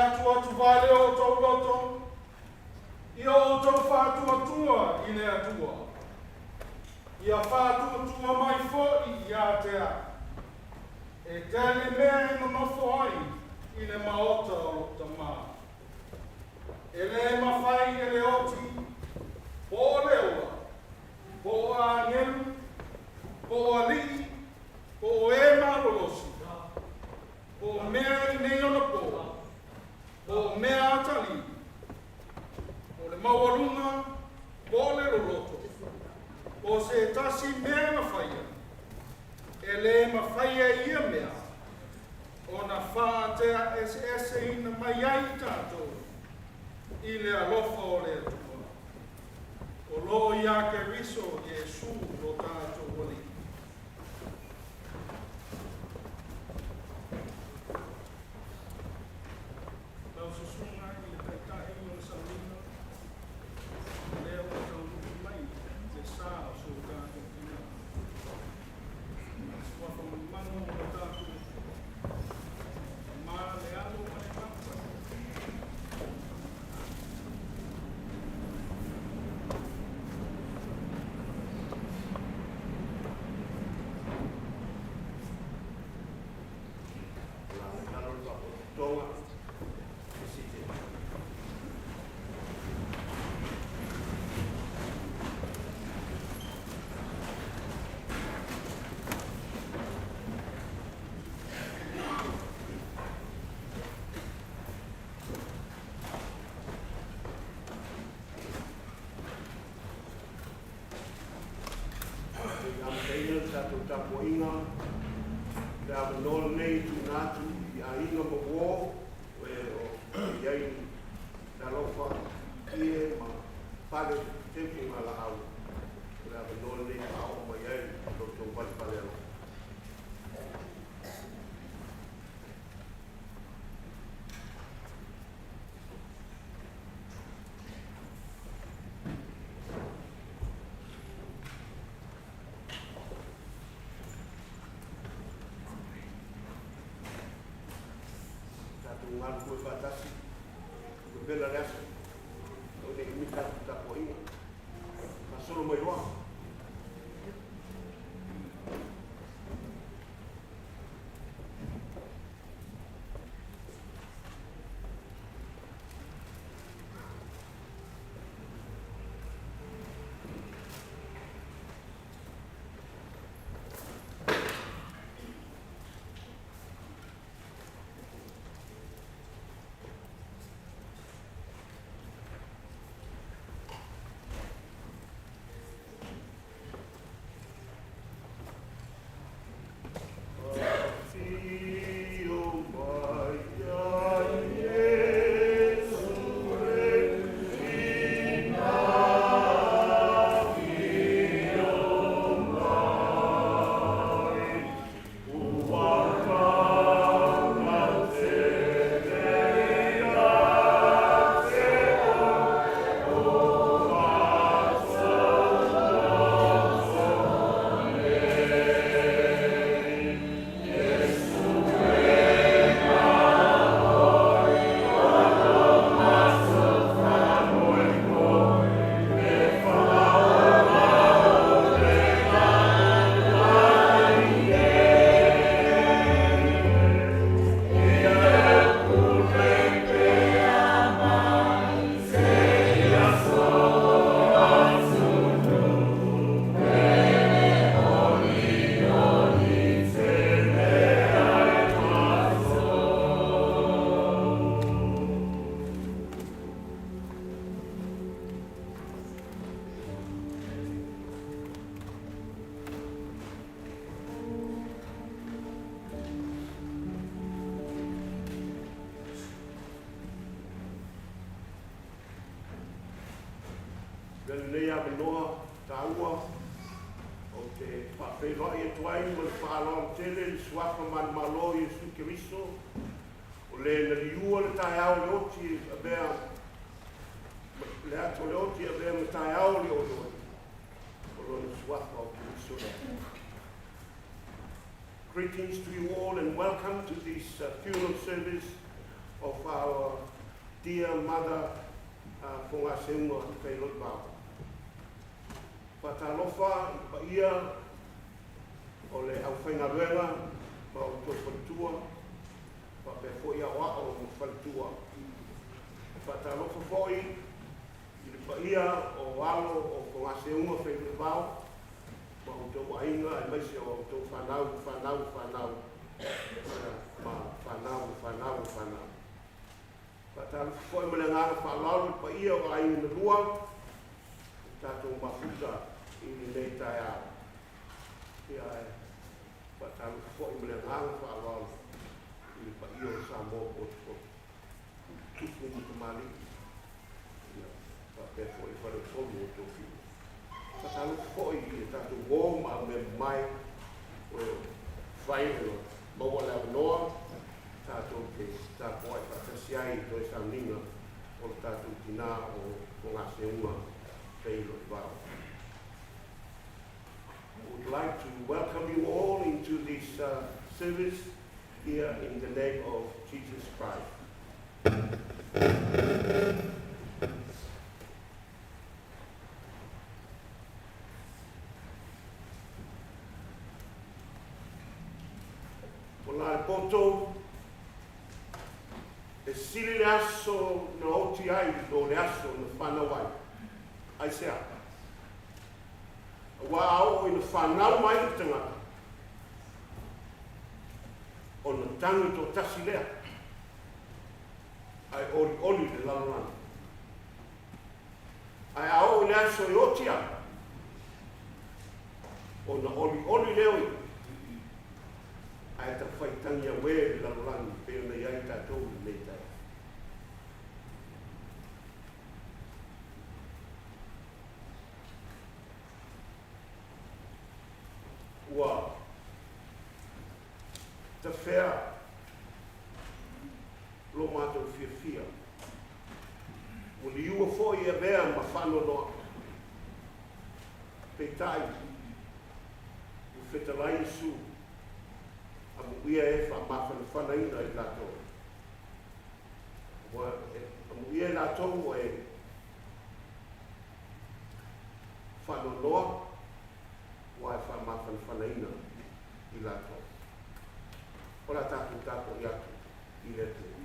atuatuvale o outou loto, ia outou faatuatua i le Atua, ia faatuatua mai foi ia te au. E tele mea e nonofo ai i le maota o lou Tama. E lē mafai e le oti, po o le ola, po o agelu, po o alii, po o e malolosi, po o mea i nei onapo, po o mea atalii, po o le maualuga, po o le loloto, po o se tasi mea na faia, e lē mafai e ia mea ona faateaeseeseina mai ai i tatou i le alofa o le Atua, o lo o iā Keriso Iesu lo tatou Alii. Lau Susuga i le Taitai o le Sauniga, o lea ua taunuu mai le sa o so tatou tina. Suafa mamanu o lo tatou Atua, Tama, le Alo ma le Agaga Paia. Lalo le faapotopotoga be seated. Se i amataina le tatou tapuaiga, le avanoa lenei e tuuina atu i aiga ma uō o e o i ai le alofa ie ma fale teutuga laau. O le avanoa lenei e faaoo mai ai lo outou valevale alofa. Tatou galulue faatasi, vevela le aso, o nei umi tatou tapuaiga. Faasolo mai loa. Afio mai ia Iesu Regina, afio mai, ua tau tele ia te oe o nei. Avea lenei avanoa taua ou te faafeiloai atu ai ma le faaaloalo tele i le Suafa manumalo o Iesu Keriso, o le na liua le taeao o le oti e avea le ato o le oti e avea ma taeao o le olioli, o lona Suafa o Keriso le Atua. Greetings to you all and welcome to this funeral service of our dear mother Fogaseuga Feiloivao. Faatalofa i paia o le aufaigaluega ma outou faletua, faapea foi aoao ma faletua. Faatalofa foi i le paia o alo o Fogaseuga Feiloivao ma outou aiga aemaise o outou fanau, fanau, fanau, ma fanau, fanau, fanau. Faatalofa foi ma le agaga faaaloalo i le paia o aiga na lua, o tatou mafuta i lenei taeao. Ia e faatalofa foi ma le agaga faaaloalo i le paia o Samoa potopoto, tupu ma tamalii, ia faapea foi le faleupolu o tofiga. Faatalofa foi i a tatou uo ma aumeamamae ua mafai ona maua le avanoa tatou te tapuai faatasi ai i toe sauniga o le tatou tinā o Fogaseuga Feiloivao. I would like to welcome you all into this service here in the name of Jesus Christ. O la le poto, e sili le aso na oti ai lo le aso na whanau ai. Aisea? Aua a oo ina fanau mai le tagata, ona tagi toatasi lea, ae olioli le lalolagi. Ae a oo i le aso e oti ai, ona olioli lea o ia, ae tafaitangi auē le lalolagi pei ona i ai tatou i lenei taeao. Ua tafea lo matou fiafia, ua liua foi e avea ma faanoanoaʻa. Peitai, ua fetalai Iesu, amuia e faamafanafanaina i latou. Ua amuia i latou e faanoanoa, ua e faamafanafanaina i latou. O le a tatou tapuai atu i le Atua.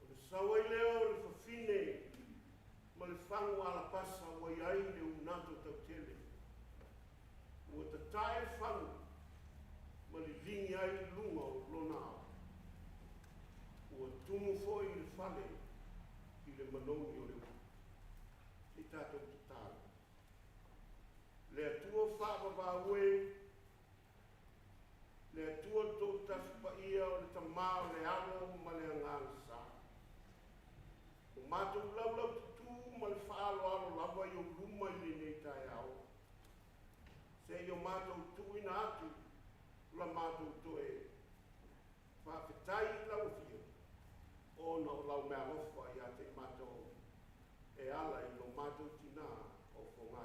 O le sau ai lea o le fafine ma le fagu alapasa ua i ai le unato tautele. Ua tatae le fagu ma liligi ai i luga o lona ao. Ua tumu foi le fale i le manogi o le ua. Se i tatou tatalo. Le Atua faavavau e, le Atua tou Tasi Paia o le Tama o le Alo ma le Agaga Sa. O matou laulau tutū ma le faaaloalo lava i ou luma i lenei taeao, se i o matou tuuina atu la matou toe faafetai i lau Afioga, ona o lau meaalofa ia te i matou e ala i lo matou tinā o Fogaa.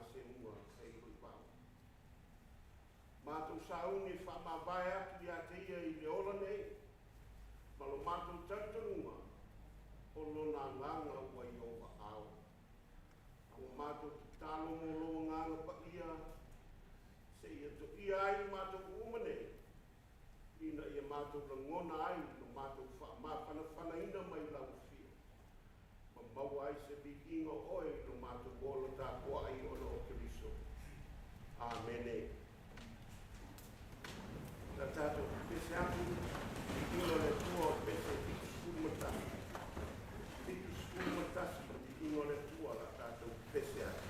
matou sauni e faamavae atu ia te ia i le ola nei, ma lo matou talitonuga, o lona agaga ua i ou aao. A ua matou tatalo mo lou agaga paia, seia toia ai i matou uma nei, ina ia matou lagona ai lo matou faamafanafanaina mai lau afio, ma maua ai se viiga o oe i lo matou ola tapuai ona o Keriso. Amene. Na tatou pepese atu, viiga o le Atua o pese 71. 71, viiga o le Atua la tatou pepese atu.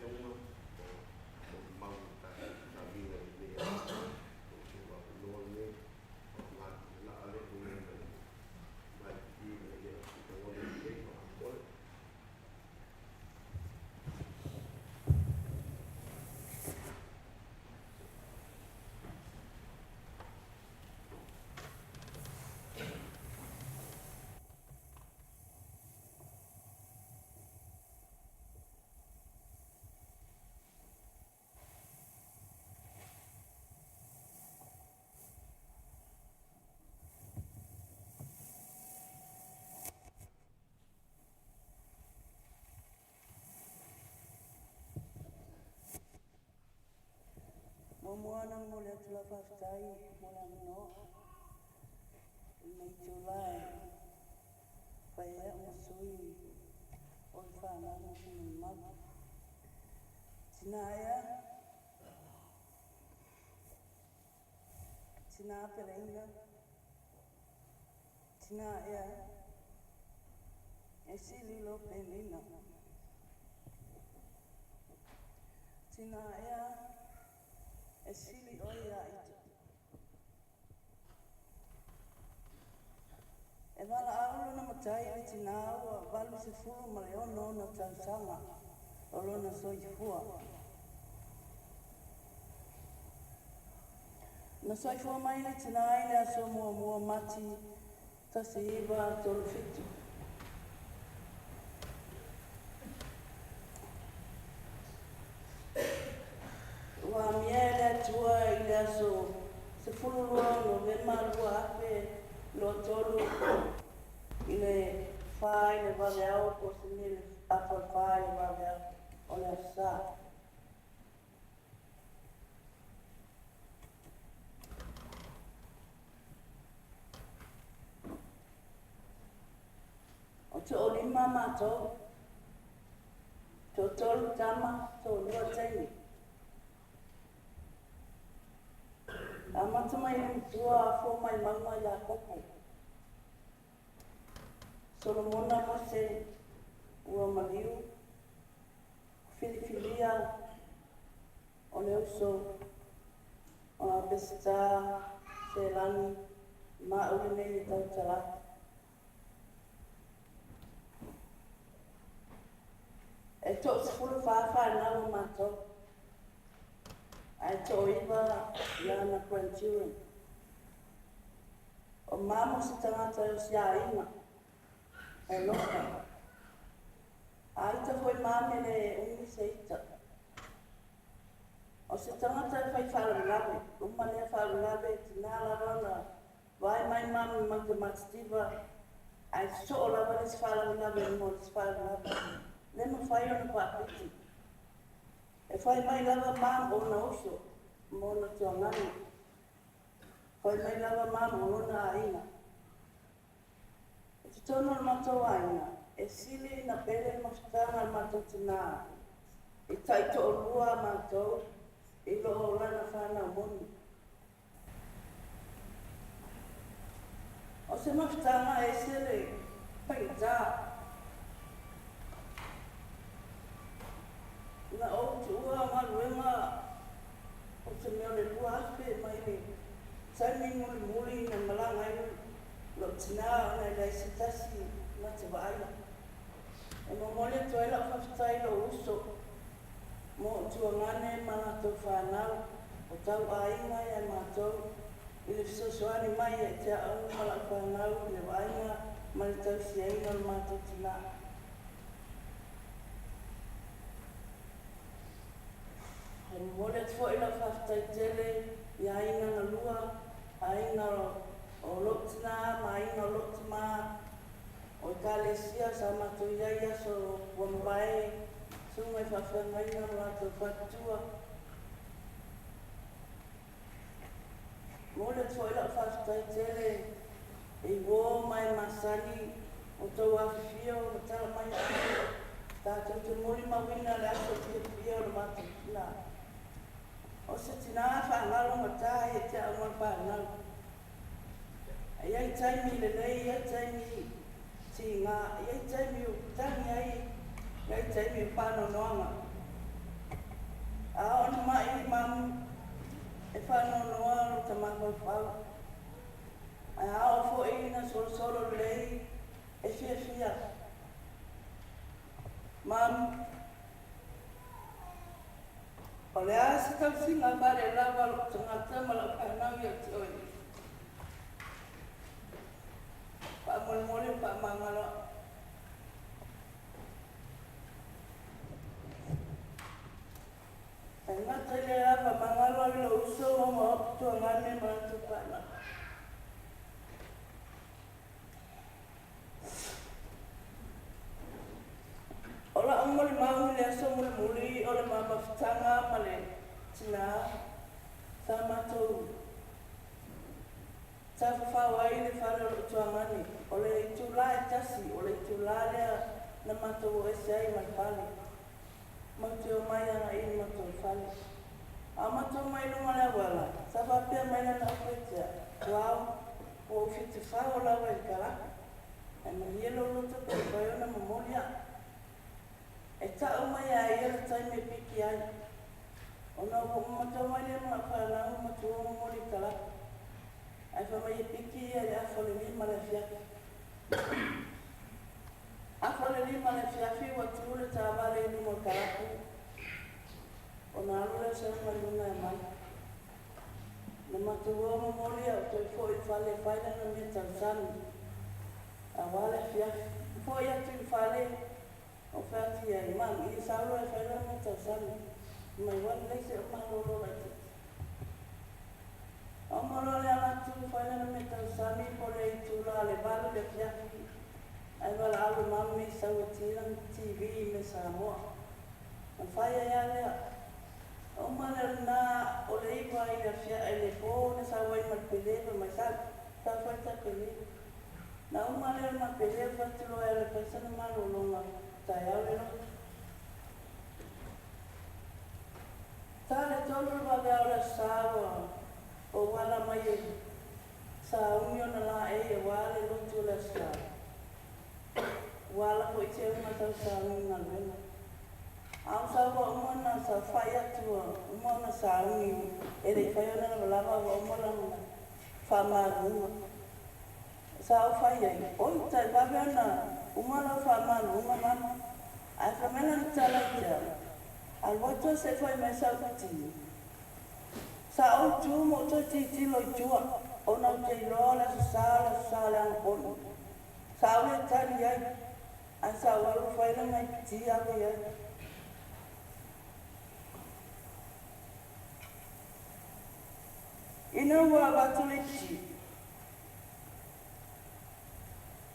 Afioga o lo o mau le tatou taviga i lenei aso. O le avanoa lenei, faaaoga atu le laa lea e uia mai mai i ina ia lagona lelei faamolemole. Muamua ona momoli atu lau faafetai mo le avanoa i lenei itula e fai ai au ma sui o le fanau ma sui mamalu. Tina ea, tina peleina, tina ea, e sili lo penina. Tina ea, e sili ʻoe iā ita. E valaau lona matai i le tinā ua 86 ona tausaga o lona soifua. Na soifua mai le tinā i le aso muamua o Mati 1937. Ua amia e le Atua i le aso 12 o Novema 2023 i le 4 i le vaveao po o se mea i le afa o le 4 i le vaveao o le Aso Sa. O toolima matou, toatolu tama, toalua teine. Amata mai le matua afua mai mauga Iakopo. Solomona Mose ua maliu, filifilia o le uso o Peseta Selani ma au lenei e tautala atu. E 14 fanau o matou, ae 9 i ana grandchildren. O mamo se tagata e o se aiga, e alofa. A ita foi mame le umi se ita. O se tagata e fai faalavelave, uma lea faalavelave e tina lava ona vaai mai mami ma te matitiva, ae sosoo lava le isi faalavelave i luga o le isi faalavelave. Le mafai ona faapiti. E fai mai lava mam o ona uso ma ona tuagana. Fai mai lava mam o lona aiga. I totonu o le matou aiga, e sili ina pele le mafutaga a le matou tinā i taitoalua a matou i lo o lana fanau moni. O se mafutaga e ese le faigata. Na ou tuua galuega o se mea o le 2000 mai le taimi mulimuli na malaga ai lou tinā ona e leai se tasi na te vaaia. E momoli atu ai lau faafetai i lou uso mo Tuagane ma latou fanau o tau aiga ia matou i le fesoasoani mai ia te au ma lau fanau i le vaaiga ma le tausiaina o le matou tinā. E momoli atu foi lau faafetai tele i aiga na lua, aiga o lou tinā ma aiga o lou tamā o Ekalesia sa matou i ai i aso ua mavae, susuga i faafeagaiga ma latou faletua. Momoli atu foi lau faafetai tele i uo ma e masani o tou afifio ma tala mai au tatou te molimauina le aso fiafia o le matou tinā. O se tinā faagalo gata ia te au ma le fanau. E i ai taimi lelei, e i ai taimi tiga, e i ai taimi o tagi ai, e i ai taimi o faanoanoaga. A oo ina ma'i mamu e faanoanoa lota mafaufau. Ae a oo foi ina solosolo lelei e fiafia. Mamu, o le a se tausiga faalelava a lou tagata ma lau fanau ia te oe? Faamolemole faamagalo a'u. E gata i lea faamagalo ai lou uso ma o'u tuagane ma latou fanau. O la'u molimau i le aso mulimuli o le ma mafutaga ma le tinā sa matou tafafao ai i le fale o lo'u tuagane, o le itulā e tasi o le itulā lea na matou o ese ai ma le fale. Matou te omai aga'i i le matou fale. A o matou mai luga o le auala, sa faapea mai lana upu ia te a'u, Tuau, ua ou 74 lava i le kalaka, ae malie lou loto pe mafai ona momoli a'u. E ta'u mai a ia le taimi e piki ai. Ona ua ou matau mai lea ma la'u fanau matua momoli i kalaka. Ae fai mai e piki ia i le afa o le 5 le afiafi. Afa o le 5 le afiafi ua tu le taavale i luma o le kalapu ona alu lea o Seuga i luga e aumai. Na matou o momoli a'u toe fo'i i le fale e fai lana mea tausami auā le afiafi. Fo'i atu i le fale ou fai atu i ai, Mum, ia sau loa e fai lau mea tausami. Fai mai, ua lelei se i ou malolo laitiiti. Uma loa le ala atu fai lana mea tausami po o le itula o le 8 i le afiafi ae valaau e mama i sau e ti lana TV i mea Samoa. Ona fai ai lava lea. Uma lea lena o le 9 i le afiafi i le po na sau ai ma le pele fai mai sau, sau fai ta pele. Na uma lea o le ma pele ou fai atu loa e alu e fai sana malologa taeao le lotu. Ta le 3 o le vaveao o le Aso Sa ua ou ala mai e sauni ona laei auā le lotu o le Aso Sa. Ua ala foi Seuga sau sauni i galuega. A o sau ua uma ona saofai atu ua uma ona sauni e le i fai ona lavalava ua uma lana faamaluga. Sa ou fai ai, Oi, tai vave ona uma lau faamaluga mama. Ae fai mai lana tala i te au, Alu atu a se i fai mai sau ti. Sa ou tu ma ou toe tilotilo i tua, ona ou te iloa o le Aso Sa o le Aso Sa o le Anopono. Sa ou le tali ai, ae sa ou alu fai lana ipiti ave i ai. Ina ua avatu le ipiti,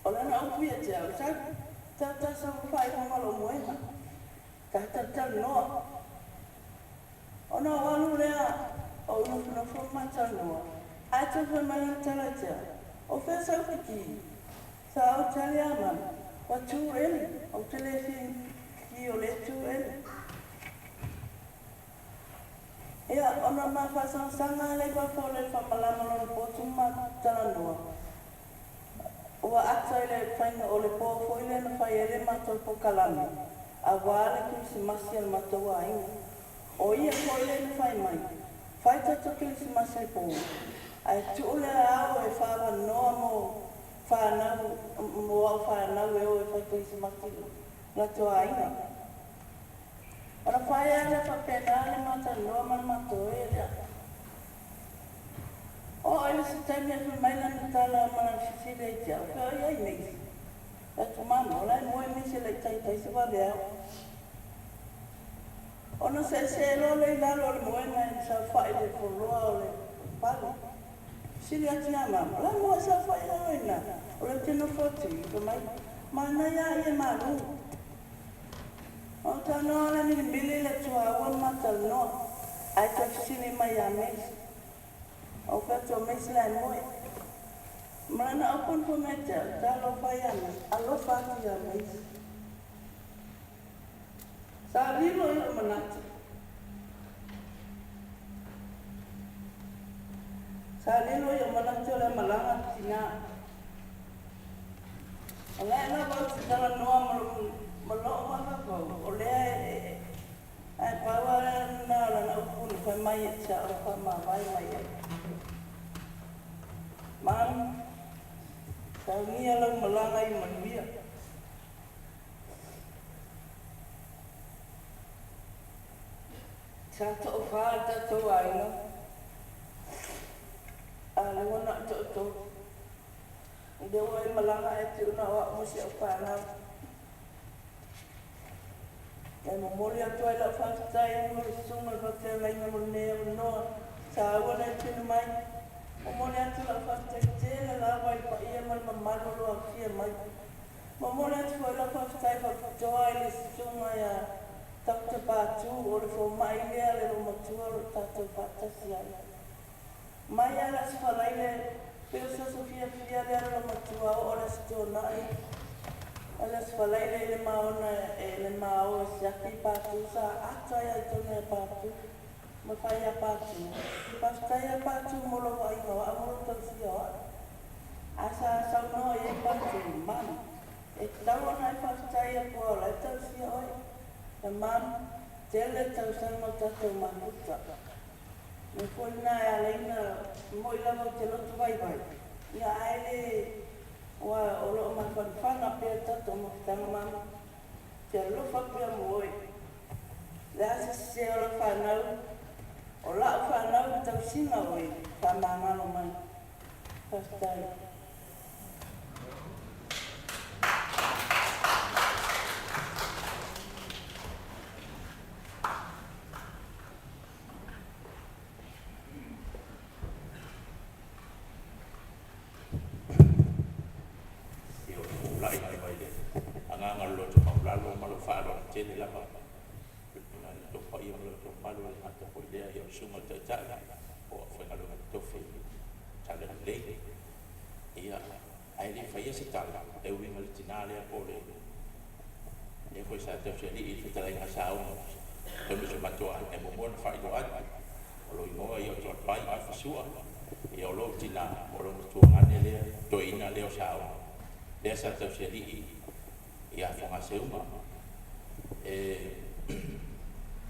o lana upu ia te au, Sau, tau ta saofai i luga o lou moega, ta talatalanoa. Ona ou alu lea ou nofonofo ma talanoa, ae toe fai mai lana tala ia te au, O fea sau piki? Sa ou tali a mama, Ua too early, ou te le fia ki o le too early. Ia, ona ma faasangasaga lea i fafo o le faamalama lona potu ma talanoa, ua ata i le faiga o le pō foi lea na fai ai le matou polokalame auā le Kerisimasi a le matou aiga. O ia foi lea na fai mai, Fai tatou Kerisimasi i le pō, ae tuu le ao e faaavanoa mo fanau, mo au fanau e o e fai Kerisimasi i lo latou aiga. Ona fai lava lea faapena le matalanoa ma le matou e lea. Oo i le isi taimi e fai mai lana tala ma lana fesili ai te au, Fea o i ai Macy? Fai atu, Mama, o la e moe Macy e le i taitai se vaveao. Ona seesee loa lea i lalo o le moega e saofai i le foloa o le fale. Fesili atu ia Mama, O le a moa e saofai ai oe ina? O lea ou te nofo atu i, fai mai, Manaia a ia malu. Ona talanoa lea milimili i le tuaua ma talanoa, ae toe fesili mai ia Macy. Ou fai atu o Macy la e moe. Ma lana upu na fai mai te au, Talofa ia Macy, alofa atu ia Macy. Sa lilo i lou manatu. Sa lilo i ou manatu o le malaga a tinā. O lea lava ou te talanoa ma lou mafaufau, o lea e, ae pau lava lea lena o lana upu na fai mai ia te au e faamavae mai ai. Manu, saunia lau malaga i manuia. Sa toafā le tatou aiga, a o lea ua na o le toatolu. O lea ua e malaga ae pei na o au ma si au fanau. E momoli atu ai lau faafetai mo le susuga i le faafeagaiga mo lenei avanoa taua na e tuuina mai. Momoli atu lau faafetai tele lava i le paia ma le mamalu o lo o afifio mai. Momoli atu foi lau faafetai faapitoa i le susuga ia Doctor Patu o le fomai lea le loomatua o lo o tatou faatasi ai. Mai lava le Aso Faraile, pei o se aso fiafia lea loomatua oo le Aso Toonai, a le Aso Faraile i le maona e le mao e siaki Patu sa ata ai lava i totonu ia Patu ma fai ia Patu. Faafetai ia Patu mo lou vaaiga o au ma lou tausia o au. A sa saunoa i ai Patu, Mum, e tatau ona e faafetai atu aua o la e tausia oe. Ia Mum, tele tausaga o tatou mafuta. Mea foi lena e ala ai ona moi lava ou te loto vaivai, ia ae le, aua o lo o mafanafana pea le tatou mafutaga Mum. Te alofa pea mo oe. Le a se sese o lau fanau, o la'u fanau i tausiga oe, faamagalo mai. Faafetai. Ia, ou te tulai lava i le agaga o le loto maualalo ma lou faaaloalo tele lava i lo outou paia ma lo outou mamalu, e le gata foi i lea, ia o le Susuga i le Taitai o aufaigaluega totofi i le Talalelei. Ia, ae le i faia se tala e uiga i le tina lea po o le lea foi sa tausialii i le fetalaiga a Saoga totonu o si o matou aiga, e muamua ona faailoa atu, o lou igoa ia o Toalepai Afa Sua, ia o lou tina, o lou matuagane lea, toeaina lea o Saoga, lea sa tausialii ia Fogaseuga. E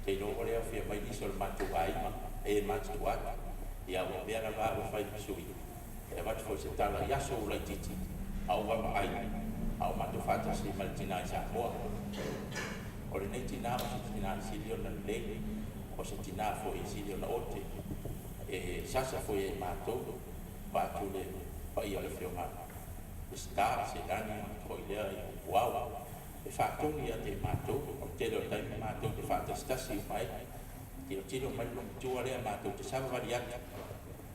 te iloa ua le aofia mai nisi o le matou aiga e matutua atu, ia ua avea lava au e fai ma sui e avatu foi se tala i aso ua laitiiti a o vaavaai a o matou faatasi ma le tina i Samoa. O lenei tina o se tina e sili ona lelei, o se tina foi e sili ona ote, e sasa foi e matou, vaeatu le paia o le Afioga Peseta, Seilani ma foi lea i Puao, e faatonu ia te matou. O le tele o taimi matou te faatasitasi uma ai, tilotilo mai le loomatua lea matou te savavali atu,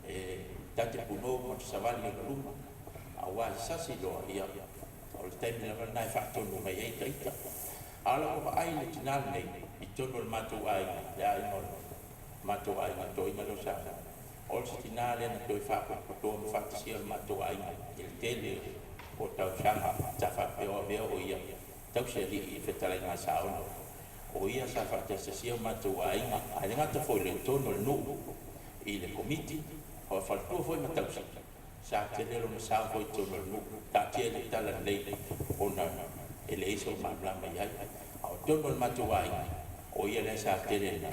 e ta te punou ma te savali i ona luma, aua e sasi loa, ia, o le taimi lava lena e faatonu mai ai ita. A o lau vaai i le tina lenei i totonu o le matou aiga, le aiga o le matou aiga toeaina lea o Samoa, o se tina lea na toe faapotopotoa ma faatasia le matou aiga i le tele o tausaga sa faapea o avea o ia tausialii i fetalaiga a Saono. O ia sa faatasitasia o matou aiga, ae le gata foi i le totonu o le nuu i le komiti, o faletua foi ma tausi, sa tele lona sao foi i totonu o le nuu. Taatia i le tala lelei ona e leai sou malamalama i ai. A o totonu o le matou aiga, o ia lea sa tele na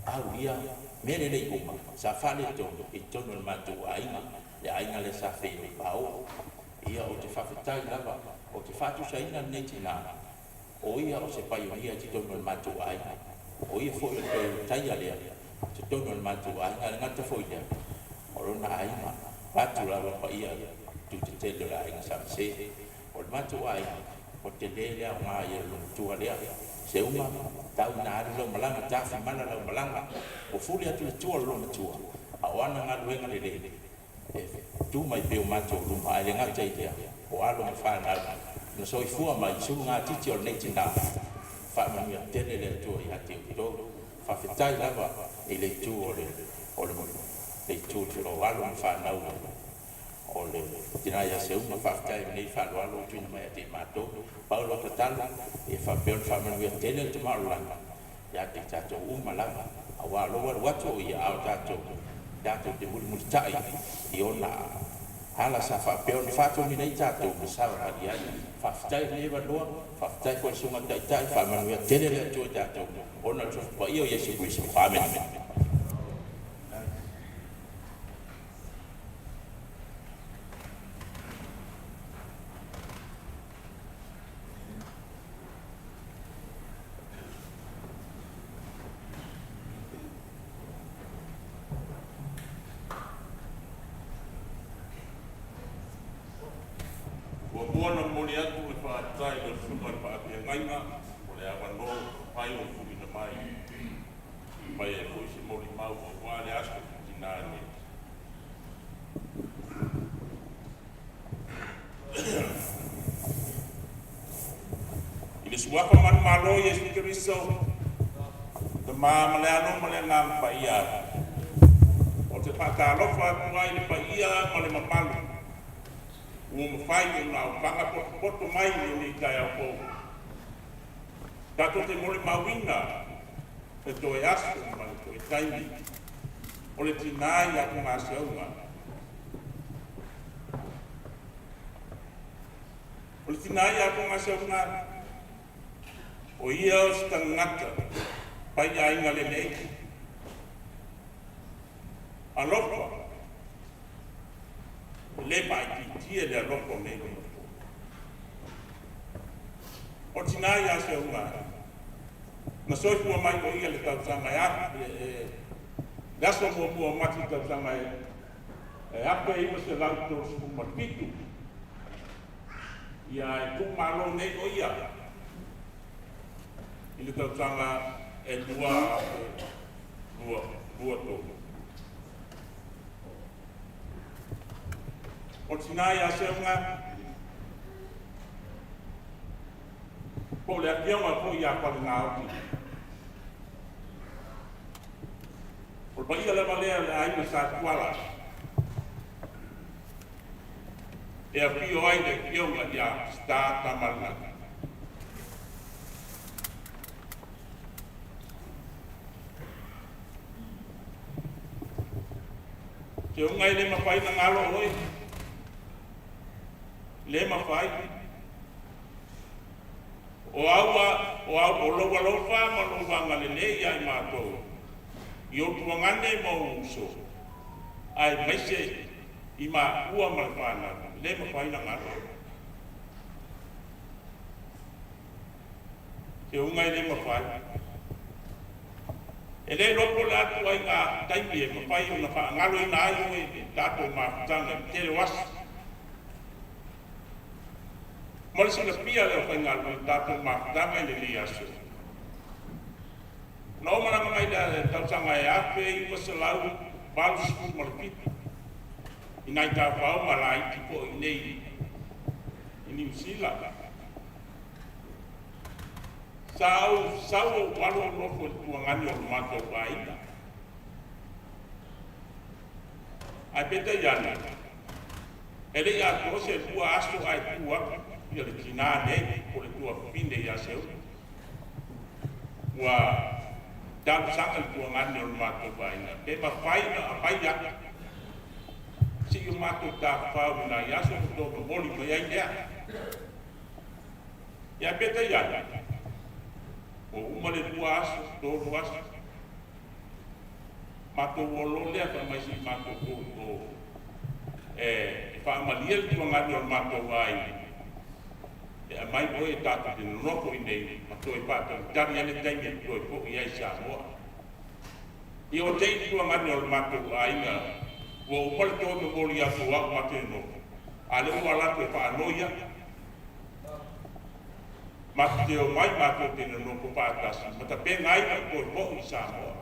aulia mea lelei uma sa faaletonu i totonu o le matou aiga, le aiga lea sa feiloai paoo. Ia, ou te faafetai lava, ou te faatusaina lenei tina, o ia o se paionia i totonu o le matou aiga, o ia foi o le toe taia lea i totonu o le matou aiga. E le gata foi i lea, o lona aiga, vaeatu lava paia tu tetele o le aiga sa Mase. O le matou aiga, o tele le aoga i le loomatua lea. Seuga, tau ina alu lau malaga, tafimala lau malaga, ua fuli atu le tua o le loomatua, a o ana galuega lelei e tu mai pea i o matou luma. Ae le gata i lea, o alo ma fanau na soifua mai i sulugatiti o lenei tina. Faamanuia tele le Atua ia te outou. Faafetai lava i le itu o le o le le itu o alo ma fanau o le tina ia Seuga. Faafetai i lenei faaaloalo ua tuuina mai ia te matou. Pau lau tatalo, ia faapea ona faamanuia tele le Tama o le lagi ia te i tatou uma lava, aua o lou alu atu o ia, a o tatou tatou te mulimulitai i ona Ala sa faapea ona faatonuina ai tatou ma savavali ai. Faafetai i lenei avanoa, faafetai foi i le Susuga i le Taitai, faamanuia tele le Atua i tatou ona o le Suafa Paia o Iesu Keriso. Amene. Muamua ona momoli atu le faafetai i lau Susuga i le Faafeagaiga mo le avanoa ua mafai ona tuuina mai e fai ai foi se molimau aua le aso titina nei. I le suafa manumalo o Iesu Keriso, Tama ma le Alo ma le Agaga Paia, ou te faatalofa atu ai i le paia ma le mamalu ua mafai ona aofaga potopoto mai i lenei taeao fou. Tatou te molimauina le toe aso ma le toe taimi o le tina ia Togaseuga. O le tina ia Togaseuga, o ia o se tagata faiaiga lelei. Alofa, e le faaitiitia le alofa o nei lona. O tina ia Seuga, na soifua mai o ia le tausaga e a, le aso muamua o Mati tausaga e 1937. Ia e tuumalo nei o ia i le tausaga e 2023. O tina ia Seuga, po o le afioga foi ia Falenaoti. O le paia lava lea o le aiga Sa Tuala, e afio ai le afioga ia Peseta Tamalelagi. Seuga e le mafai ona galo oe, le mafai. O aua, o, au, o lou alofa ma lou agalelei ia i matou, i ou tuagane ma ou uso, aemaise i makua ma le fanau, le mafai ona galo. Seuga e le mafai. E le iloa po o le a ituaiga taimi e mafai ona faagaloina ai oe i le tatou mafutaga i le tele o aso. Mo le silafia e le aufaigaluega i le tatou mafutaga i lenei aso, na ou malaga mai i le tausaga e 1987 i nai tafaoga laiti foi i inei i Niu Sila. Sa ou sau ou alu ou nofo i le tuagani o le matou aiga. Ae peitai ane, e le i atoa se 2 aso ae tu atu ia le tina nei po o le tuafafine ia Seuga. Ua talosaga i le tuagani o le matou aiga pe mafai ona aumai atu se i o matou tafafao i nai aso ma toe momoli mai ai lea. Ia peitai ane, ua uma le 2 aso, 3 aso, matou o loa lea fai mai se i matou o e faamalie le tuagani o le matou aiga e aumai oe e tatou te nonofo i nei ma toe faatalitali ai le taimi e toe foi ai i Samoa. Ia ua tei le tuagani o le matou aiga ua uma le toe momoli atu o au ma te nonofo, a o lea ua alu atu e faanoi atu. Matou te omai matou te nonofo faatasi ma tapena ai lou toe foi i Samoa.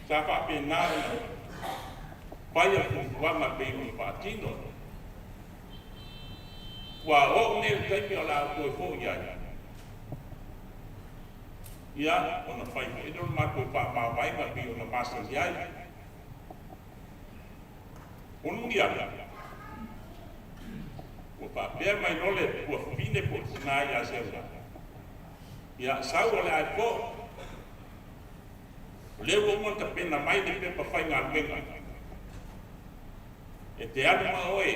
Sa faapena ona fai le fuafuaga pei ona faatino. Ua oo nei le taimi o le a ou toe foi ai. Ia, ona fai foi lea o le matou faamavaega pei ona masani ai. Mulimuli ane, ua faapea mai loa le tuafafine po o le tina ia Seuga, ia, sau o le a e foi. O lea ua uma ona tapena mai le pepa faigaluega. E te alu ma oe,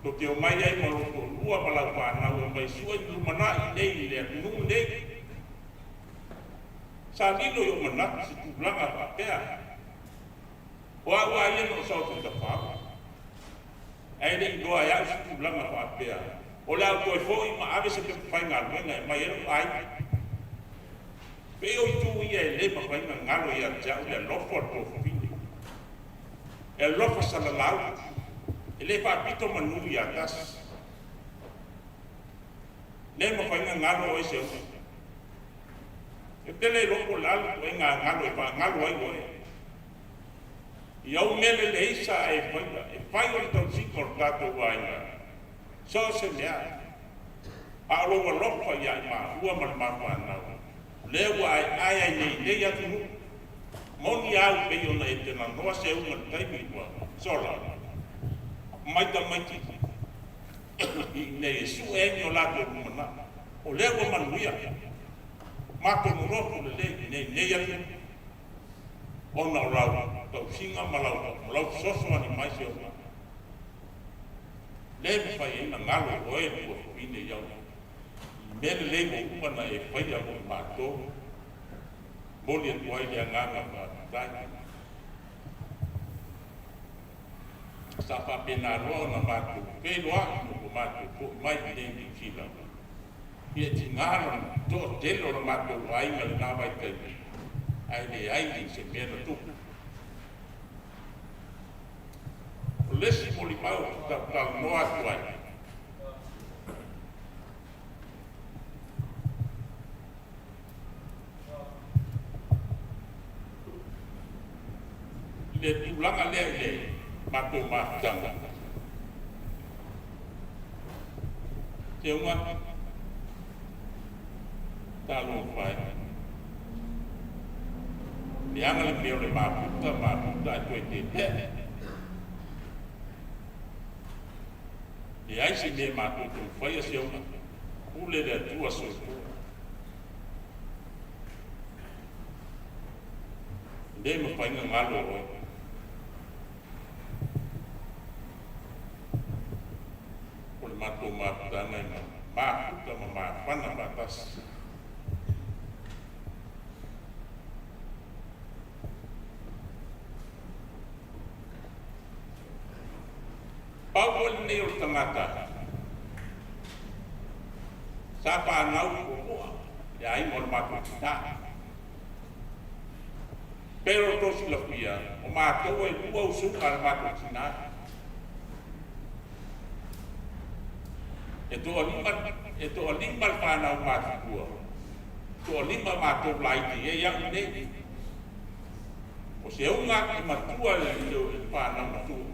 tou te omai ai ma lou toalua ma lau fanau e omai e sue ni lumanai iinei i le atunuu lenei. Sa lilo i ou manatu se tulaga faapea. O au lava ia na ou sao atu i Tapaau, ae le i iloa e au se tulaga faapea, o le a ou toe foi ma ave se pepa faigaluega e aumai ai lou aiga. Pei o itu ia e le mafai ona galo ia te au le alofa o le tuafafine. E alofa salalau, e le faapito manu ia tasi. Le mafai ona galo oe Seuga. Ou te le iloa po o le a le ituaiga galo e faagalo ai oe. I au mea lelei sa e faia, e fai o le tausiga o le tatou aiga, so o se mea. A o lou alofa ia i maua ma le ma fanau, lea ua aeae ai nei i nei atunuu. Moni au pei ona e talanoa Seuga i le taimi ua sola, mai tamaiti i inei e sue ai ni o latou lumanai. O lea ua manuia, matou nonofo lelei i inei i nei atunuu, ona o lau tausiga ma lau fesoasoani mai Seuga. Le mafai ai ona galo oe le tuafafine i au i mea lelei ua uma ona e faia mo i matou. Momoli atu ai le agaga faafetai. Sa faapena loa ona matou feiloai ina ua matou foi mai i inei i Niu Sila. Ia e tiga lona toatele o le matou aiga i lena vaitaimi, ae leai se mea na tupu. O le isi molimau ou te talanoa atu ai, i le tulaga lea i le matou mafutaga, Seuga, talofa e, leaga le mea o le mafuta, mafuta ae toe tetea. Leai se mea matou te faia Seuga, pule le Atua soifua. E le mafai ona galo oe. O le matou mafutaga e mafuta ma mafana faatasi. Pau foi lenei o le tagata sa fanau i Puapua, le aiga o le matou tina. Pei o lo outou silafia, o matou e lua usuga a le matou tina. E toalima le fanau matutua, toalima matou laiti e ai au nei. O Seuga e matua i le fanau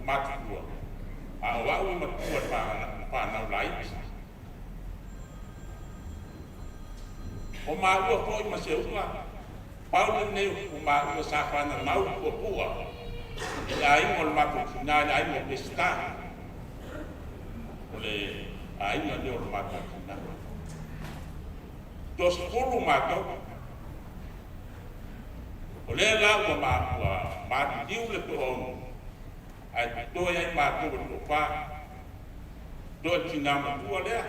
matutua, a o au e matua i le fanau laiti. O maua foi ma Seuga, pau lenei o maua sa fananau i Puapua, i le aiga o le matou tina, i le aiga o Peseta. O le aiga lea o le matou tina. Toasefulu matou. O lea la ua maliliu le toaono, ae totoe ai matou e toafa. Totoe le tina matua lea,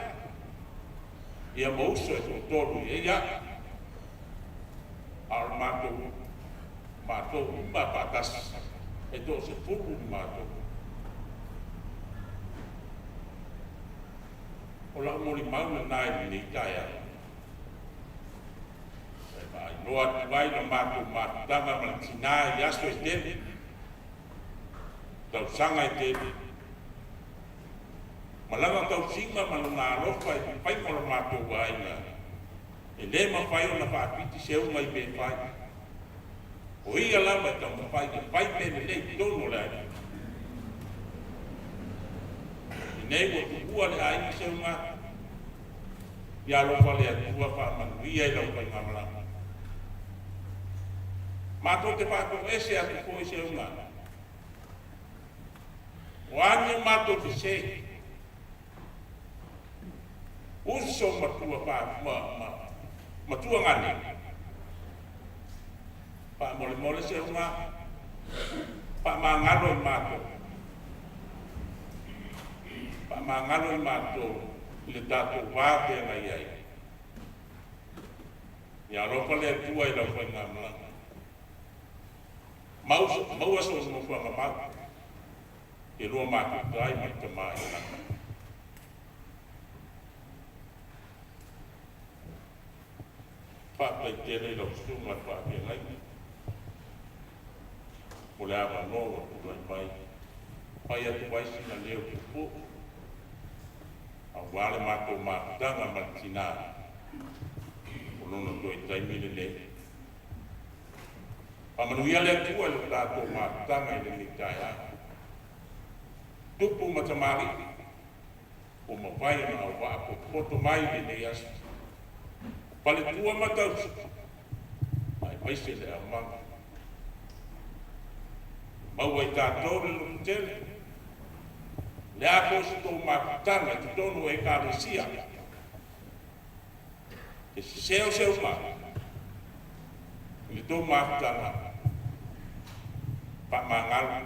ia ma uso e toatolu i ai au. A o le matou, matou uma faatasi, e toasefulu matou. O lau molimau lena i lenei taeao. E faailoa atu ai la matou mafutaga ma le tina i aso e tele, tausaga e tele, ma lana tausiga ma lona alofa i le faiga o le matou aiga, e le mafai ona faapiti se uga i mea e fai. O ia lava e taumafai e fai mea lelei i totonu o le aiga. Lenei ua tuua le aiga Seuga. Ia alofa le Atua faamanuia i lau faigamalaga. Matou te faatoese atu foi Seuga. O a ni o matou sese, uso matua fa, ma, ma, matua gane. Faamolemole Seuga, faamagalo i matou. Faamagalo i matou i le tatou va feagai ai. Ia alofa le Atua i lau faigamalaga. Maua sou nofoaga mau e lua mafuta ai ma le Tama i le lagi. Faafetai tele i lau susuga i le faafeagaiga mo le avanoa ua tulai mai fai atu ai sina leo puupuu aua le matou mafutaga ma le tina o lona toe taimi lenei. Faamanuia le Atua i le tatou mafutaga i lenei taeao. Tupu ma tamalii ua mafai ona auvaa potopoto mai i lenei aso. Faletua ma tausi, aemaise le aumaga. Maua i tatou le lototele. Le a foi se tou mafutaga i totonu o Ekalesia, e sese o se uga i le tou mafutaga, faamagalo.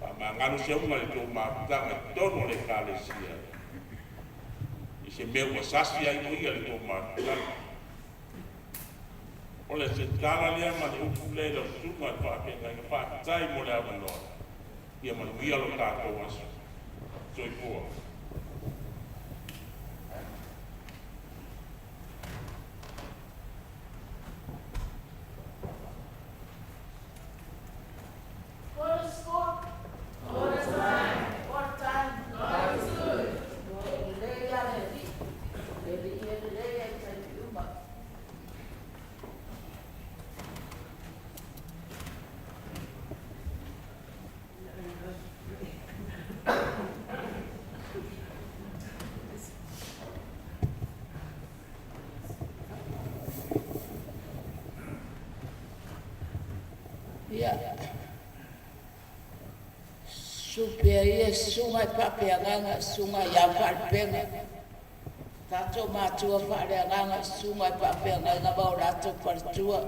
Faamagalo se uga i le tou mafutaga i totonu o le Ekalesia i se mea ua sasi ai o ia le tou mafutaga. O le se tala lea ma le upu lea i lau susuga i le faafeagaiga, faafetai mo le avanoa. Ia manuia lo tatou aso. Soifua. What a sport! What a time! What a time! God is good. E lelei lava le Alii, le Alii e lelei lava i taimi uma. Ia, susu pea ia susuga i faafeagaiga, susuga ia Faalupega, tatou matua faaleagaga, susuga i faafeagaiga ma o latou faletua.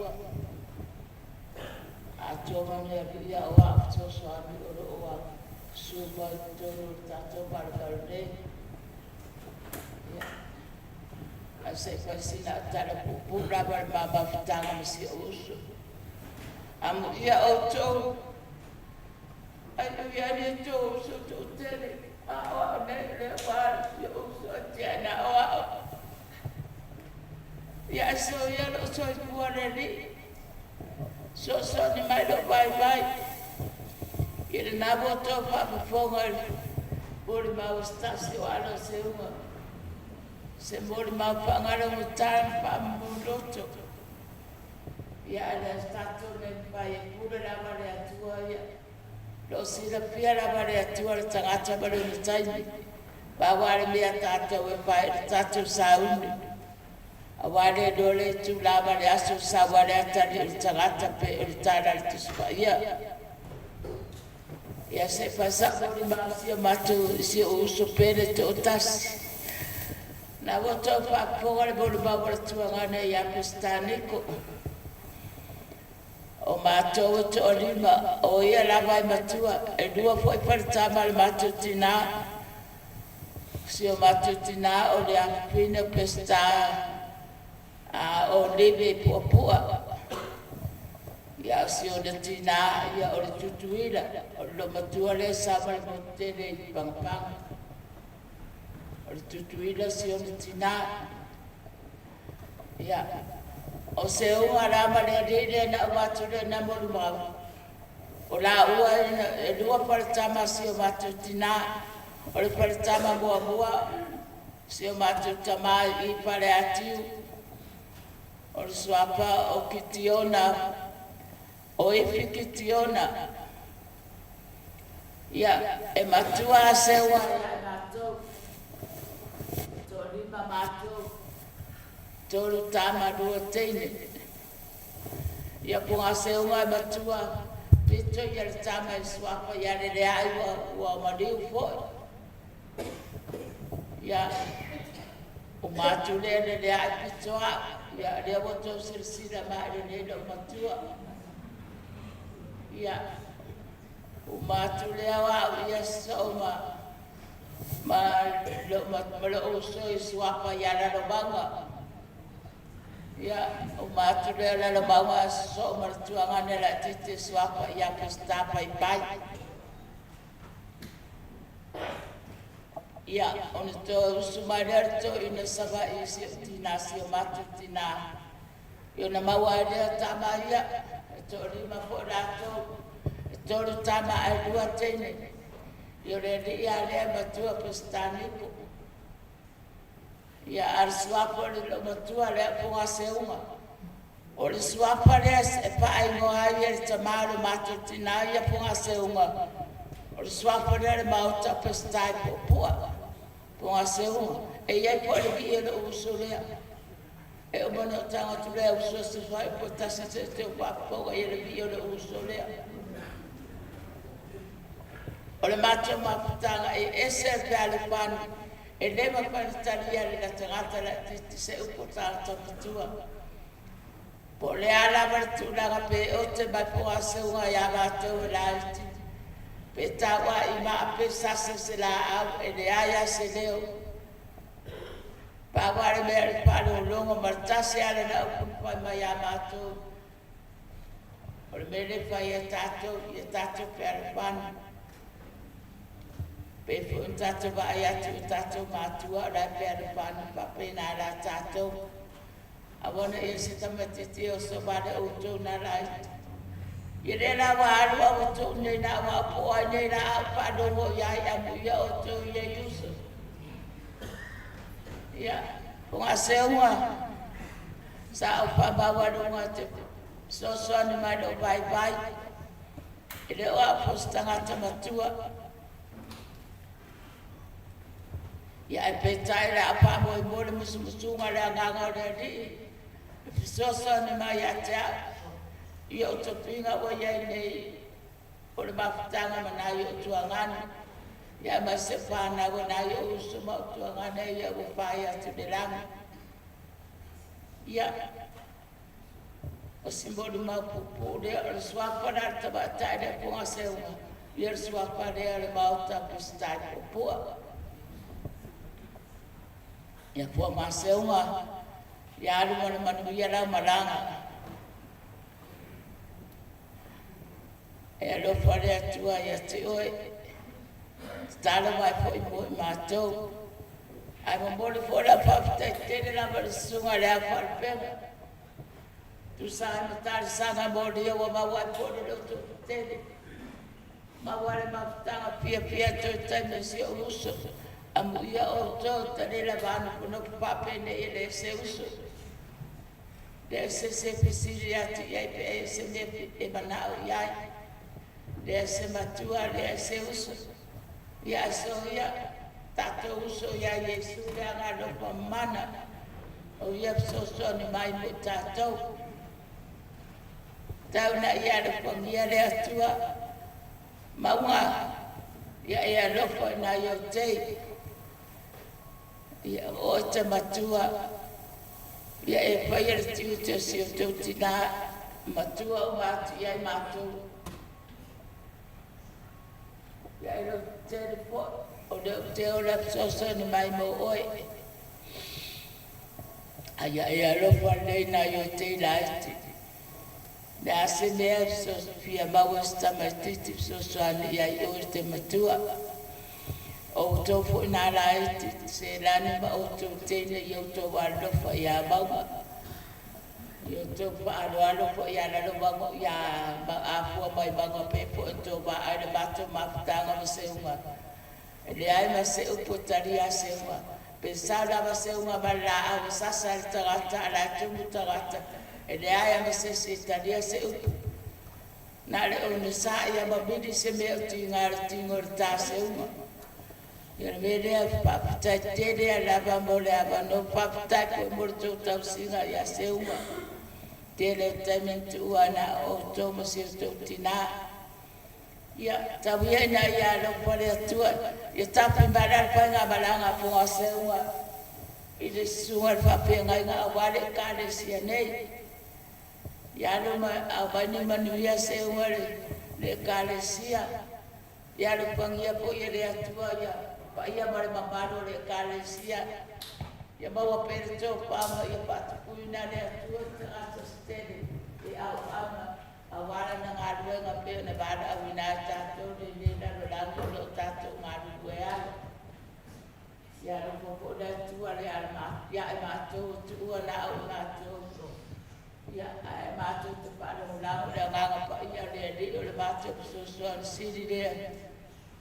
Atoa ma le Alii o au fesoasoani o lo o susu mai totonu o le tatou malumalu nei. Ia, ae se i fai sina au tala puupuu lava i le ma mafutaga ma si ou uso. Amuia outou, ai ui ai le tou uso toatele, a o au nei lea ua alu si ou uso e tea na o au. Ia ae soia lou soifua le Alii, soosoo mai lou vaivai. I lena ua outou faafofoga i le molimau a se tasi o alo o Seuga, se molimau faagalogata ma faamamuluto. Ia ae le tatou le mafai e pule lava le Atua ia. Lo o silafia lava le Atua le tagata ma lona taimi. Pau lava le mea tatou e fai o le tatou sauni. Aua le iloa le itula ma le aso sau ai le atalii o le tagata pei o le tala a le Tusi Paia. Ia se i fai sau molimau si o matou si ou uso pele toatasi. Na ua outou faafofoga le molimau a le tuagana ia Pesetaniko. O matou e toalima, o ia lava e matua, e lua foi faletama a le matou tinā. Si o matou tinā o le afafine o Peseta a o Livi Puapua. Ia o si ona tinā ia o le Tutuila, o le loomatua lea sa ma le motu tele i Pagapaga. O le Tutuila si ona tinā. Ia, o Seuga la ma le alii lea na avatu lea na molimau. O laua e lua faletama si o matou tinā. O le faletama muamua si o matou tamā i Faleatiu. O le suafa o Kitiona, o Ifi Kitiona. Ia, e matua a Seuga ia i matou. Toalima matou, tolu tama, lua teine. Ia po Seuga e matua, pito ia le tama i suafa ia Leleai ua maliu foi. Ia, o matu lea Leleai pito au. Ia, lea ua tou silasila mai lenei lou matua. Ia, o matu lea au ia so ma ma lo'u uso i suafa ia Lalomauga. Ia, uma atu lea o Lalomauga ae sosoo ma le tuagane laitiiti e suafa ia Peseta Paipai. Ia, ona toe usu mai lea o le toeaina i Savaii i si ou tinā, si o matou tinā. Ia ona maua ai lea o tama ia, e toalima foi latou, e tolu tama ae lua teine. Ia o le alii lava lea e matua o Pesetanipo. Ia, a o le suafa o le loomatua lea o Fogaseuga. O le suafa lea e faaigoa ai e le tamā o le matou tinā ia Fogaseuga, o le suafa lea o le maota o Peseta e Puapua, Fogaseuga. E i ai foi le vii o lou uso lea. E uma ona ou tago atu lea uso se faaiupu e tasi se i te faafofoga i le vii o lou uso lea. O le matou mafutaga e ese le fealofani, e le mafai ona talia e le tagata laitiiti se upu a tagata matua. Po o le a lava le tulaga pe ote mai Fogaseuga iā matou e laiti, pe taua'i maa pe sasa se laau, e leai lava se leo. Pau lava le mea o le faalogologo ma le tasi lava lana upu na fai mai ia matou, o le mea lea e fai e tatou, ia tatou fealofani. Pei foi ona tatou vaai atu i o tatou matua o la e fealofani, e faapena la tatou. Aua ne i i ai se tamaitiiti e oso vale outou na laiti. Ia lea la ua alu ae ua tuu nei na au po o ai nei la a ou faalogo i ai amuia outou ia Iuso. Ia, o Gaseuga, sa ou faamaualuga te fesoasoani mai lou vaivai. E le o au foi se tagata matua. Ia ae peitai o le a faamoemoe le musumusuga a le Agaga o le Alii e fesoasoani mai ia te au i ou tofiga ua i ai nei o le mafutaga ma nai ou tuagane, ia aemaise o fanau a nai ou uso ma ou tuagane ia ua fai atu i le lagi. Ia, o si molimau puupuu lea, o le suafa la le tamaitai lea Fogaseuga, ia o le suafa lea o le Maota o Peseta e Puapua. Ia Fogaseuga, ia alu ma le manuia lau malaga. E alofa le Atua ia te oe, tatalo mai foi mo i matou. Ae momoli foi lau faafetai tele lava i le susuga i le Ao Faalupega, tusa ai ma talosaga molia ua maua ai foi le lototetele, maua le mafutaga fiafia toe taimi o si ou uso. Amuia outou, tale lava nofonofo faapenei e leai se uso. Leai se isi e fesili atu i ai pe ai se mea e manao i ai. Leai se matua, leai se uso. Ia ae soia, tatou uso ia Iesu le agalofa mana o ia fesoasoani mai mo i tatou. Tau ina ia alofagia le Atua mauga, ia e alofa i nai ou tei. Ia o oe te matua, ia e faia le tiute o si outou tinā, matua uma atu i ai matou. Ia e lototele foi, o lea ou te ola e fesoasoani mai mo oe. A ia e alofa lelei nai o tei laiti. Le a se mea e fia maua se tamaitiiti fesoasoani i ai oe te matua. O outou foi nā laiti, selani ma outou teine i outou alofa iā Mauga. I outou faaaloalo foi iā lalo mauga iā afua mai mauga pe foi outou vaai le matou mafutaga ma Seuga. E leai ma se upu e talia Seuga. Pe sao lava Seuga ma le laau e sasa e le tagata a la e tumu tagata. E leai ma se isi e talia se upu. Na le onosai ia mamili se mea o tiga le tigo i le tā Seuga. Ia le mea lea faafetai tele a lava mo le avanoa, faafetai foi mo le tou tausiga ia Seuga. Tele o taimi na tuua na o outou ma si outou tinā. Ia, tau ia ina ia alofa le Atua, ia tapi mai la le faigamalaga a Fogaseuga i le susuga i le faafeagaiga aua le Ekalesia nei. Ia alu ma aumai ni manuia Seuga le Ekalesia. Ia alofagia foi e le Atua ia paia ma le mamalu o le Ekalesia. Ia maua pea le tofa ma ia faatupuina le Atua i tagata se tele e auauna aua lana galuega pei ona valaauina ai tatou lenei lalolagi o lo o tatou galulue ai. Ia alofa foi le Atua ia i matou ua tuua na o i matou. Ia, ae matou te faalagolago i le Agaga Paia o le Alii, o le matou fesoasoani sili lea.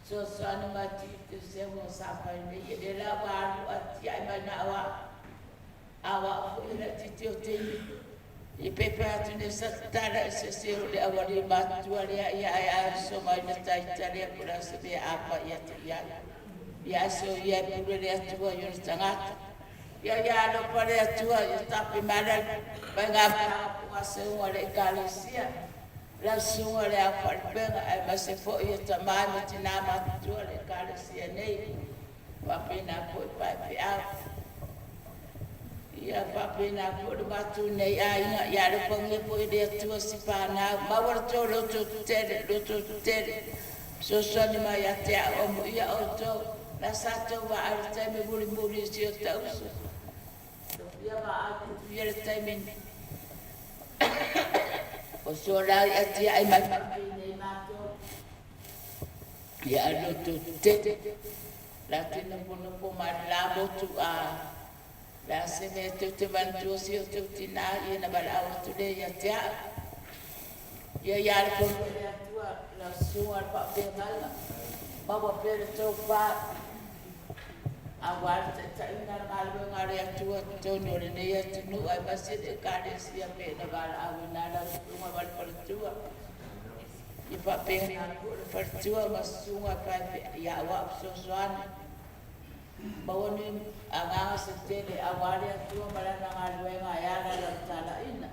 Fesoasoani mai tiute seuga sa fai nei, e le la ua alu atiae mai na o au. A o au foi e laitiiti o taimi. I pepe atu nei sa tatala i se isi o le aualii matutua lea, ia ae a oso mai na taita lea po o le a se mea a fai atu i ai. Ia ae soia e pule le Atua i ona tagata. Ia ia alofa le Atua ia tapi mai le faiga gaseuga o le Ekalesia. Lau susuga le au faalupega aemaise foi ia tamā ma tinā matutua o le Ekalesia nei. Faapena foi faifeau. Ia faapena foi le matou nei aiga, ia alofagia foi e le Atua si fanau, maua le tou loto tetele, loto tetele, fesoasoani mai ia te au, amuia outou, la sa tou vaai i le taimi mulimuli i si o ta uso. Ia vaai atu ia le taimi o sola i atiae mai nei matou. Ia loto tetele, la te nofonofo ma le la motu a la se mea tou te manatua si o tou tinā ia na valaau atu lea ia te au. Ia ia le fono le Atua lau susuga le faafeagaiga maua pea le tofa aua le taitaiga o le galuega a le Atua totonu o lenei atunuu aemaise le Ekalesia pei ona valaauina ai lau susuga ma le faletua. Ia faapena foi le faletua ma susuga ia aua o fesoasoani. Maua ni agaga se tele aua le Atua ma lana galuega e ala i lau talaina.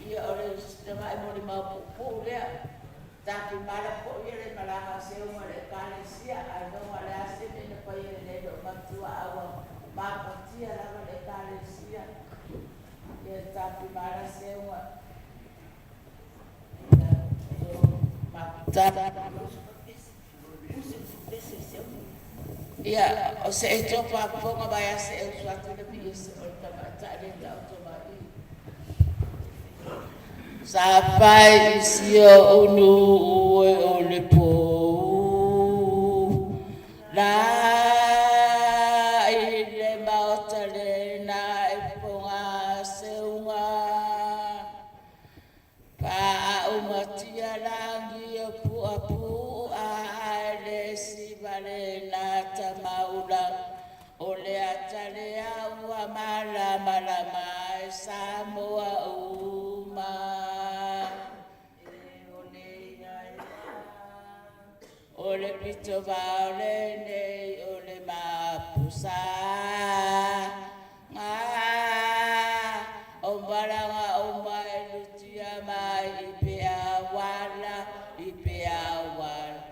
Ia o le tamai molimau puupuu lea, tapi mala foi ia le malaga a seuga o le Ekalesia, ailoga o le a se mea na faia e lenei loomatua a ua mafatia lava le Ekalesia. Ia tapi mala seuga. Ia, o se e tō whāponga mai a se e usu atu le mi se o le tamaitai le taoto mai i. Sa fai i si o unu ue o le pō la i le maota le na e ponga seunga. Faaumatia langi o puapua ae le sivale na tamaula o le ata lea ua malamalama ai Samoa uma. O le pito vao lenei o le mapusa ngā o malaga o mai lutia mai i pea wala i pea wala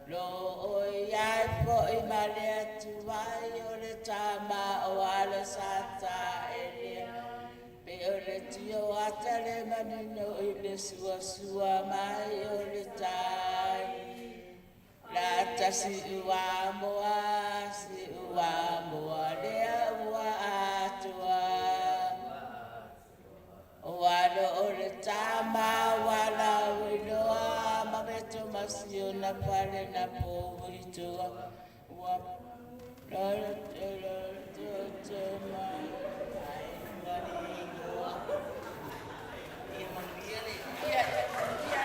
lo o iai foi ma le atuai o le tama o ala sata elia pe o le tio ata le manino i le suasua mai o le tai. La tasi ua moa si ua moa lea ua atua. O alo o le tama wala uiloa ma meto masio na pale na poitua. Ua lo lo lo to to ma. Ia, ia,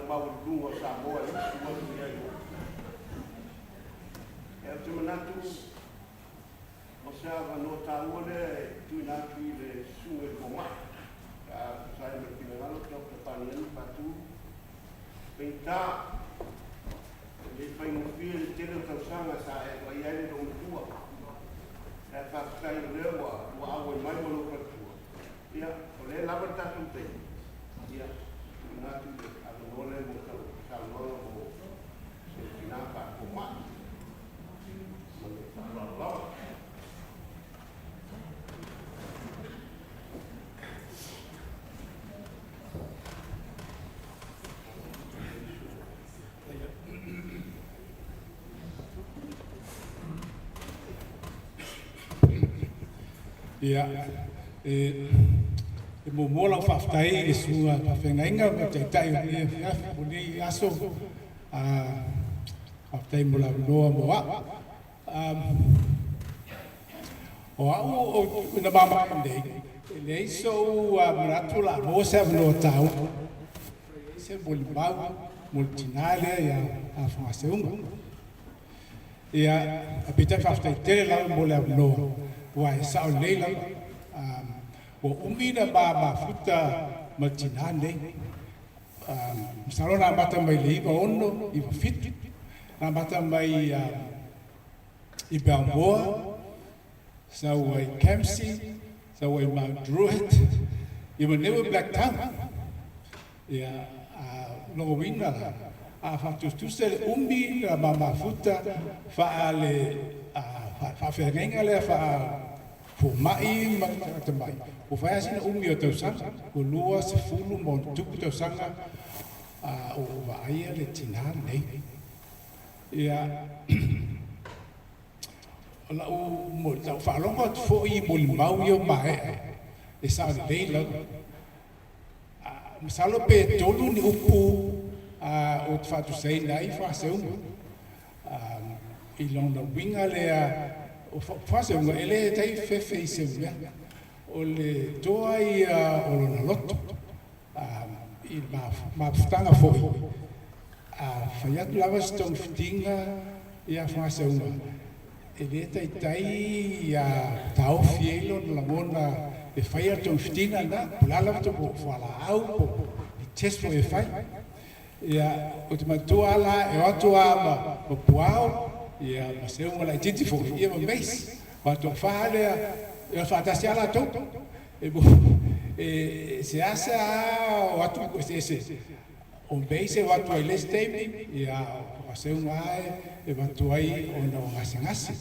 maualuluga o Samoa e usu atu i ai oe. Ia, ou te manatu o se avanoa taua lea e tuuina atu i le Susuga i le Fomai, pe a tusa ai ma le finagalo Doctor Paniani Patu. Faigata, e le faigofie le tele o tausaga sa e vaaia ai le loomatua. Ae faafetai o lea ua auai mai ma lou faletua. Ia, o lea e lava le tatou taimi, ia, tuuina atu le avanoa lea mo sau saunoaga mo se tina faafomai. Ma le faaaloalo lava. Ia, e muamua lau faafetai i le susuga faafeagaiga ma taitai o lenei afiafi, o lenei aso. Faafetai mo le avanoa mo au. O au na mama nei, e leai sou manatu o le a maua se avanoa taua se molimau mo le tinā lea ia Afogaseuga. Ia, peitai faafetai tele lava mo le avanoa, ua e sao lelei lava. Ua umi na mafuta ma le tinā nei. Masalo na amata mai le 96, 97, na amata mai i Balmoa, sau ai Campsie, sau ai Mount Druitt, ia ma nei ua Blacktown. Ia, logo uiga la, a faatusatusa le umi na mamafuta faale faafeagaiga lea faa-fomai ma tagata mai, ua fai lava sina umi o tausaga, ua 20+ tausaga o vaaia le tinā lenei. Ia, o lau faalogo atu foi i molimau ia ua maea, e sao lelei lava. Masalo pe tolu ni upu ou te faatusaina ai Faaseuga. I lona uiga lea, o Faaseuga e le tai fefe i se mea. O le toa ia o lona loto. I mafutaga foi, a fai atu lava se togafitiga ia Faaseuga, e le taitai ia taofi ai lona lagona e faia le togafitiga na, po o le a lava po o fualaau po o ni test foi e fai. Ia, ou te manatua la e o atu lava ma Puao, ia ma Seuga laitiiti foi, ia ma Mace. O atu fa lea, e faatasi lava latou. E seasea o atu eseese. O Mace e o atu ai le isi taimi, ia o Seuga e avatu ai ona o gasegase.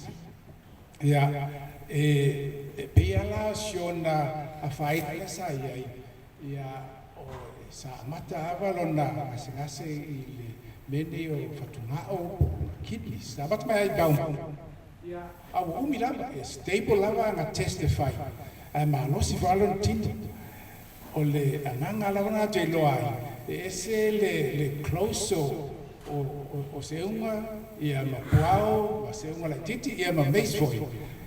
Ia, e pei lava si ona afaina lea sa i ai, ia, o sa amata lava lona gasegase i le mea nei o fatugao po o kidneys. Sa amata mai ai i Balmoa. Ia, a ua umi lava, e stable lava aga test e fai, ae malosi foi lava lona tino. O le agaga lava na te iloa ai, e ese le close o Seuga, ia ma Puao, ma Seuga laitiiti, ia ma Mace foi,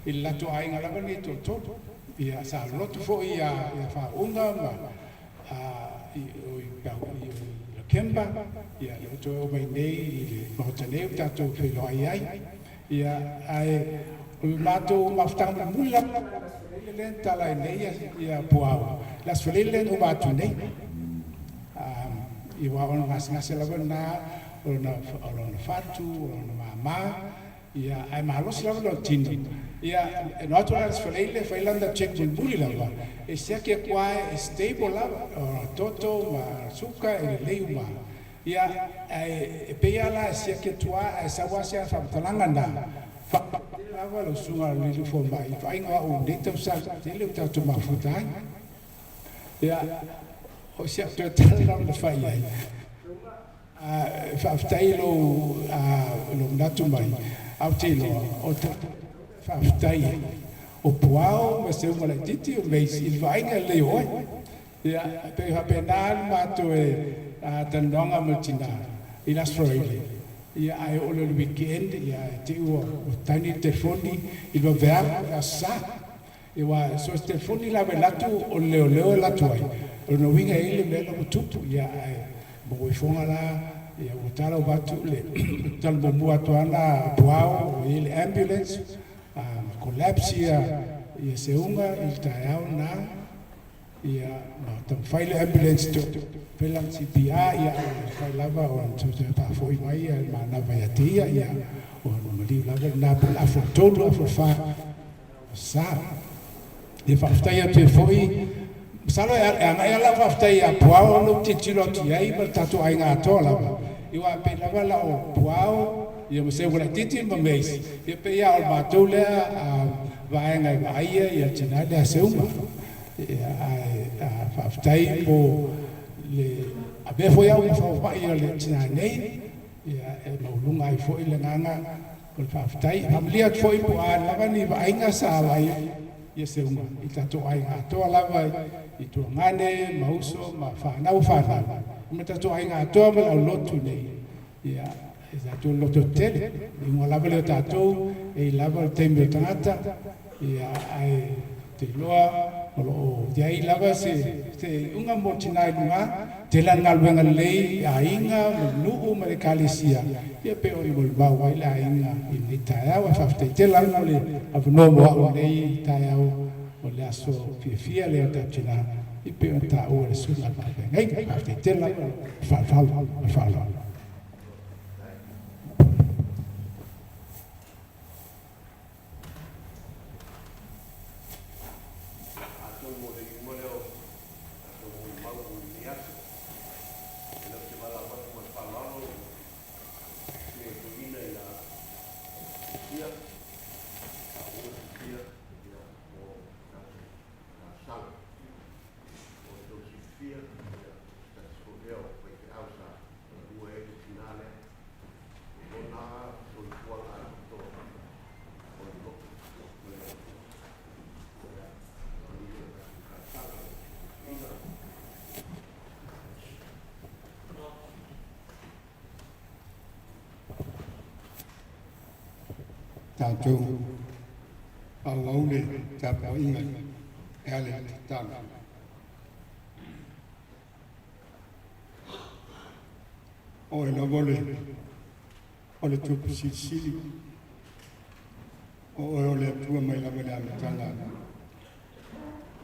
i le latou aiga lava nei toatolu. Ia, sa lotu foi ia faauuga ma i Lakemba, ia le toe o mai nei i le maota nei o tatou feiloai ai. Ia, ae o le matou mafutaga mulimuli lava le tala ai nei ia Puao, le Aso Faraile lea na uma atu nei. Ia ua ona gasegase lava na o lona fatu, o lona mama, ia, ae malosi lava lona tino. Ia, no atu la le Aso Faraile fai lana check mulimuli lava, e siaki atu lava e stable lava, o toto ma suka e lelei uma. Ia, ae e pei lava la e siaki atu lava, ae sau lava se faamatalaga na, lava lau susuga i le fomai, vaaiga o au nei tausaga tele o tatou mafuta ai. Ia, o si au toe tala lava na fai ai. Faafetai lou manatu mai, ae ou te iloa, o faafetai ai. O Puao ma Seuga laitiiti o Mace i le vaaiga lelei o oe. Ia, pe faapena le matou e talanoaga ma le tinā i le Aso Faraile. Ia, ae oo loa i le weekend, ia, e te i ua tagi le telefoni i le vaveao i le Aso Sa. Ia, ua so o se telefoni lava e alu atu o le leoleo e alu atu ai, o lona uiga e i ai le mea la ua tupu. Ia, ae Mo ifoga la ia ua tala ua atu le tala muamua atu ana puao o i le ambulance ma collapse ia Seuga i le taeao na ia ma taumafai le ambulance to fai CPR ia fai lava o toe faafo'i mai ia le manava ia te ia ia o maliu lava lena po le afa 3 afa 4 sa. Ia faafetai atu ai foi masalo e agai ala faafetai ia Puao ona ou tilotilo atu i ai ma le tatou aiga atoa lava. Ia aua pei lava la o Puao ia ma Seuga laitiiti ma Mace ia pei lava o le matou lea vaega e vaaia ia tinā lea Seuga. Ia ae faafetai mo le avea foi au ma faumai o le tinā nei ia e maualuga ai foi le agaga o le faafetai. E faamalie atu foi po o a lava ni vaaiga sa vaai ia Seuga i tatou aiga atoa lava i tuagane ma uso ma fanau fanau ma tatou aiga atoa ma le aulotu nei ia e tatou loto tele i uga lava lea o tatou e i lava le taimi o tagata ia ae te iloa o lo o iai lava se iuga mo tinā i luga tele ana galuega lelei i aiga ma nuu ma le ekalesia ia pe o le molimau ai le aiga i lenei taeao. Ae faafetai tele lava mo le avanoa mo a'u lenei taeao o le aso fiafia lea o tatou tinā i pei ona taua e le susuga i le faafeagaiga. Faafetai tele lava le faaaloalo ma le faaaloalo. Atonu o le iuga lea o tatou molimau mo lenei aso. E lau te valaau atu ma le faaaloalo i le toeaina ia Sophia, faaauau Sophia ia mo tatou talosaga. Mo le tou silafia, ia, o se tasi foi lea o faifeau sa galue ai le tinā lea. O lona soifuaga atoatoa o le loto ma le Atua. Ia, manuia le tatou talosaga i le toeaina. Tatou faaauau le tapuaiga e ala i le tatalo. O oe lava o le Tupu Silisili, o oe o le Atua mai lava i le amataga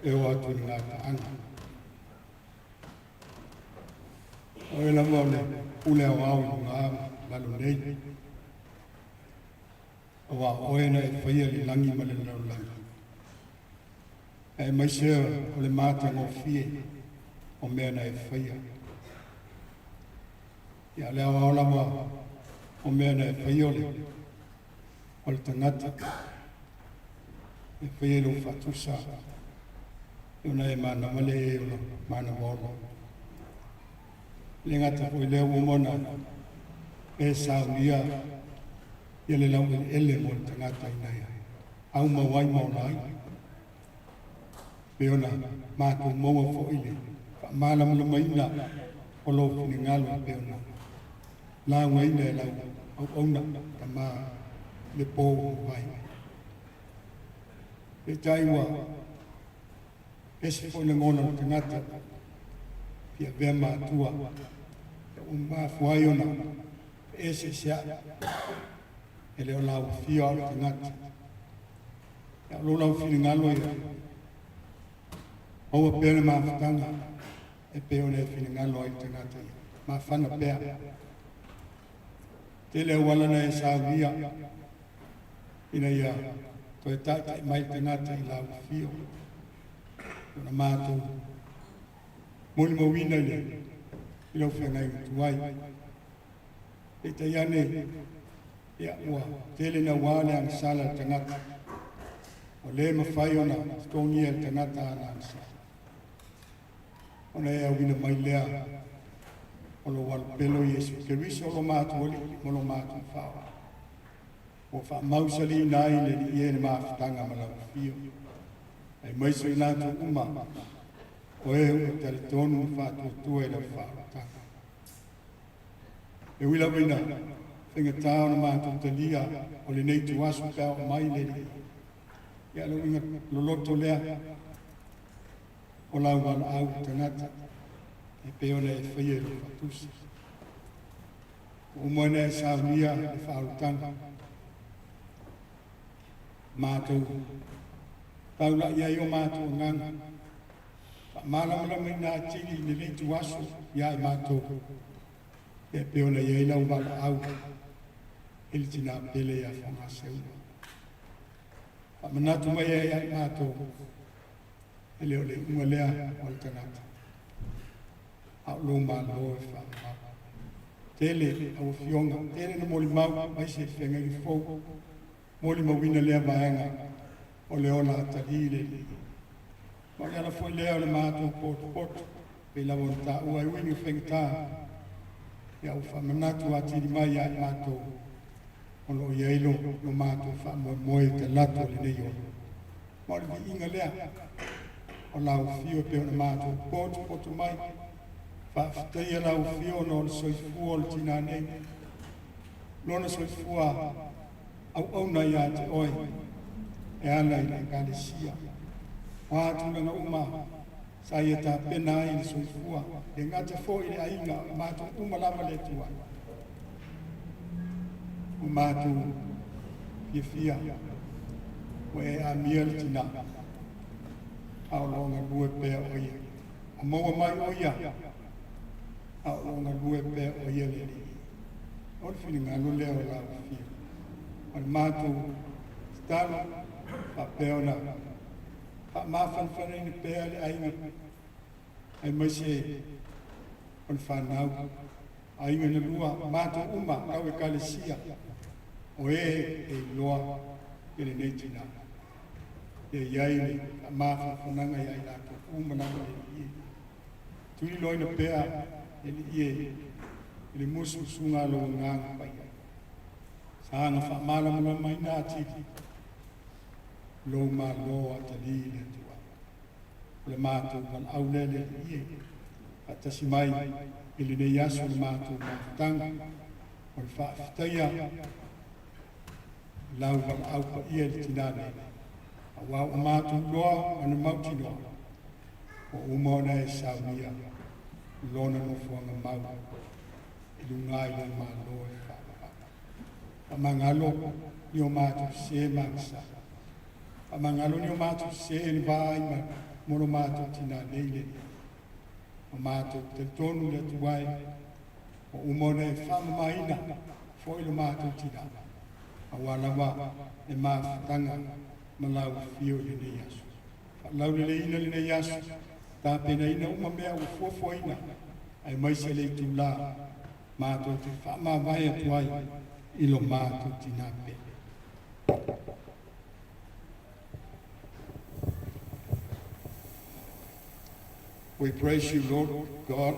e oo atu i le gataaga. O oe lava o le pule aoao i luga ma lalo nei, auā o oe na e faia le lagi ma le lalolagi, aemaise o le matagofie o mea na e faia. Ia le aoao lava o mea na e faia o le tagata e faia i lou faatusa ona e manava le e o le manava ola. Le gata foi lea ua uma ona e saunia ia le laueleele mo le tagata ina ia aumau ai ma ola ai. Pei ona matou maua foi le faamalamalamaina o lou finagalo e pei ona laugaina e lau auauna tama le po ua mavae. Peitai ua ese foi lagona o le tagata fia avea ma Atua ua mafua ai ona feeseesea'i e le o lauafia o le tagata. Ia o lou lau finagalo ia maua pea le mafutaga e pei ona e finagalo ai le tagata ia mafana pea. Tele auala na e saunia ina ia toe taitai mai le tagata i lau afio. Ona matou molimauina i le i lau feagaiga tuai. Peitai ane, ia ua tele nauā le agasala le tagata. O le mafai ona totogia e le tagata ana agasala. Ona e auina mai lea o lou alopelo Iesu Keriso o lo matou Alii ma lo matou Faaola. Ua faamausaliina ai le Alii e le mafutaga ma lau afio. Aemaise i latou uma o e ua talitonu ma faatuatua i lau faaolataga. E ui lava ina faigata ona matou talia o lenei ituaso pe a oo mai le Alii. Ia le uiga loloto lea o lau valaau i tagata e pei ona e faia i lou faatusa. Ua uma ona e saunia le faaolataga matou taulai ai o matou agaga faamalamalamaina atili i lenei ituaso ia i matou e pei ona i ai lau valaau i le tinā pele ia Fogaseuga. Faamanatu mai ai ia i matou e le o le iuga lea o le tagata a o lou malo e faamamau. Tele lau Afioga, tele na molimau mai se feagaiga fou, molimauina lea vaega o le ola atalii le Alii. Ma o le ala foi lea o le matou potopoto, pei lava ona taua e ui ina faigata, ia ua faamanatu atili mai ia i matou o lo o i ai lo matou faamoemoe i talaatu o lenei ola. Ma o le viiga lea o lau afio e pei ona matou potopoto mai, faafetaia lau afio ona o le soifua o le tinā nei, lona soifua auauna ia te oe e ala i le Ekalesia. O a tulaga uma sa ia tapena ai le soifua, le gata foi i le aiga, o matou uma lava le Atua. Ua matou fiafia ua e amia le tinā, a o lo o galue pea o ia. Ua maua mai o ia, a o lo o galue pea o ia le Alii. O le finagalo lea o lau afio. O le matou tatalo faapea ona faamafanafanaina pea le aiga aemaise o le fanau aiga na lua matou uma lau Ekalesia o e e iloa i lenei tinā. Ia i ai le faamafanafanaga ia i latou uma lava le Alii e. Tuliloaina pea le Alii e i le musumusuga a lou Agaga Paia. Saga faamalamalamaina atili lou malo atalii le Atua. O le matou valaau lea le Alii e. Faatasi mai i lenei aso le matou mafutaga o le faafetaia lau valaau paia i le tinā nei. Aua ua matou iloa ma le mautinoa, ua uma ona e saunia lona nofoaga mau i luga i lou malo e faavavau. Faamagalo ni o matou sesē ma agasala. Faamagalo ni o matou sesē i le va ai ma mo lo matou tinā nei le Alii. O matou talitonu le Atua e, ua uma ona e faamamaina foi lo matou tinā. Aua lava le mafutaga ma lau afio i lenei aso. Faalauleleina lenei aso, tapenaina uma mea ua fuafuaina, aemaise le itulā matou te faamavae atu ai i lo matou tinā pele. We praise you, Lord God,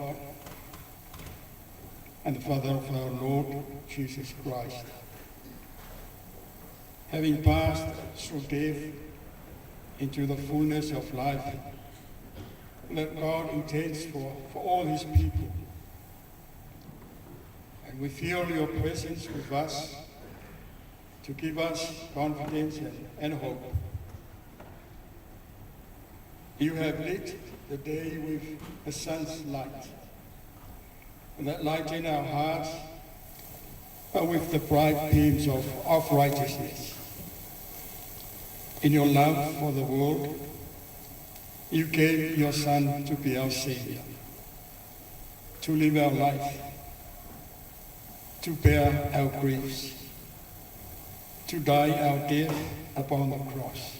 and the Father of our Lord Jesus Christ. Having passed through death into the fullness of life, that God intends for all his people. And we feel your presence with us to give us confidence and hope. You have lit the day with the sun's light, and that light in our hearts with the bright beams of righteousness. In your love for the world, you gave your Son to be our Savior, to live our life, to bear our griefs, to die our death upon the cross.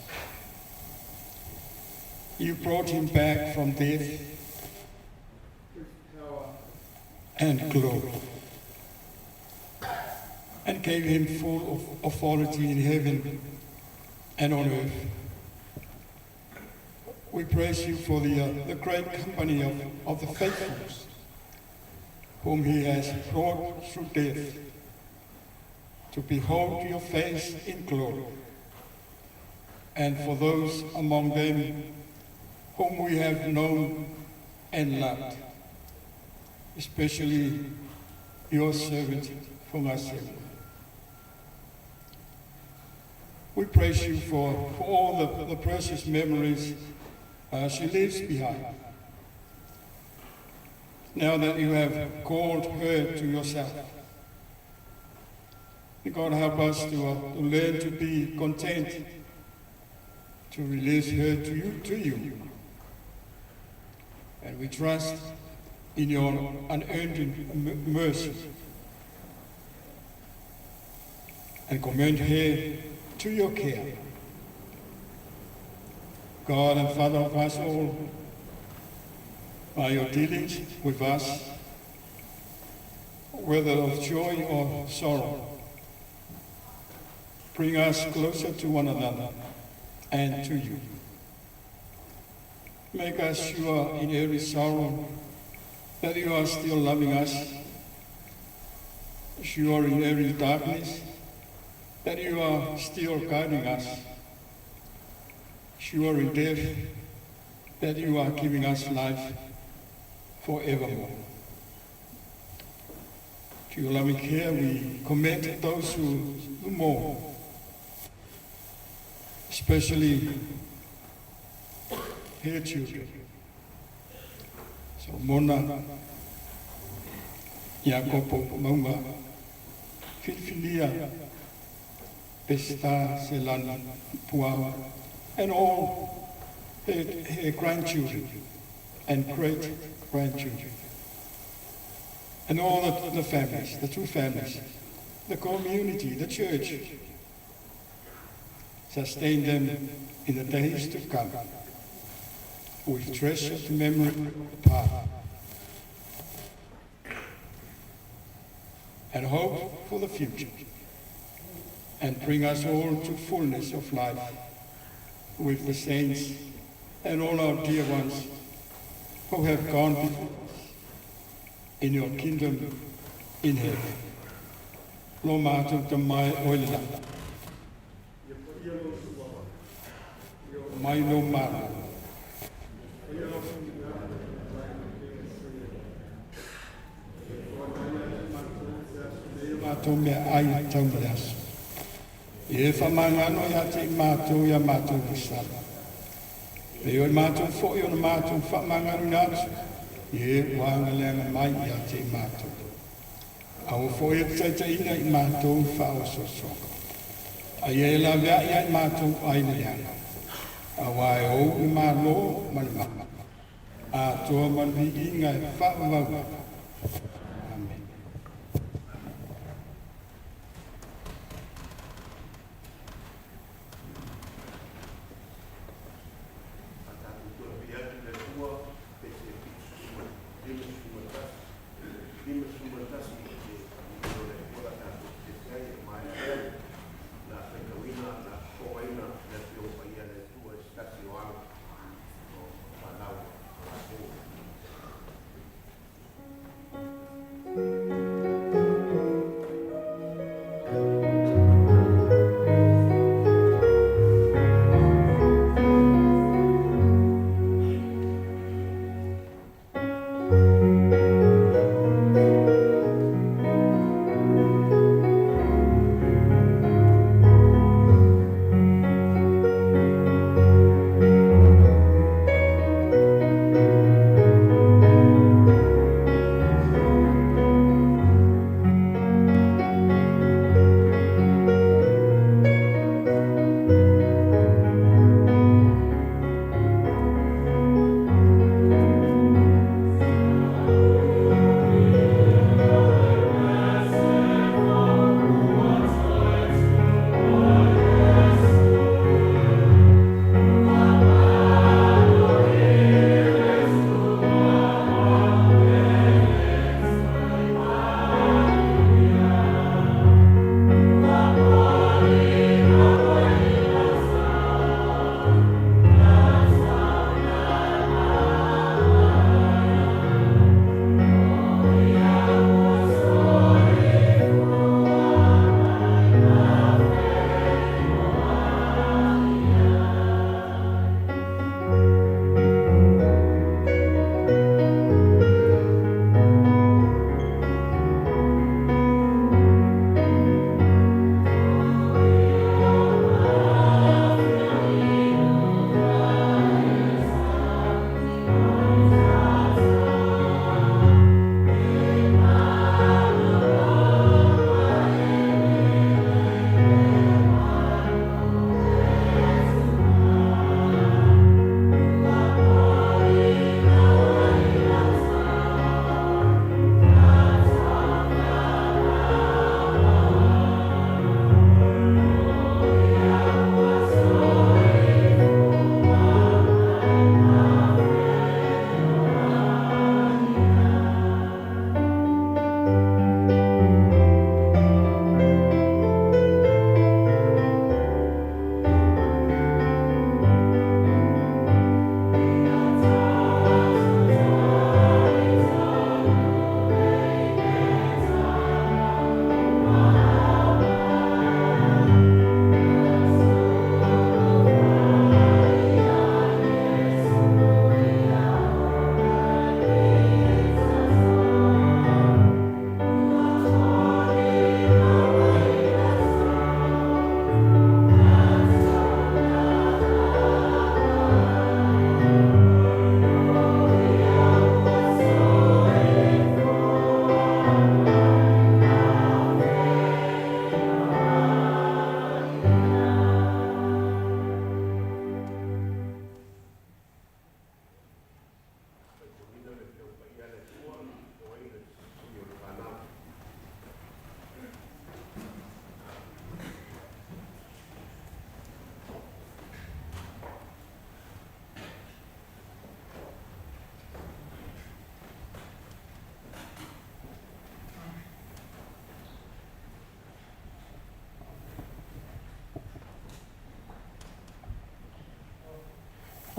You brought him back from death with power and glory, and gave him full of authority in heaven and on earth. We praise you for the great company of the faithfuls, whom he has brought through death, to behold your face in glory, and for those among them whom we have known and loved, especially your servant Fogaseua. We praise you for all the precious memories she leaves behind. Now that you have called her to yourself, God help us to learn to be content, to release her to you. And we trust in your unearned mercy and commend her to your care. God and Father of us all, by your dealings with us, whether of joy or sorrow, bring us closer to one another and to you. Make us sure in every sorrow that you are still loving us, sure in every darkness that you are still guiding us, sure in death that you are giving us life forevermore. To your loving care we commend those who mourn, especially her children. Solomona, Iakopo Maunga, Filifilia, Pesta, Selani, Puao, and all her grandchildren and great-grandchildren, and all the families, the two families, the community, the church. Sustain them in the days to come with treasured memory of the past and hope for the future, and bring us all to fullness of life with the saints and all our dear ones who have gone before us in your kingdom in heaven. Lo mātou ta mai o le langa. Mai lo malo. Mātou mea ai tau ma le aso. I e whamangano ia te i mātou ia mātou kisala. E oi mātou fo i ona mātou whamangano ina atu. I e wānga leanga mai ia te i mātou. A o fo e taita ina i mātou whaososoga. Ai e la vea ia i mātou ai le leanga. A wai o le malo ma le mama. A toa manvi inga e whaavau. Amen.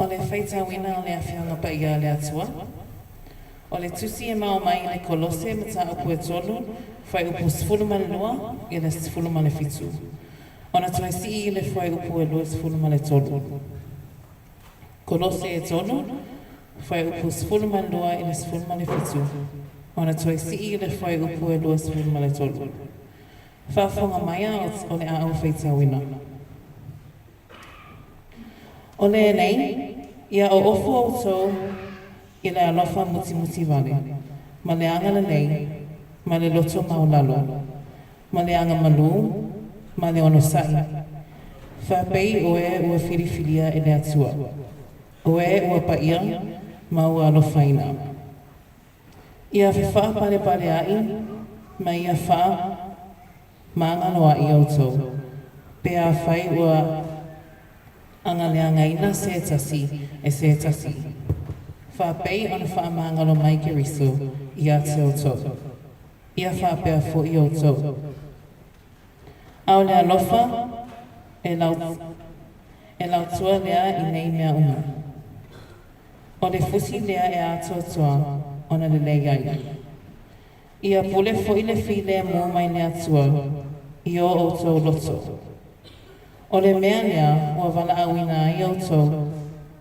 O le faitauina o le Afioga Paia a le Atua. O le tusi e mao mai i le Kolose mataupu e 3, fuaiupu 12 i le 17. Ona toe sii i le fuaiupu e 23. Kolose e 3, fuaiupu 12 i le 17. Ona toe sii i le fuaiupu e 23. Faafofoga maia o le a ou faitauina. O lenei, ia oofo outou i le alofa mutimuti vale, ma le agalelei, ma le loto maualalo, ma le agamalū, ma le onosa'i. Faapei o e ua filifilia e le Atua. O e ua paia ma ua alofaina. Ia fefaapalepai ma ia faamagaloa'i outou. Pe afai ua agaleagaina se tasi e se tasi. Faapei ona faamagalo mai Keriso ia te outou. Ia faapea fo'i outou. A o le alofa e lautua lea i nei mea uma. O le fusi lea e atoatoa ona lelei ai. Ia pule fo'i le filemu mai le Atua i o outou loto. O le mea lea ua valaauina ai outou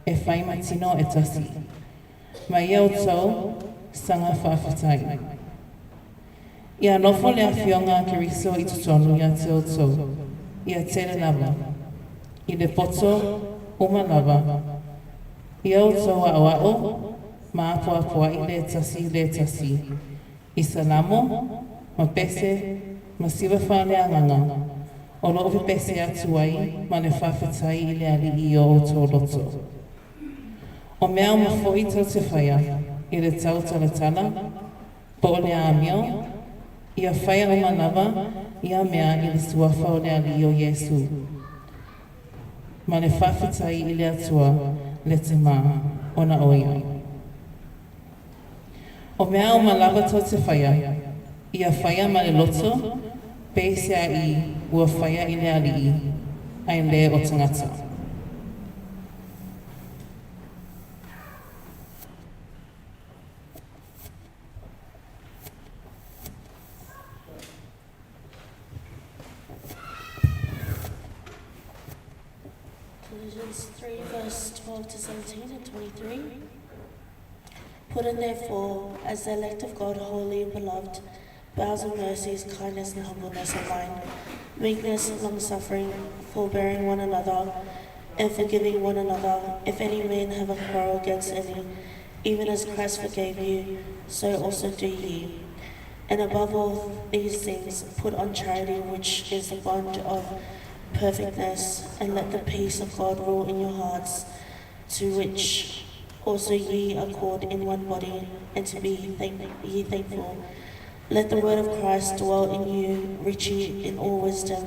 e fai ma tino e tasi. Ma ia outou saga faafetai. Ia nofo le afioga a Keriso i totonu ia te outou, ia tele lava, i le poto uma lava, ia outou a'oa'o ma apoapoa'i le tasi i le tasi, i salamo, ma pese, ma siva faaleagaga, o loo pepese atu ai ma le faafetai i le Alii i o outou loto. O mea uma fo'i tou te faia i le tautalatala, po o le amio, ia faia uma lava ia mea i le suafa o le Alii o Iesu. Ma le faafetai i le Atua le Tamā ona o ia. O mea uma lava tou te faia, ia faia ma le loto, peiseai ua faia i le Alii, ae le o tagata. Colossians 3, verse 12 to 17 and 23. Put on therefore, as the elect of God, holy and beloved, bowels of mercies, kindness and humbleness of mind, meekness, long-suffering, forbearing one another, and forgiving one another, if any man have a quarrel against any, even as Christ forgave you, so also do ye. And above all these things, put on charity, which is the bond of perfectness, and let the peace of God rule in your hearts, to which also ye are called in one body, and to be ye thankful. Let the word of Christ dwell in you richly in all wisdom,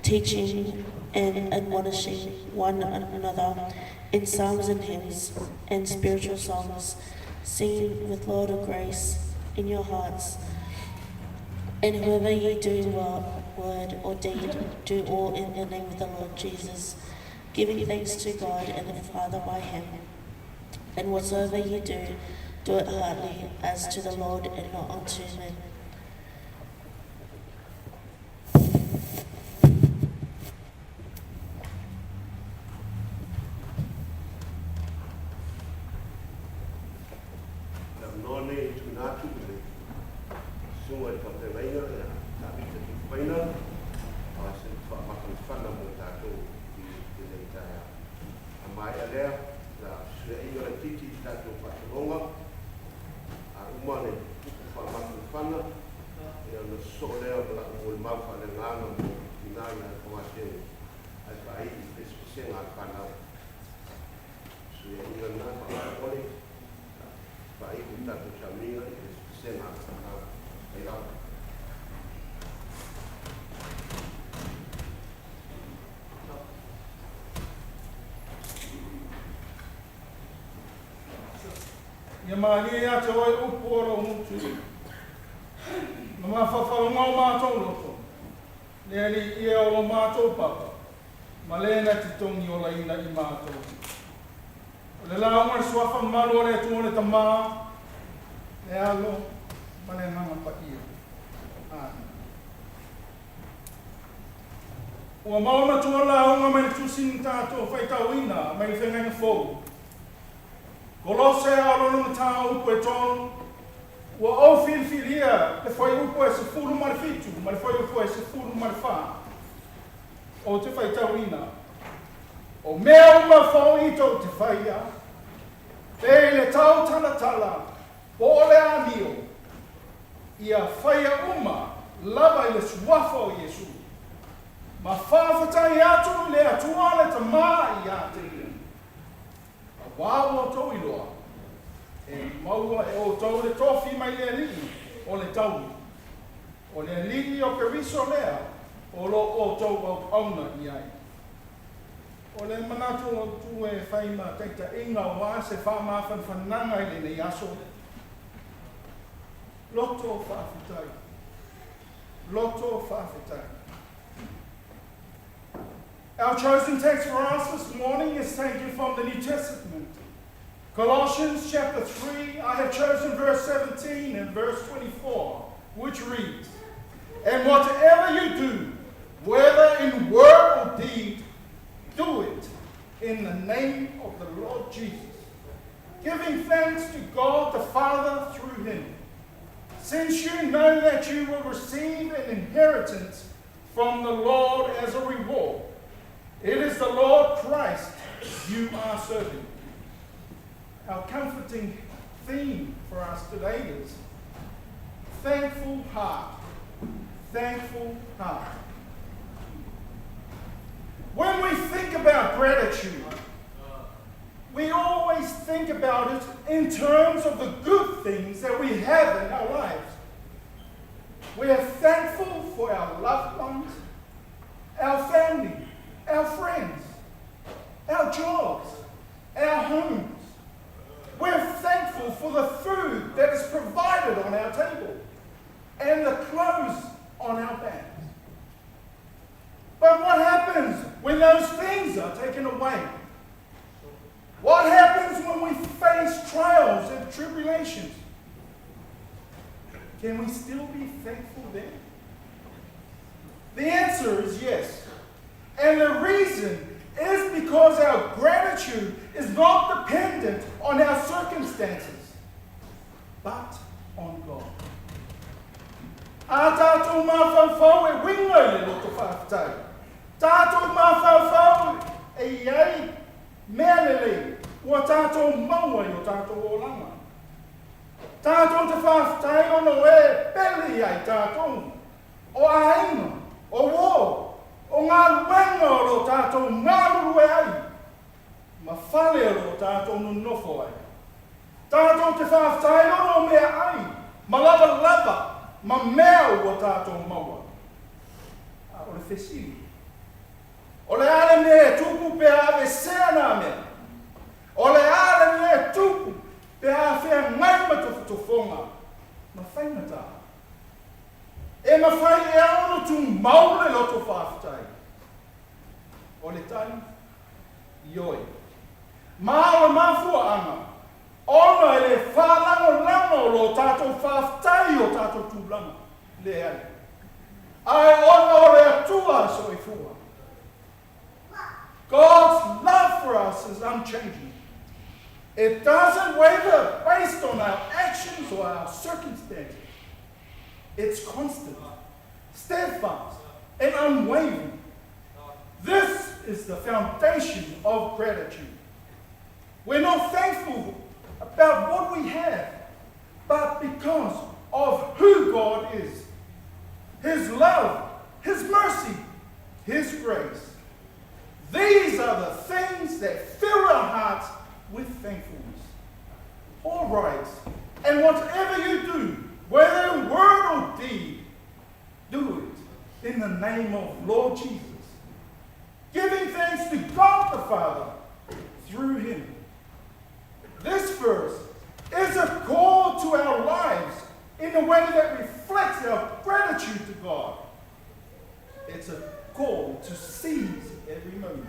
teaching and admonishing one another in psalms and hymns and spiritual songs, singing with Lord of grace in your hearts. And whoever ye do in word or deed, do all in the name of the Lord Jesus, giving thanks to God and the Father by him. And whatsoever ye do, do it heartily, as to the Lord and not unto men. Le avanoa lenei e tuuina atu i le susuga i le faafeagaiga ia Tavita Tupufaina a se faamatalafaga mo tatou i lenei taeao. A maea lea, o le a fesuiaiga laitiiti i le tatou faataloga, a uma le upu faamafanafana, ia ona sosoo lea ma lau molimau faaleagaga mo tina i nai Fogatele ae faaii i pesepesega a le fanau. Fesuiaiga lena faamolemole, faaiu le tatou sauniga i pesepesega a le fanau. Mai lava. Ia malie ia te oe upu o lou gutu, ma mafaufauga o matou loto, le Alii e o lo matou papa, ma le na te togiolaina i matou. O le lauga i le Suafa mamalu o le Atua le Tama, le Alo ma le Agaga Paia. Amene. Ua maua matua lauga mai le Tusi na tatou faitauina mai le Feagaiga Fou. Kolose a o lona mataupu e tolu, ua ou filifilia le fuaiupu e 17 ma le fuaiupu e 14. Ou te faitauina, O mea uma foi tou te faia, pe i le tautalatala po o le amio, ia faia uma lava i le Suafa o Iesu, ma faafetai atu i le Atua le Tama ia te ia. Auā ua outou iloa, e maua e outou le tofi mai le Alii o le tauli, o le Alii o Keriso lea o lo outou auauna i ai. O le manatu autu e fai ma taitaiga aua se faamafanafanaga i lenei aso, loto faafetai, loto faafetai. Our chosen text for us this morning is taken from the New Testament. Colossians chapter 3, I have chosen verse 17 and verse 24, which reads, And whatever you do, whether in word or deed, do it in the name of the Lord Jesus, giving thanks to God the Father through him. Since you know that you will receive an inheritance from the Lord as a reward, it is the Lord Christ you are serving. Our comforting theme for us today is thankful heart. Thankful heart. When we think about gratitude, we always think about it in terms of the good things that we have in our lives. We are thankful for our loved ones, our family, our friends, our jobs, our homes. We're thankful for the food that is provided on our table and the clothes on our backs. But what happens when those things are taken away? What happens when we face trials and tribulations? Can we still be thankful then? The answer is yes. And the reason is because our gratitude is not dependent on our circumstances, but on God. A tātou mafaufau e uiga i le loto faafetai. Tātou mafaufau e i ai mea lelei ua tātou maua i o tātou olaga. Tātou te faafetai ona o e pele i ai tātou, o aiga, o uō, o galuega o lo tātou galulue ai, ma fale o lo tātou nonofo ai. Tātou te faafetai ona o mea ai, ma lavalava, ma mea ua tātou maua. A o le fesili, o le a le mea e tupu pe a aveesea nā mea? O le a le mea e tupu pe a feagai ma tofotofoga ma faigata? E mafai ea ona tumau le loto faafetai? O le tali, ioe. Ma o le mafuaaga, ona e le faalagolago o lo tatou faafetai i o tatou tulaga, leai, ae ona o le Atua soifua. God's love for us is unchanging. It doesn't waver based on our actions or our circumstances. It's constant, steadfast, and unwavering. This is the foundation of gratitude. We're not thankful about what we have, but because of who God is. His love, His mercy, His grace. These are the things that fill our hearts with thankfulness. Paul writes, And whatever you do, whether in word or deed, do it in the name of Lord Jesus, giving thanks to God the Father through him. This verse is a call to our lives in a way that reflects our gratitude to God. It's a call to seize every moment,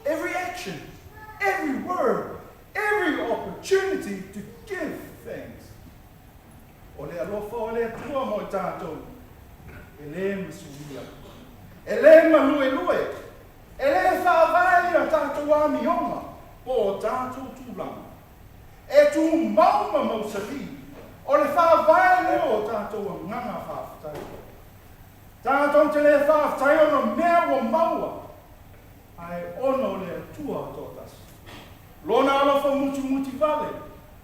every action, every word, every opportunity to give thanks. O le alofa o le Atua mo i tātou, e lē masuia, e lē maluelue, e lē faavae i a tātou amioga po o tātou tulaga. E tumau ma mausali, o le faavae lea o tātou agaga faafetai. Tātou te lē faafetai ona o mea ua maua, ae ona o le Atua toatasi. Lona alofa mutimuti vale,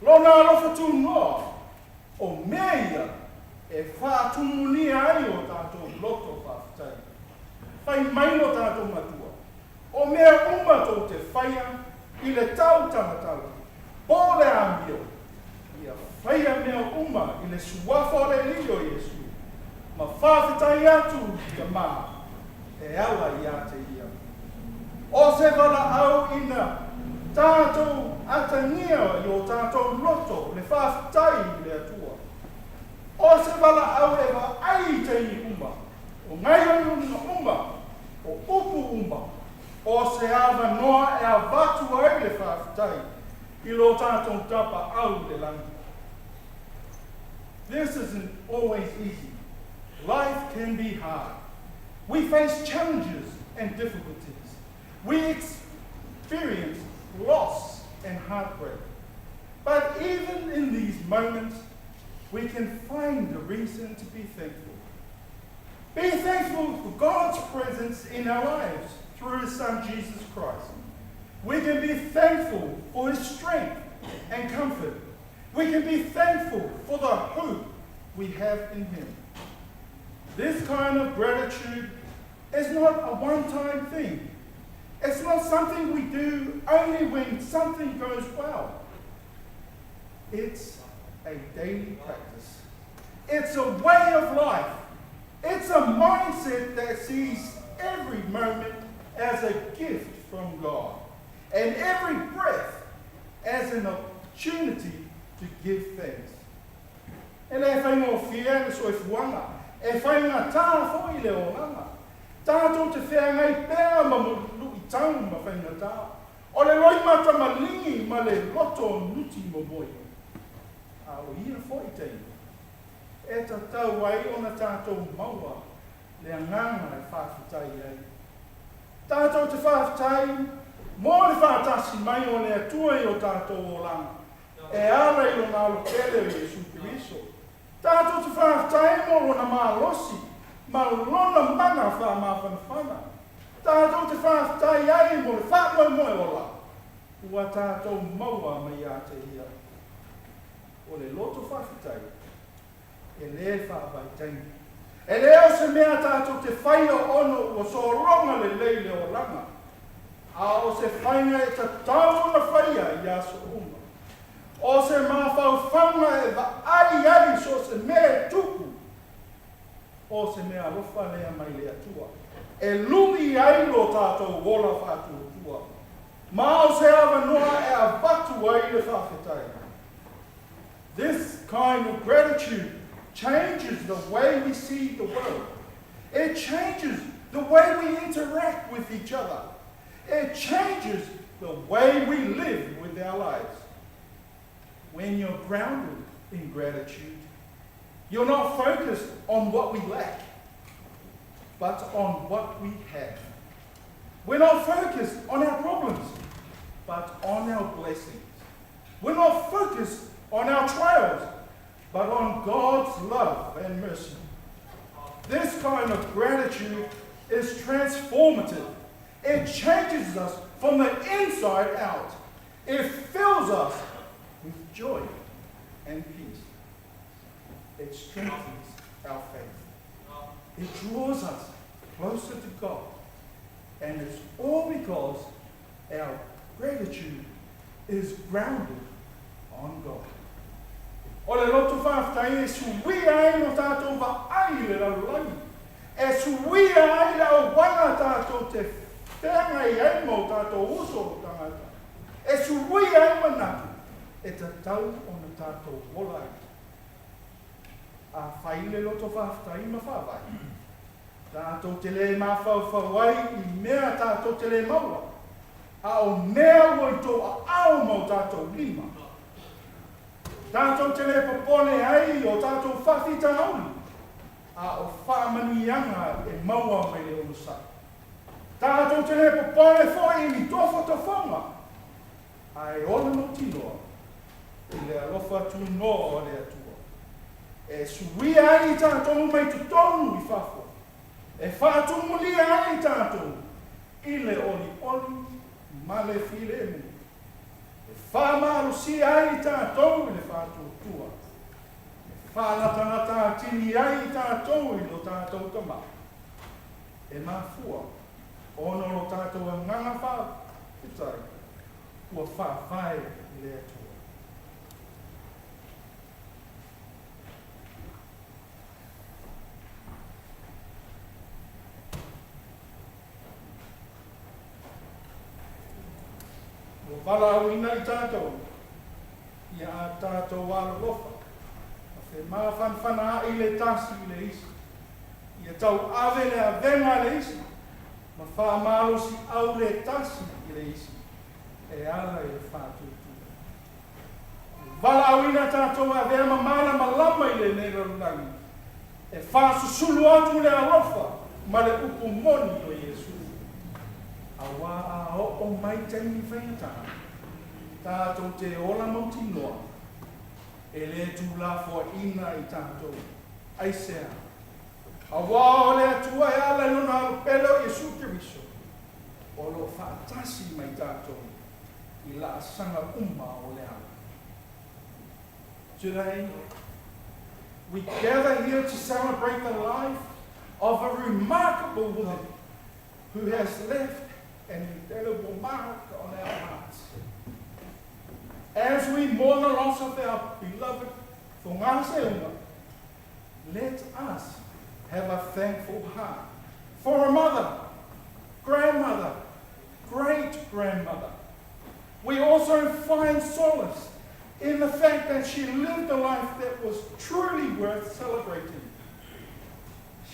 Lona alofa tunoa, o mea ia e faatumulia ai o tātou loto faafetai. Fai mai lo tātou Matua, o mea uma tou te faia i le tautalatala, po o le amio, ia faia mea uma i le suafa o le Alii o Iesu, ma faafetai atu i Tama e ala ia te ia. O se valaau ina tātou atagia i o tātou loto le faafetai i le Atua. O se valaau e vaai i taimi uma, o gaioioiga uma, o upu uma, o se avanoa e avatu ai le faafetai i lo tātou Tapaau i le lagi. This isn't always easy. Life can be hard. We face challenges and difficulties. We experience loss and heartbreak. But even in these moments, we can find a reason to be thankful. Be thankful for God's presence in our lives through His Son, Jesus Christ. We can be thankful for His strength and comfort. We can be thankful for the hope we have in Him. This kind of gratitude is not a one-time thing. It's not something we do only when something goes well. It's a daily practice. It's a way of life. It's a mindset that sees every moment as a gift from God and every breath as an opportunity to give thanks. E le faigofie le soifuaga, e faigata foi le olaga. Tatou te feagai pea ma luitau ma faigata, o le loimata maligi ma le loto nuti momoe. A o ia foi taimi e tatau ai ona tātou maua le agaga e faafetai ai. Tātou te faafetai mo le faatasi mai o le Atua i o tātou olaga, e ala i Lona alofele o Iesu Keriso. Tātou te faafetai mo Lona malosi ma Lona mana faamafanafana. Tātou te faafetai ai mo le faamoemoe ola ua tātou maua mai ia te Ia. O le loto faafetai e lē faavaitaimi. E lē o se mea tātou te whaia ono ua sologa lelei le olaga, a o se faiga e tatau ona faia i aso uma. O se mafaufauga e vaai ai so o se mea e tupu, o se meaalofa lea mai le Atua, e luʻi ai lo tātou ola faatuatua, ma o se avanoa e avatu ai le faafetai. This kind of gratitude changes the way we see the world. It changes the way we interact with each other. It changes the way we live with our lives. When you're grounded in gratitude, you're not focused on what we lack, but on what we have. We're not focused on our problems, but on our blessings. We're not focused on our trials, but on God's love and mercy. This kind of gratitude is transformative. It changes us from the inside out. It fills us with joy and peace. It strengthens our faith. It draws us closer to God. And it's all because our gratitude is grounded on God. O le loto faafetai e suia ai lo tātou vaai i le lalolagi, e suia ai le auala tātou te feagai ai ma o tātou uso o tagata, e suia ai manatu e tatau ona tātou ola ai. A fai le loto faafetai ma faavae, tātou te lē mafaufau ai i mea tātou te lē maua, A o mea ua i tou aao ma o tatou lima. Tatou te le popole ai i o tatou faafitauli, a o faamanuiaga e maua mai le onosai. Tatou te le popole foi i ni tofotofoga, a e ola mautinoa i le alofa tunoa o le Atua, e suia ai i tatou mai totonu i fafo, e faatumulia ai i tatou i le olioli ma le filemu, e faamalosia ai i tatou i le faatuatua, e faalatalata atili ai i tatou i lo tatou Tama. E mafua ona o lo tatou agaga faafetai ua faavae i le Atua. Ua valaauina i tatou ia a tatou alolofa ma femafanafanaai le tasi i le isi, ia tauave le avega a le isi ma faamalosiau le tasi i le isi e ala i le faatuatua. Ua valaauina tatou e avea ma malamalama i lenei lalolagi, e faasusulu atu le alofa ma le upu moni o Iesu. Auā a oo mai taimi faigata, tatou te ola mautinoa, e le tuulafoaiina i tatou. Aisea? Auā o le Atua e ala i Lona Alo pele o Iesu Keriso, o lo o faatasi ma i tatou i laasaga uma o le ala. Today, we gather here to celebrate the life of a remarkable woman who has left an indelible mark on our hearts. As we mourn the loss of our beloved Fogaseunga, let us have a thankful heart for a mother, grandmother, great-grandmother. We also find solace in the fact that she lived a life that was truly worth celebrating.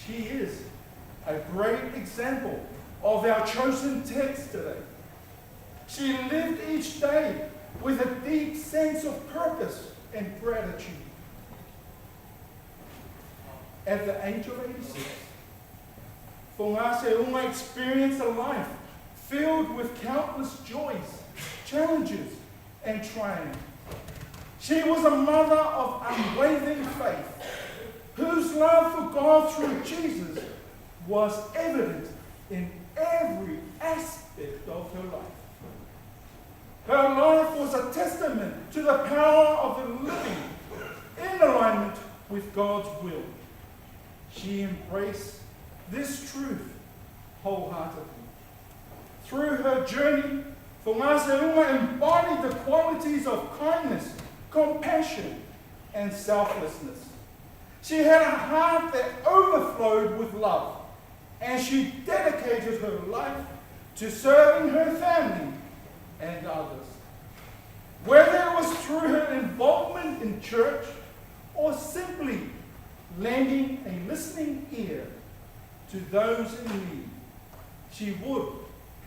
She is a great example of our chosen text today. She lived each day with a deep sense of purpose and gratitude. At the age of 86, Fogaseunga experienced a life filled with countless joys, challenges, and triumphs. She was a mother of unwavering faith, whose love for God through Jesus was evident in every aspect of her life. Her life was a testament to the power of the living in alignment with God's will. She embraced this truth wholeheartedly. Through her journey, Fogaseunga embodied the qualities of kindness, compassion, and selflessness. She had a heart that overflowed with love, and she dedicated her life to serving her family and others. Whether it was through her involvement in church or simply lending a listening ear to those in need, she would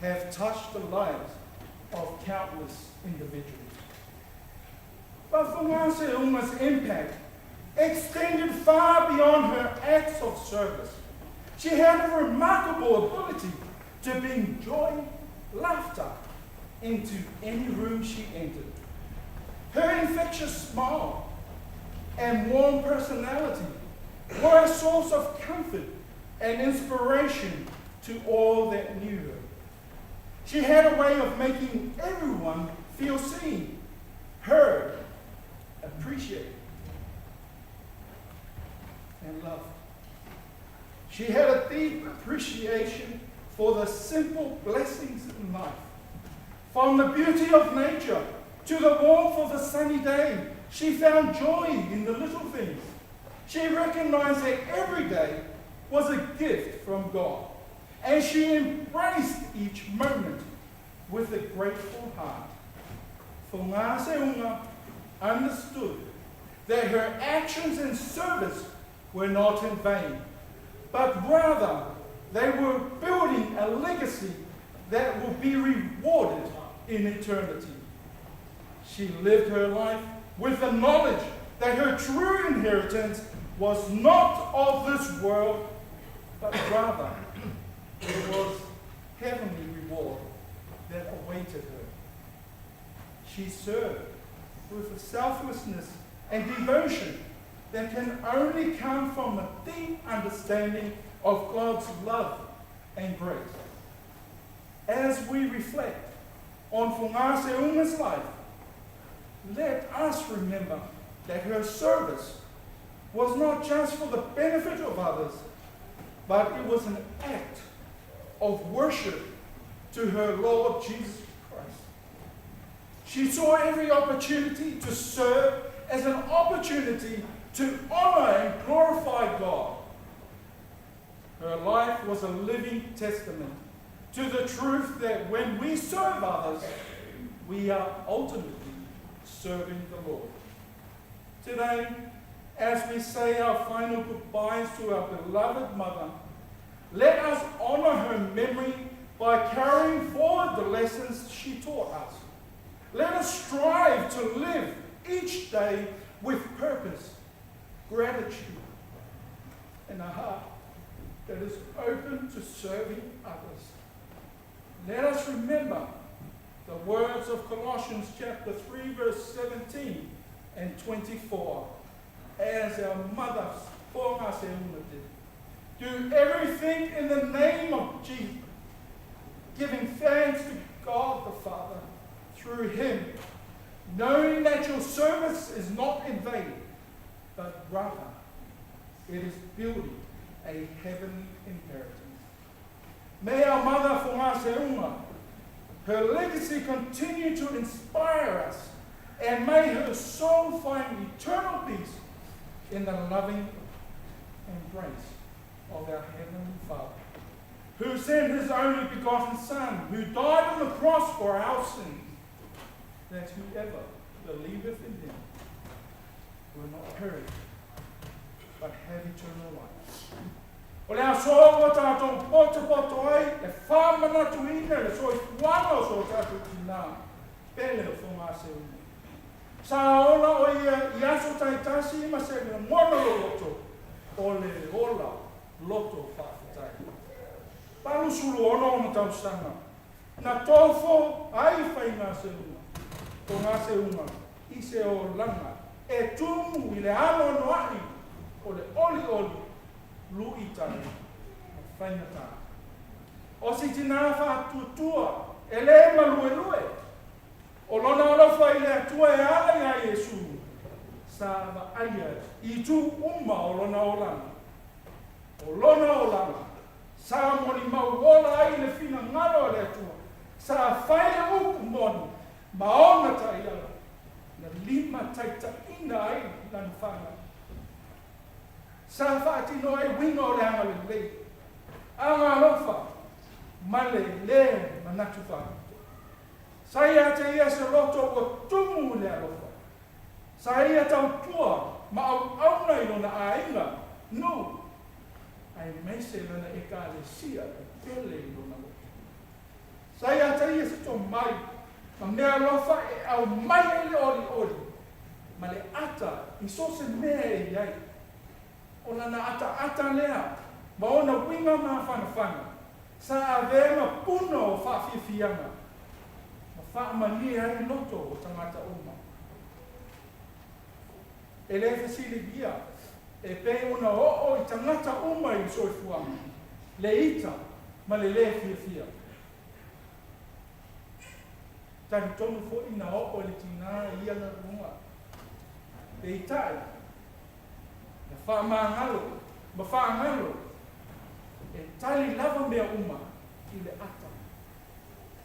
have touched the lives of countless individuals. But Fogaseunga's impact extended far beyond her acts of service. She had a remarkable ability to bring joy, laughter into any room she entered. Her infectious smile and warm personality were a source of comfort and inspiration to all that knew her. She had a way of making everyone feel seen, heard, appreciated, and loved. She had a deep appreciation for the simple blessings in life. From the beauty of nature to the warmth of a sunny day, she found joy in the little things. She recognized that every day was a gift from God, and she embraced each moment with a grateful heart. Fogaseunga understood that her actions and service were not in vain, but rather they were building a legacy that will be rewarded in eternity. She lived her life with the knowledge that her true inheritance was not of this world, but rather it was heavenly reward that awaited her. She served with a selflessness and devotion that can only come from a deep understanding of God's love and grace. As we reflect on Fogaseuga's life, let us remember that her service was not just for the benefit of others, but it was an act of worship to her Lord Jesus Christ. She saw every opportunity to serve as an opportunity to honor and glorify God. Her life was a living testament to the truth that when we serve others, we are ultimately serving the Lord. Today, as we say our final goodbyes to our beloved mother, let us honor her memory by carrying forward the lessons she taught us. Let us strive to live each day with purpose, gratitude, and a heart that is open to serving others. Let us remember the words of Colossians chapter 3, verse 17 and 24, as our mother Fogaseuga did. Do everything in the name of Jesus, giving thanks to God the Father through him, knowing that your service is not in vain, but rather it is building a heavenly inheritance. May our mother Fogaseuga, her legacy continue to inspire us, and may her soul find eternal peace in the loving embrace of our Heavenly Father, who sent his only begotten Son, who died on the cross for our sins, that whoever believeth in him will not perish, but have eternal life. O le aso ua tātou potopoto ai e whāmanatuina le soifuaga o so tātou tinā pele o Fogaseuga. Sa ola o ia i aso taitasi ma se lagona loloto o le ola loto faafetai. 86 ona tausaga na tofo ai Faigaseuga Fogaseuga i se olaga e tumu i le anoanoa'i o le olioli luʻitai ma faigatā. O se tinā faatuatua e lē maluelue, o lona alofa i le Atua e ala iā Iesū, sa vaaia i itu uma o lona olaga. O lona olaga, sa molimau ola ai le finagalo a le Atua, sa fai le upu moni ma ona taiala, na limataitaʻina ai lana fanau. Sa faatino ai uiga o le agalelei, agalofa ma le lē manatu faapito. Sa ia te ia se loto ua tumu i le alofa. Sa ia tautua ma auauna i lona aiga, nuu, aemaise lana Ekalesia e pele i lona loto. Sa ia te ia se tomai ma meaalofa e aumai ai le olioli ma le ata i so o se mea e i ai. O lana ataata lea ma ona uiga mafanafana sa avea ma puna o faafiafiaga ma faamalie ai loto o tagata uma. E lē fesiligia e pei ona oo i tagata uma i le soifuaga, le ita ma le lē fiafia. Talitonu foi na oo i le tinā i ia galuega. Peitai, na faamagalo ma faagalo e tali lava mea uma i le ata.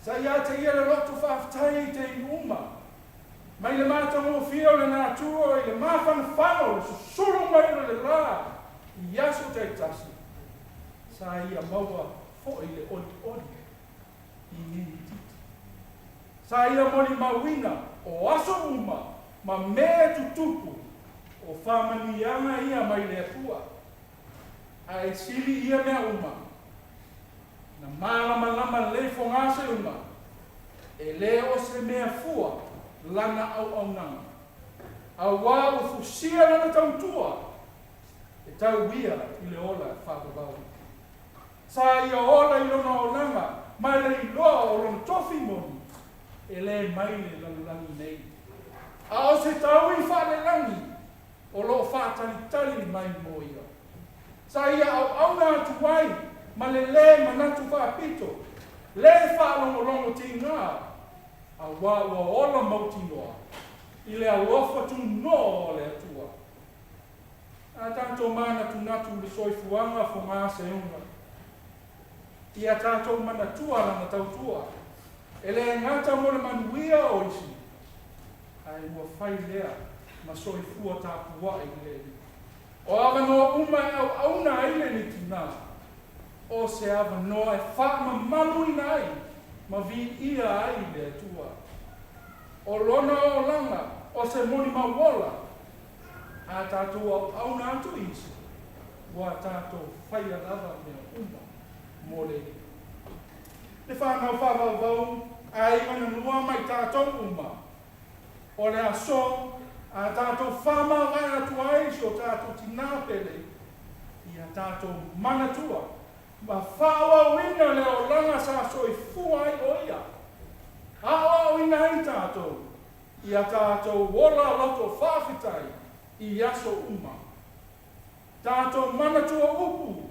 Sa ia te ia le loto faafetai i taimi uma, mai le matagofie o le natura i le mafanafana o le susulu mai o le lā i aso taitasi, sa ia maua foi le olioli i Nini-titi. Sa ia molimauina o aso uma ma mea e tutupu o faamanuiaga ia mai le Atua. A e sili ia mea uma, na malamalama ma lenei fogaseuga, e lē o se mea fua lana auaunaga, auā ua fusia lana tautua e tau ia i le ola faavavau. Sa ia ola i lona olaga ma le iloa o lona tofi moni e lē mai le lalolagi nei, a o se taui faalelagi o loo faatalitali mai mo ia. Sa ia auauna atu ai ma le lē manatu faapito, lē faalogologo tigā, auā ua ola mautinoa i le alofa tunoa o le Atua. A tatou manatunatu i le soifuaga fogaseuga, ia tatou manatua lana tautua, e lē gata mo le manuia o isi, ae ua fai lea ma soifua tapua'i i le Alii. O avanoa uma e auauna ai lenei tinā, o se avanoa e faamamaluina ai ma viia ai le Atua. O lona olaga o se molimau ola, a tatou auauna atu i isi, ua tatou faia lava mea uma mo le Alii. Le fanau faavauvau, aiga na lua ma i tatou uma, o le aso a tatou faamavae atu ai si o tatou tinā pele, ia tatou manatua ma faaauauina le olaga sa soifua ai o ia, aoaoina ai tatou, ia tatou ola loto faafetai i aso uma. Tatou manatua upu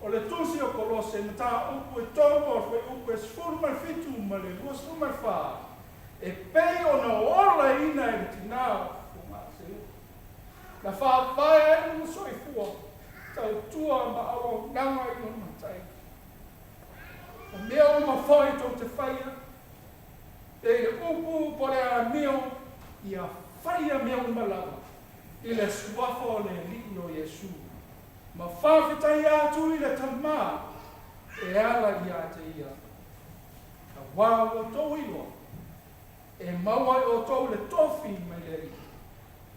o le Tusi o Kolose mataupu e 3 o le fuaiupu e 17 ma le 24, e pei ona olaina e le tinā o fogaseuga, na faavae ai lona soifua tautua ma auaunaga i lona taimi. O mea uma foi tou te faia, pe i le upu po o le amio, ia faia mea uma lava i le suafa o le Alii o Iesu, ma faafetaia atu i le Tamā e ala ia te ia. Auā ua outou iloa, e maua e outou le tofi mai le Alii,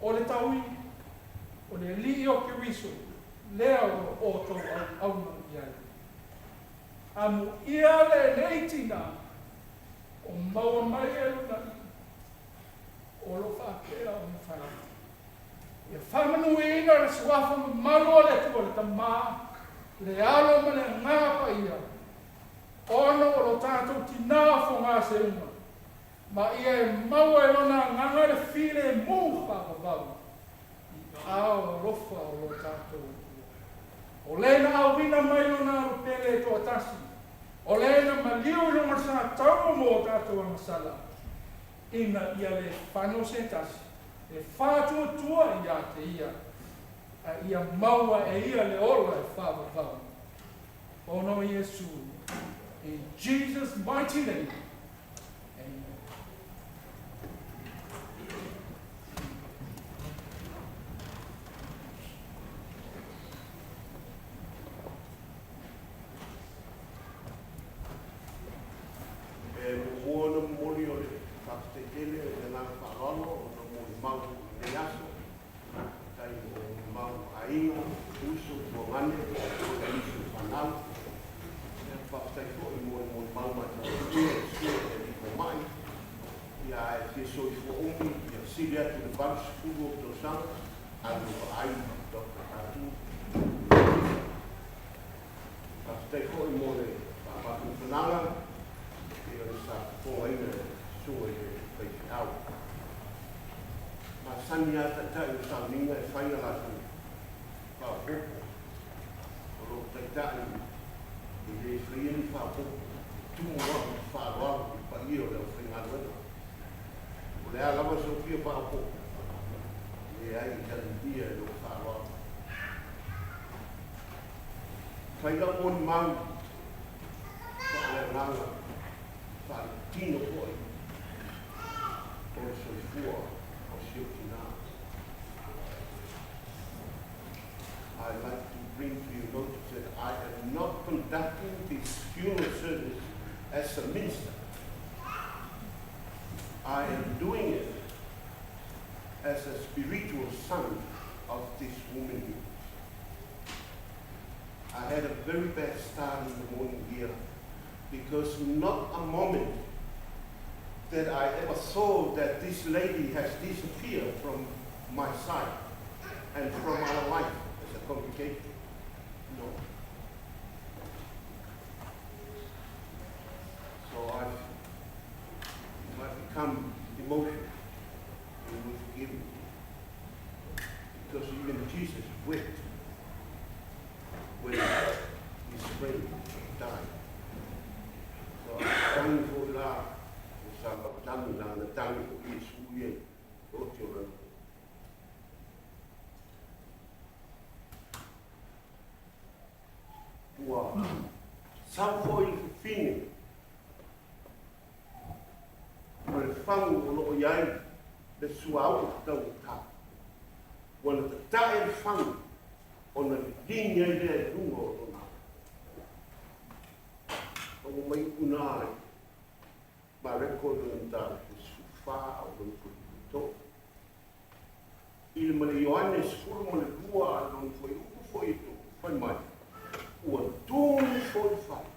o le taui, o le Alii o Keriso, lea o lo o outou auauna i ai. Amuia lenei tinā o maua mai e lona Alii, o lo o faapea ona fai atu. Ia faamanuiina le suafa mamalu o le Atua le Tamā, le Alo ma le Agaga Paia, ona o lo tatou tinā fogaseuga, ma ia e maua e lona agaga le filemu faavavau i aao alofa o lo tatou Atua. O le na auina mai lona Alo pele e toatasi, o le na maliu i luga o le sataua mo o tatou agasala, ina ia lē fano se tasi e faatuatua ia te ia, a ia maua e ia le ola e faavavau. Ona o Iesu, in Jesus' mighty name, amen. E muamua ona momoli o le faafetai tele i le agaga faaaloalo ona molimau i lenei aso, faafetai mo molimau aiga, uso, tuagane, ma nisi o fanau. Ia, faafetai foi mo le molimau matagofie e sue e le alii fomai, ia ae fia soifua umi, ia sili atu i le 80 ou tausaga, alu e vaai i Dr. Patu. Faafetai foi mo le faamafanafanaga pei ona sa fofogaina e le susuga i le faifeau. Masani lava taitai o sauniga e fai a latou faaopoopo. O lou taitai e le faia ni faaopoopo, e tumu au i le faaaloalo i le paia o le aufaigaluega. O le a lava sou fia faaopoopo, e leai e talimia e lou faaaloalo. Fai lau molimau faaleagaga, faaletino foi o le soifua o si ou tinā. I'd like to bring to your notice that I am not conducting this funeral service as a minister. I am doing it as a spiritual son of this woman here. I had a very bad start in the morning here. Because not a moment that I ever saw that this lady has disappeared from my sight and from our life as a congregation. No. So I've become emotional. You will forgive me. Because even Jesus wept when his friend died. So I'm thankful la sa tangi la na tangi o Iesu ie o te ora. Ua sau foi le fafine ma le fagu o loo i ai le suauu taugata. Ua na tatae le fagu ona liligi ai lea i luga o lona alo. Ua mai upu na i Mareko lona mataupu 14 o lona fuaiupu e 3. I le ma le Ioane 12 a lona fuaiupu foi e 3, fai mai, Ua tumu foi le fale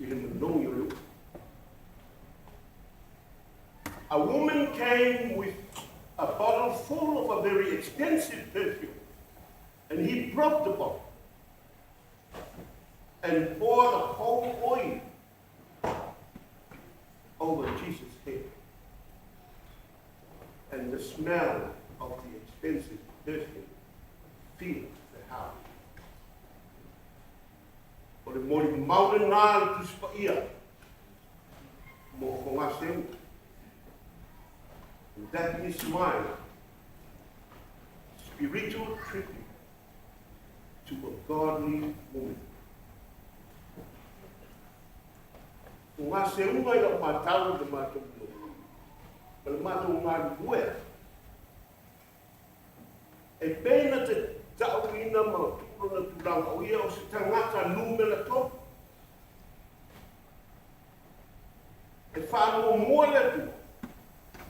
i le manogi o le upu. A woman came with a bottle full of a very expensive perfume, and he broke the bottle and poured the whole oil over Jesus' head. And the smell of the expensive perfume filled the house. O le molimau lenā a le Tusi Paia mo Fogaseu. And that is my spiritual tribute to a godly woman. O ngā seuga i lau mātau i le mātou noho, ma le mātou galulue ai. E pei na te ta'uina ma tu'u lona tulaga o ia o se tagata numera tolu. E faamuamua le Atua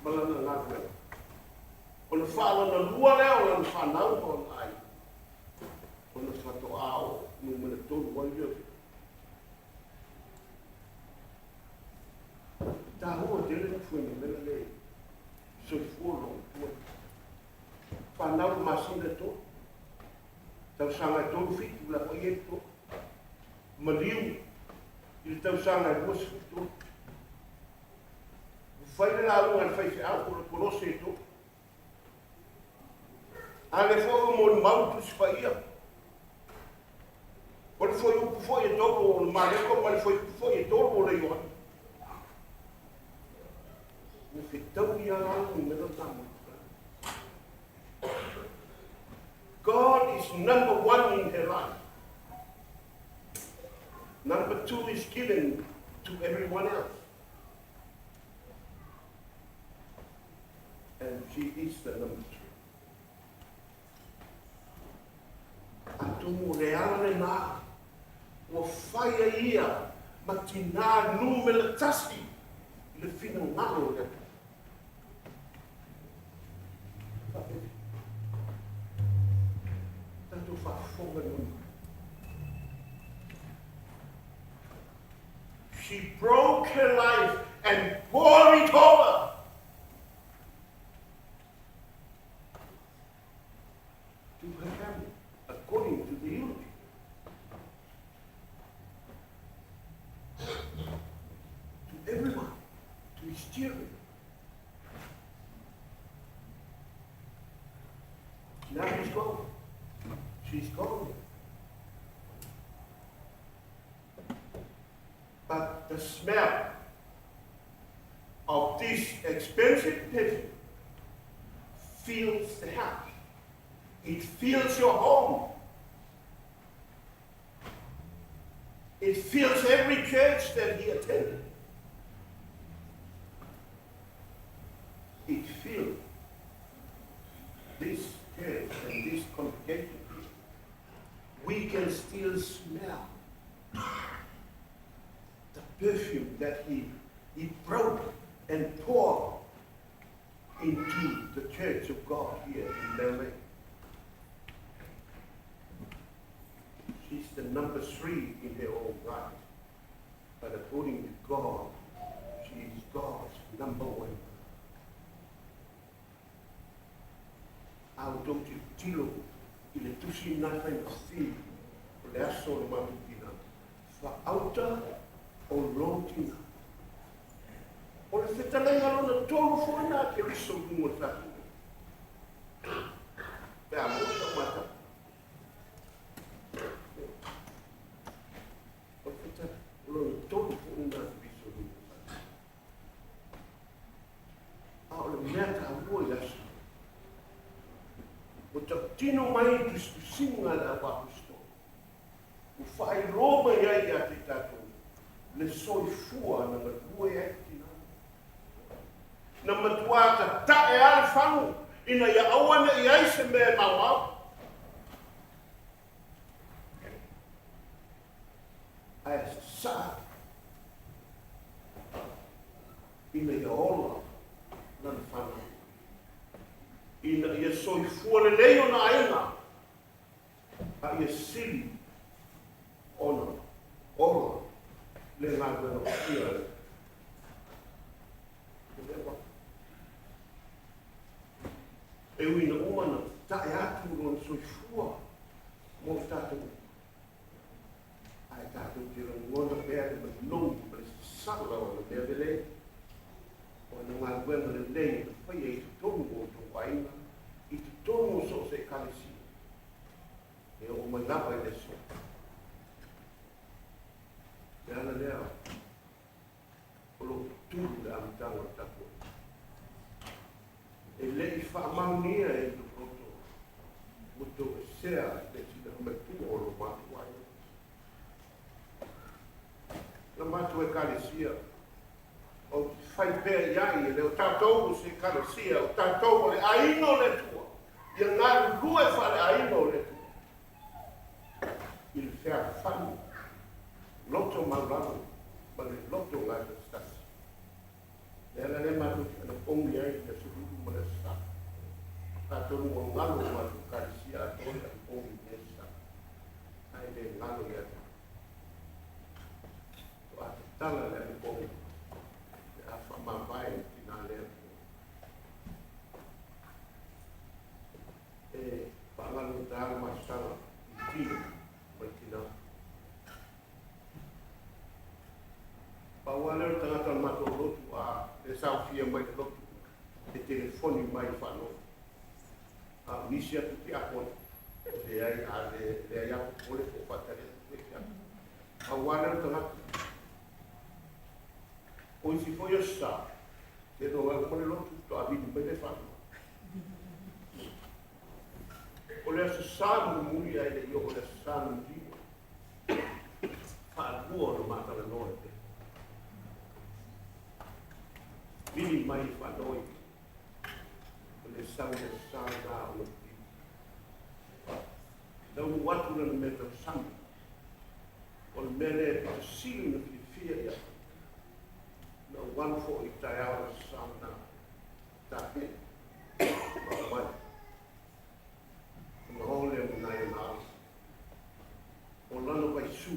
ma lana galuega. Ona faalona lua lea o lana fanau ma ona aiga. Ona faatoā o numera tolu ai lea o se Tahua tele le fuainumera le soifua o lou matua. Fanau le masina e tolu. Tausaga e tolu fitu la foi e tolu. Maliu i le tausaga e 23. Ua fai le lauga a le faifeau po o le kolose e tolu. A lea foi ua molimau le Tusi Paia. O le fuaiupu foi e tolu o le Mareko ma le fuaiupu foi e tolu o le Ioane. Ua fetaui lava le numera na mo God is number one in her life. Number two is given to everyone else. And she is the number three. Atonu o le ala lenā ua fai ai ia ma tinā numera tasi i le finagalo o le Atua. Faapefea? Tatou faafofoga i lona. She broke her life and poured it over to her family, according to the eulogy. To everyone, to his children. Now he's gone. She's gone. But the smell of this expensive perfume fills the house. It fills your home. It fills every church that he attended. It filled this church and this congregation. We can still smell the perfume that he, he broke and poured into the church of God here in Melbourne. She's the number three in her own right. tilotilo i le tusi lena e faigofie o le aso o le matou tina, faauta o lou tina. O le fetalaiga lona tolu foi lena a Keriso i luga o le tatou pe a maua sau matau. O le fetalaiga lona tolu foi lena a Keriso i luga o le tatou. A o le mea taua i le aso, ua tautino mai i tusitusiga a le auaposeitolo, ua faailoa mai ai ia te tatou le soifua na galue ai le tina. Na matuā tatae lava le fagu ina ia aua ne i ai se mea e maumau. Ae sasaa ina ia ola lana fanau, ina ia soifua lelei ona aiga, a ia sili ona ola le galuega paia a le Atua. E ui ina uma ona tae atu lona soifua mo i tatou uma, ae tatou te lagona pea le manogi ma le sasala o ana mea lelei, o ana galuega lelei na faia i totonu o outou aiga, i totonu o so o se Ekalesia, e oo mai lava i le aso. O le ala lea o lo o tutulu le amataga o le tapuaiga. E le i faamaonia e lou loto ua toesea le tina matua o lo matou aiga. Na matou Ekalesia, ou te fai pea i ai, e le o tatou o se Ekalesia, o tatou o le aiga o le Atua, ia galulue faale-aiga o le Atua i le fealofani, loto maualalo ma le loto gatasitasi. Le ala lea matou te anapogi ai i le Aso Lulu ma le Aso Sa. Atonu ua galo i matou Ekalesia atoa le anapogi i le Aso Sa, ae le galo ia te au. Faatoa tatala le anapogi pe a faamavae le tina lea po e faagalugata le mafutaga i tino ma le tina. Pau lava lea o le tagata o le matou lotu a le saofia mai le lotu e telefoni mai i faanofo. A o nisi atu tiapona, leai, a leai lava popole po o faatali atu foi tiapona. Pau lava lea o le tagata. O isi foi aso sa, seiloga e uma le lotu faatoa vili mai le faanofo. O le aso Sa mulimuli ae le i oo i le aso Sa lona lima, faalua ona maatalanoa i le vili mai i faanoi o le sau i le aso Sa lena o lona lima. Taunuu atu lana mea tausami, o le mea lea e pito sili ona fiafia ia au. Na ou alu foi i le taeao o le aso Sa lena, tapena, ma aumai. Ona o lea ma nai ona ala. O lana vaisu,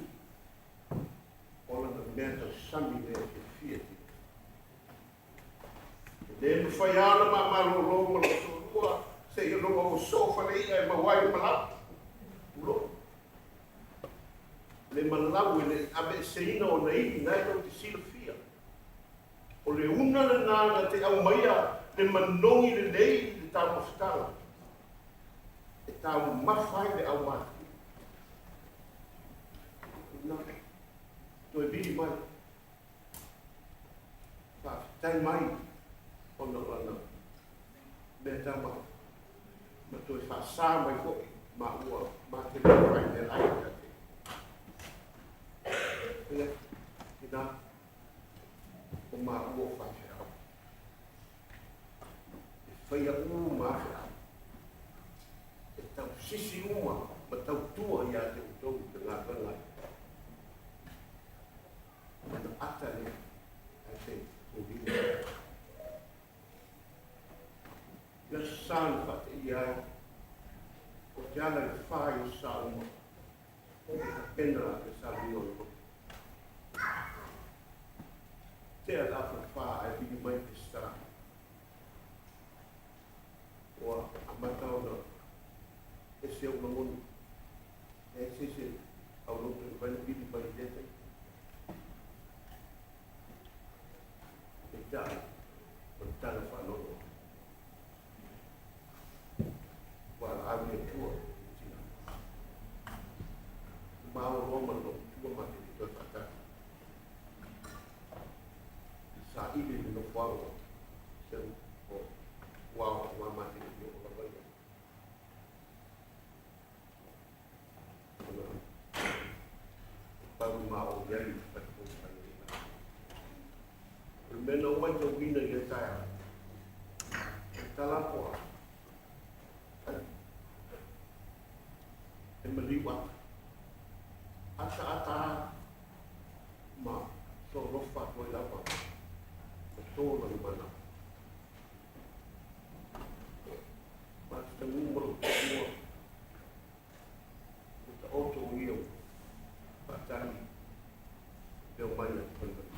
o lana mea tausami lea e fiafia i ai. E le mafai lava ona ma malolo ma lou toalua seia loa ua soo faleia e maua ai le malau. Tulou. Le malau e le i aveeseina ona ivi na e tou te silafia. O le una lena na te aumaia le manogi lelei i le taumafataga e taumafa ai le aumatutua. Ina toe vili mai, faafetai mai ona o lana mea taumafa, ma toe faasa mai foi maua ma te le fai meaai ia te ia. Ina o maua o faifeau. E faia uma a feau. E tausisi uma ma tautua ia te outou i le galuega ai. Ona ata lea ae te tolima. Le aso sa na faateia ai, o te ala i le whai o sa uma, e tapena le saluga o le loto. Tea le afa whā ae vili mai Peseta. Ua amata ona Peitai, o le tala faanoanoa, ua alaau le Atua i le tina. Ua maua loa ma le loomatua matou te toe faatasi. Saili i le nofoaga o se o ua aua matou te oo lava ia. Ona pau ma o i ai i le fale sa i ai. O le mea na ou matauina i lea taeao, o le tala po a, e maliu ata. Ata ata a ma solofa atu ai lava ma tō lana manao. Ma te tagū ma lou toamua, ua taoto ia ua faatali le omai a te falemaliu.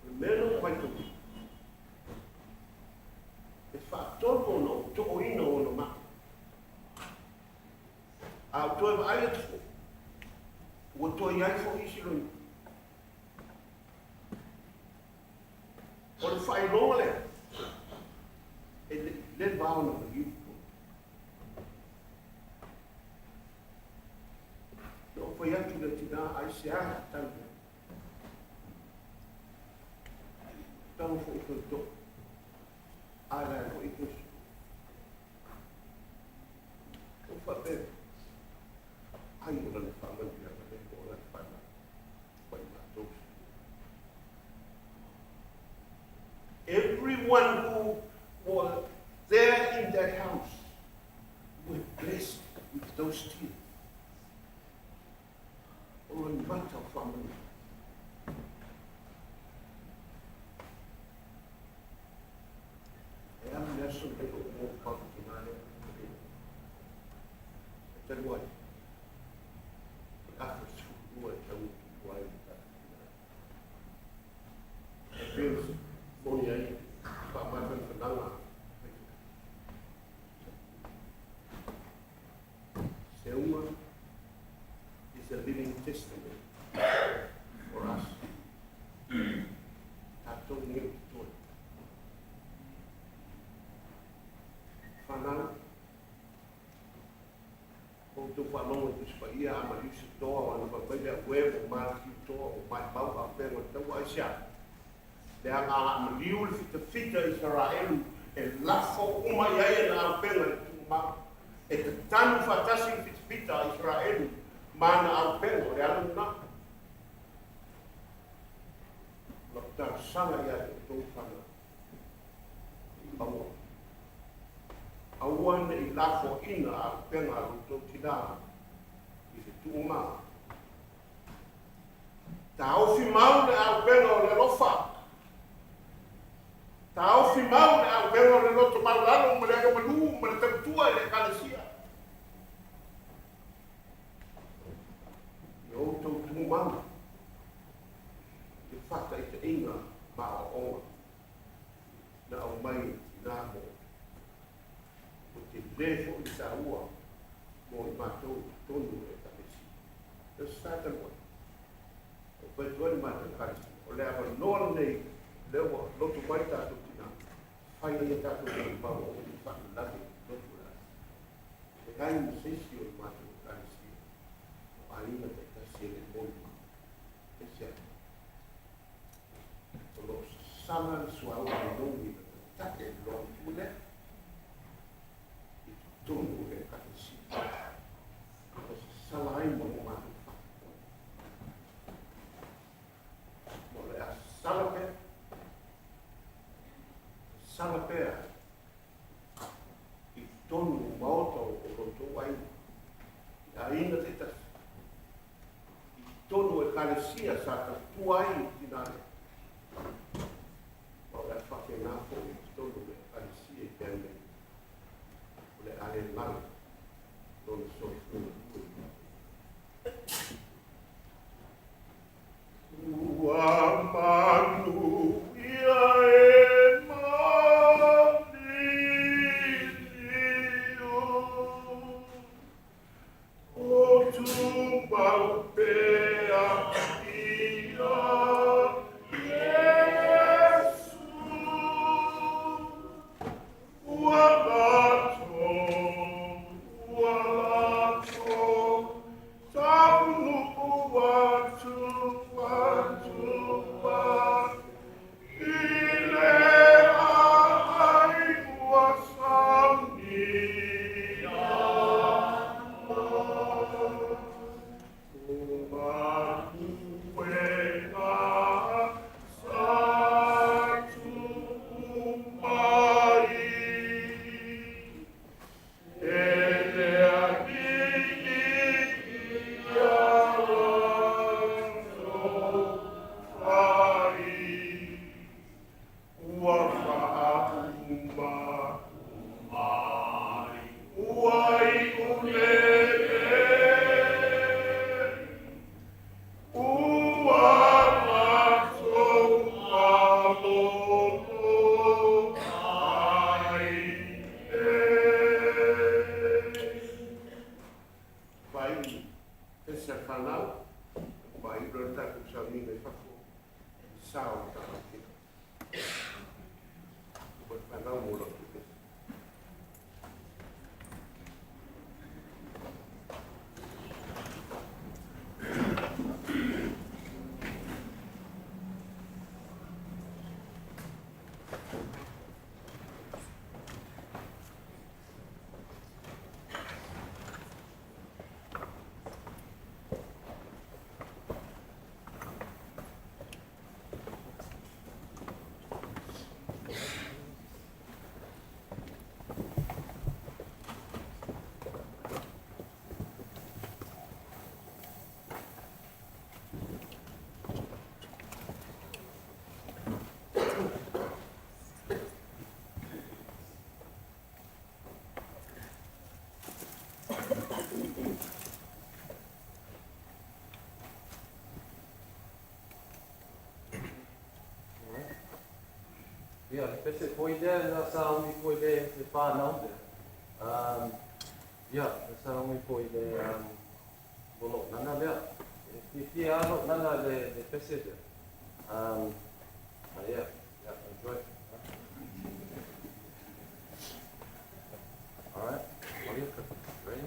O le mea na ou matauina, e faatonu ona ou toʻoina ona mata. A ou toe vaai atu foi, ua toe i ai foi isi loiga. O le faailoga lea, e le i leva ona maliu tonu. Na ou fai atu i le tinā, aisea tali mai. Tau foi toe too. A la foi toe su. O faapea, ai o lana faamanuiaga lea po o lana faamai mai matou. Everyone who was there in that house were blessed with those tears. O lona mata o faamanuiaga. E alu le aso lenei o ou mo tina lea. E talu ai. O le 12 e tau tupu ai le tatou tina. E pei ona moni ai faamafanafanaga. Seuga is a living testament for us. Tatou nei o totoe. Whanau, o outou faalogo i Tusi Paia a maliu se toa o ana fai mai le auē ua maliliu toa ua maimau auupega o le taua aisea? Leaga a maliu le fitafita Isaraelu e lafo uma i ai ana auupega i le tuumau. E tatanu faatasi le fitafita a Isaraelu ma ana auupega, o le ala lena. O lau talosaga ia te outou fanau, aua. Aua ne i lafoaina auupega a lo outou tinā i le tuumau. Taofi mau le auupega o le alofa. Taofi mau le auupega o le loto maualalo ma le agamalu ma le tautua i le Ekalesia. Ia outou tumau i le faataitaiga ma aoaoga na aumai e tinā mo outou. Ua tele foi le taua mo i matou i totonu o le Ekalesia. Le Aso Sa talu ai, ua fai atu ai le matou Ekalesia, o le avanoa lenei lea ua loto mai tatou tinā, fai ai a tatou molimau aua ne i faalavelave i loto o le aso. E leai ma se isi o le matou Ekalesia o aiga taitasi e le i molimau. Aisea? O lo o sasala le suauu manogi na tatake i le logotu lea i totonu o le Ekalesia. Na sasala ai ma o matou fale. Ma o le a sasala pea, sasala pea i totonu o maota o lo outou aiga, i aiga taitasi, i totonu o Ekalesia sa tautua ai i tina lea. Ma o le a faapena foi i totonu o le Ekalesia i pea nei, o le a le galo lona soifua lua i matou. Ua manuia e maliliu, o tumau pea ia Iesu. tatou sauniga i fafo i sa o le taatia. Ua le fanau mo lau tupe. Ia, le pese foi lea na sauni foi le whānau lea. Ia, na sauni foi le molo nana lea. E fiafia lava lou nana le pese lea. Yeah, yeah, enjoy. All right, Maria, ready?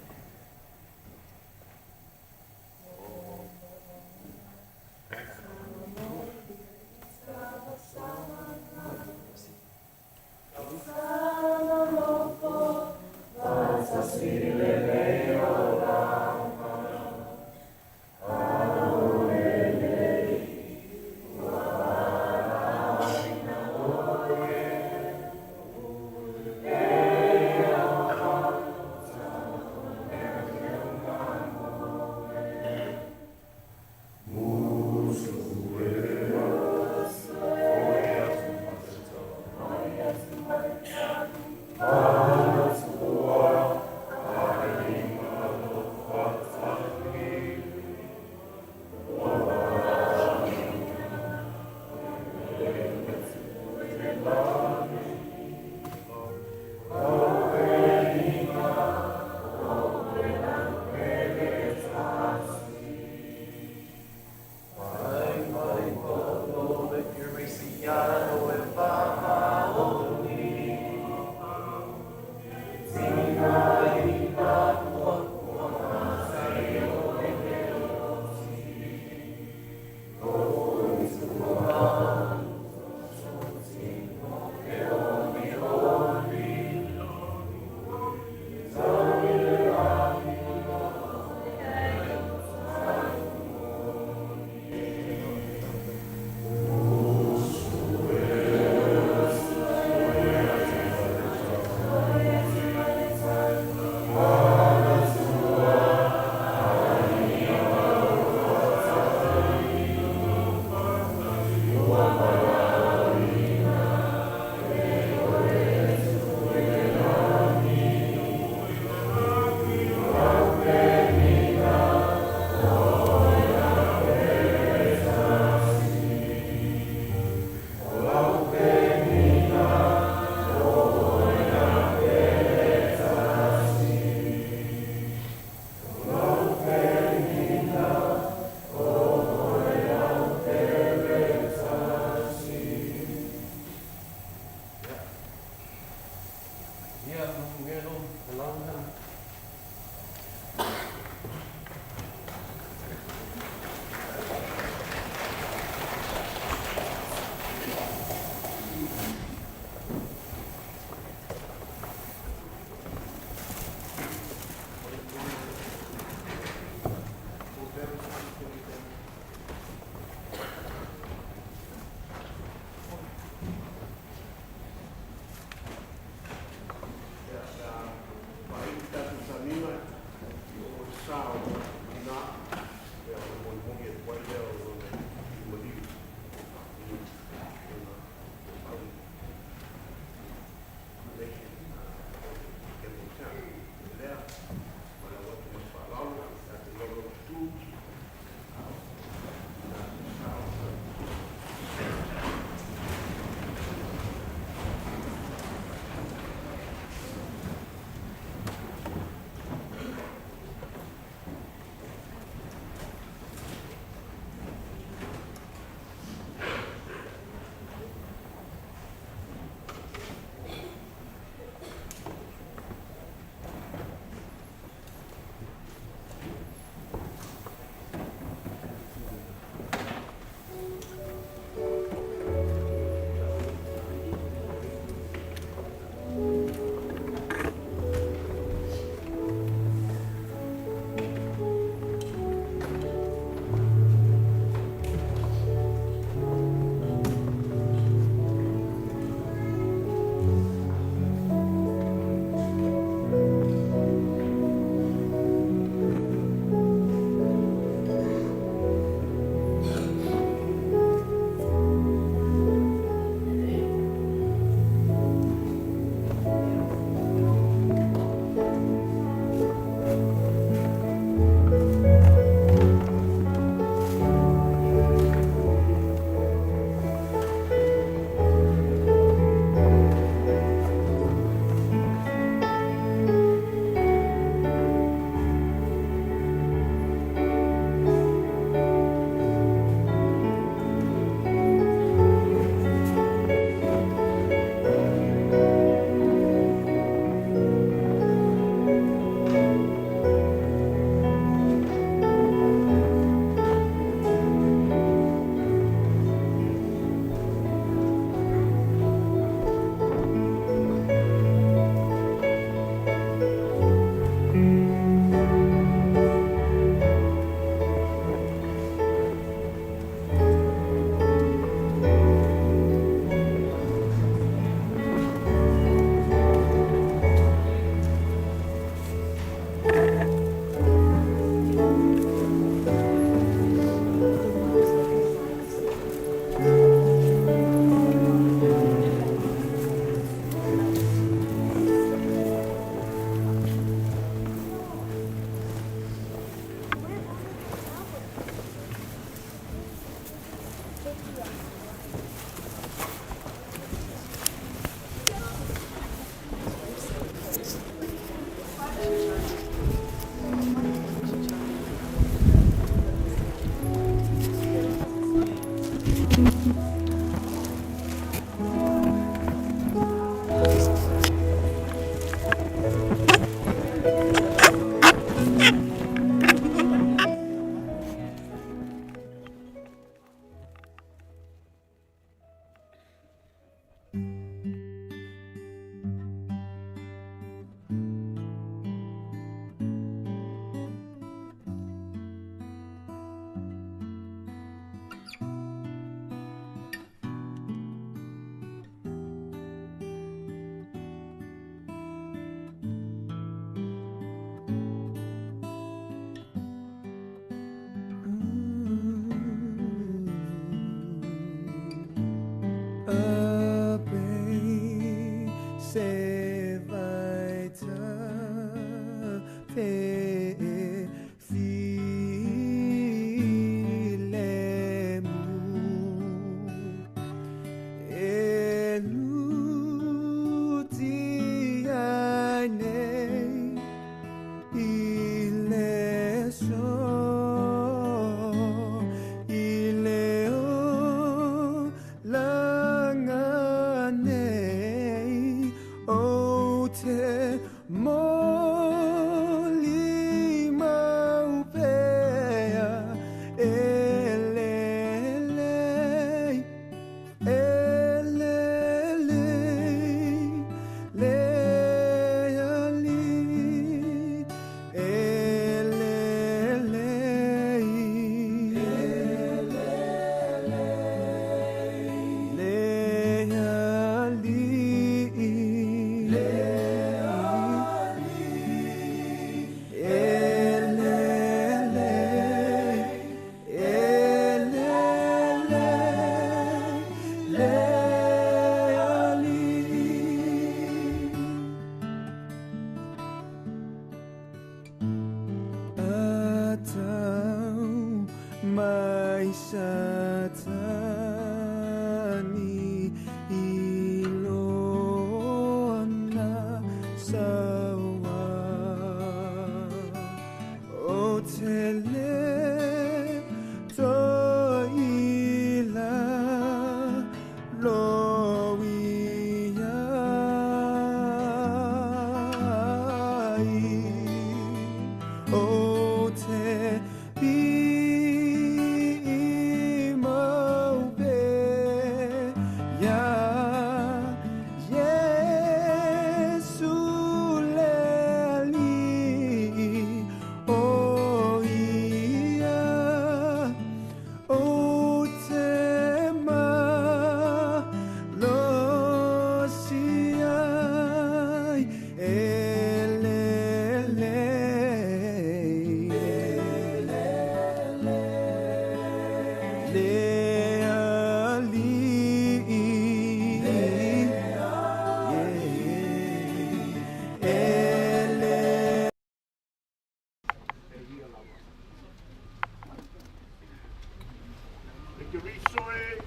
E Keriso e,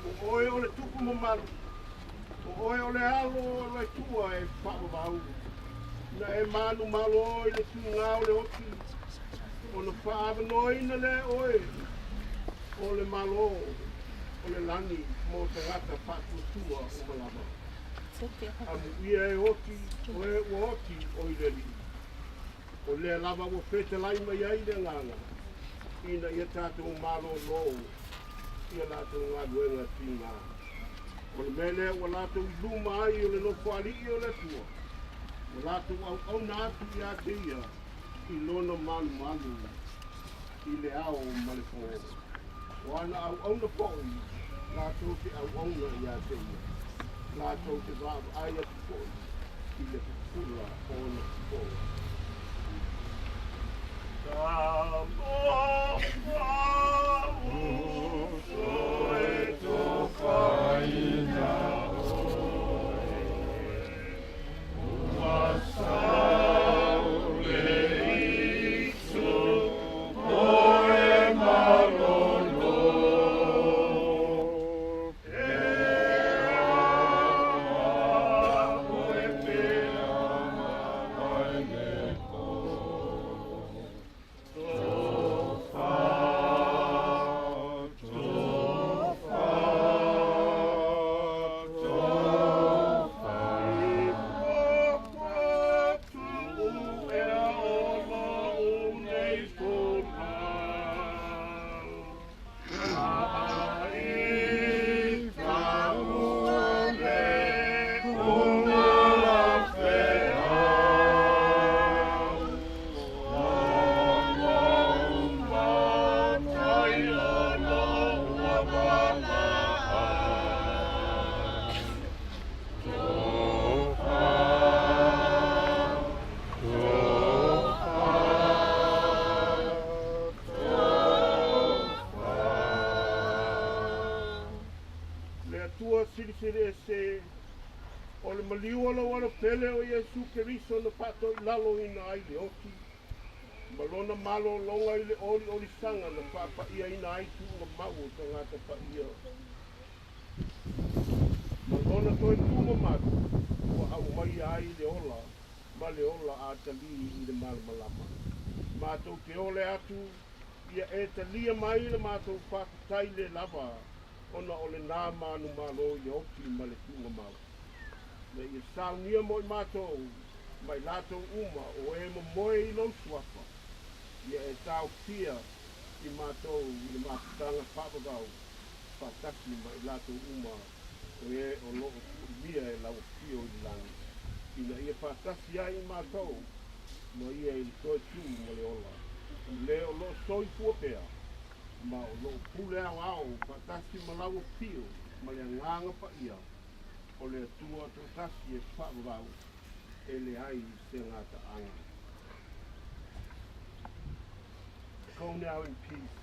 o oe o le tupu mamalu, o oe o le alo o le Atua e faavavau, na e manumalo i le tugā o le oti, ona faaavanoaina lea e oe o le Malo o le lagi mo tagata faatuatua uma lava. Amuia e oti o e ua oti o i le Alii. O lea lava ua fetalai mai ai le Agaga ina ia tatou malōlō i a latou galuega tigā. O le mea lea ua latou i luma ai o le Nofoalii o le Atua, ua latou auauna atu ia te ia i lona malumalu i le ao ma le pō. O ana auauna foi latou te auauna ia te ia, latou te vaavaai atu foi i le pupula o ona fofoga. Atua Silisili Ese, o le maliu o lou Alo pele o Iesu Keriso na faatoilaloina ai le oti, ma lona malologa i le oliolisaga na faapa'iaina ai tuugamau o tagata paia. Ma lona toe tumamalu ua aumaia ai le ola ma le ola atalī i le malamalama. Matou te ole atu ia e talia mai le matou faafetai le lava ona o lenā manumalo i le oti ma le tuugamau. Ma ia saunia mo i matou ma i latou uma o e momoe i lou suafa, ia e taofia i matou i le mafutaga faavavau faatasi ma i latou uma o e o loo tuuimia e lau afio i le lagi, ina ia faatasi ai i matou ma ia i le toe tu ma le ola, i le o loo soifua pea ma o loo pule aoao faatasi ma lau afio ma le Agaga Paia o le Atua toatasi e faavavau e leai se gataaga. Go now in peace,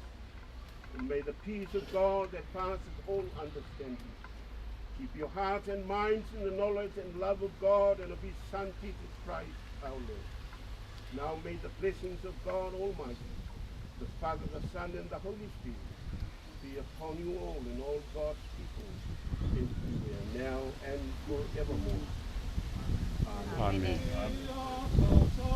and may the peace of God that passes all understanding keep your hearts and minds in the knowledge and love of God and of his Son, Jesus Christ, our Lord. Now may the blessings of God Almighty, the Father, the Son, and the Holy Spirit be upon you all and all God's people everywhere, now and forevermore. Amen. Amen.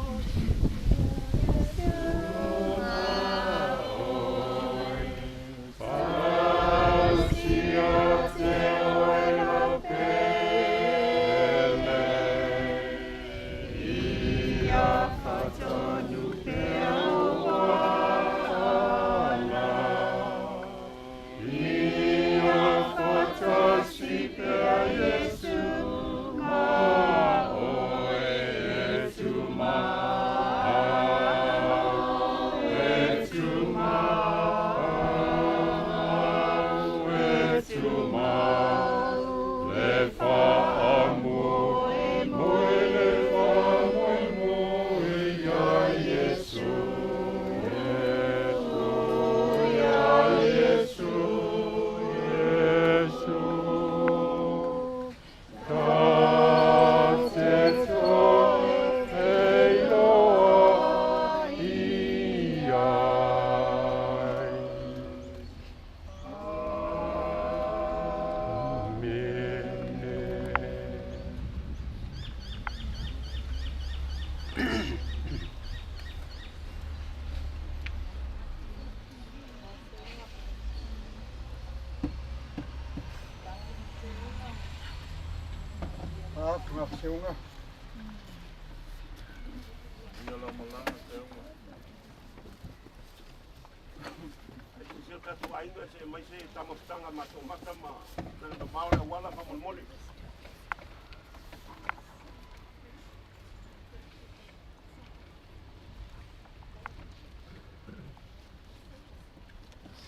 Ia lau malaga seuga. Ai se tatou aiga se mai se tamafutaga matou mata ma na mao le auala faamolemole.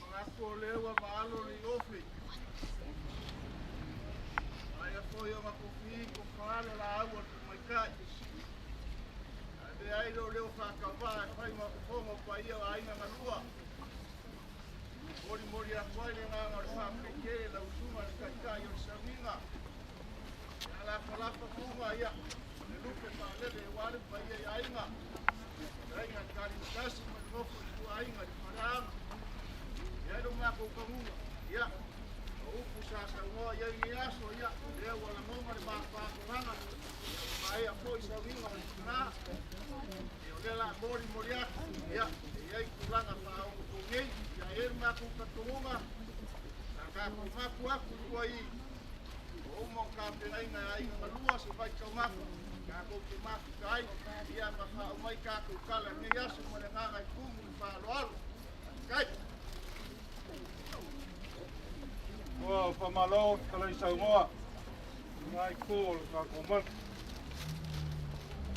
Manatu o lea ua maalo le ofi. Aia foi o makofi ko fale la au o te maikai. Ae le ai leo leo whakawā e whai ma kufonga pa ia o aina ngalua. Mori mori a koe le nganga o le whakeke la usunga le kaikai o le saminga. Ia la falapa funga ia. Le lupe whaalele e wale pa ia i ainga. Ainga kari mtasi ma nofo i tua ainga li whaleanga. Ia ilo mako kamunga. Ia. O upu sa sa umoa ia i aso ia. Lea ua langonga le mafaafofanga. Ia maea foi sawiga o le tinā. Ia o lea la mori mori atu. Ia. E iai tulaga faaogotou nei. Ia e le makou tatogoga. Sa tatou mapu atu tua i. O uma o tapenaiga e aiga malua se vaitaumafa. Tatou te mafuta ai. Ia ma faaumai tatou tala nei aso ma le agaga e tumu i faaaloalo. Kai. Ua whamalo kalai saunoa. Ngai kō o le kākou mana.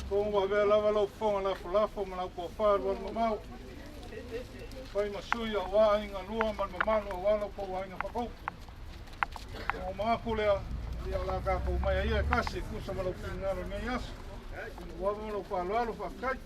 Kongo ma vea lava lau fonga lafo lafo ma lau pōwha lua mamau. Whai masui a wā inga lua ma le mamanu a wā lau pō inga whakau. Kongo maaku lea, ia o la kākou mai a ia e kasi kusa ma lau pingalo nei aso. Ua ma lau whaaloalo whakai.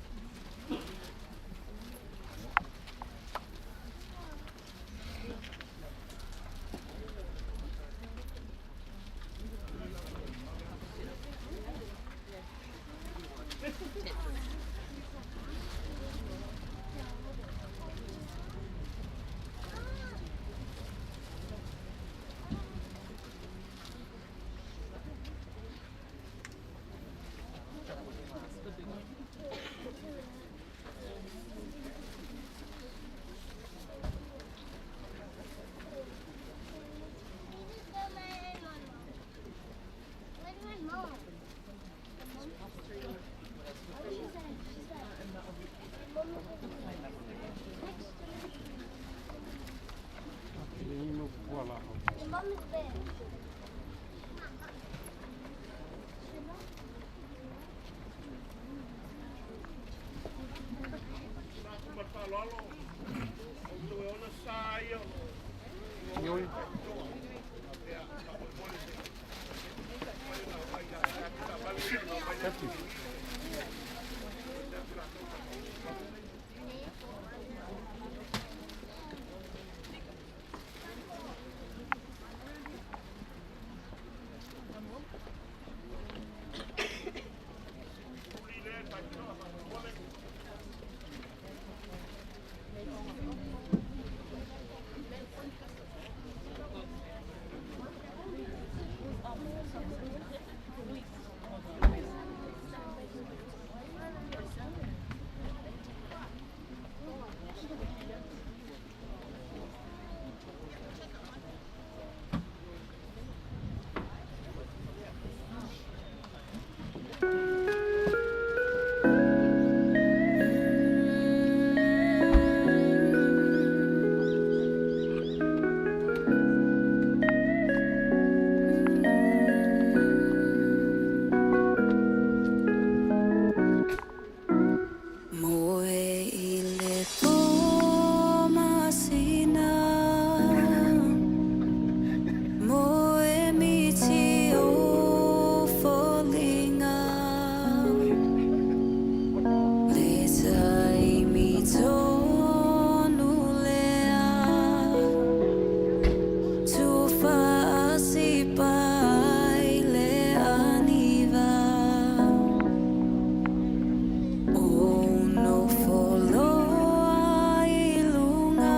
laau. Moe i le pō masina, Moe miti o foliga, Le taimi tonu lea, Tufaasipa ai le aniva. O nofo loa i luga,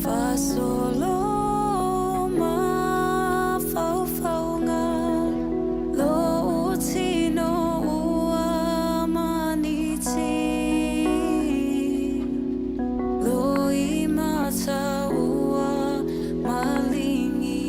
Faasolo mafaufauga, Lou tino ua maniti, Loimata ua maligi.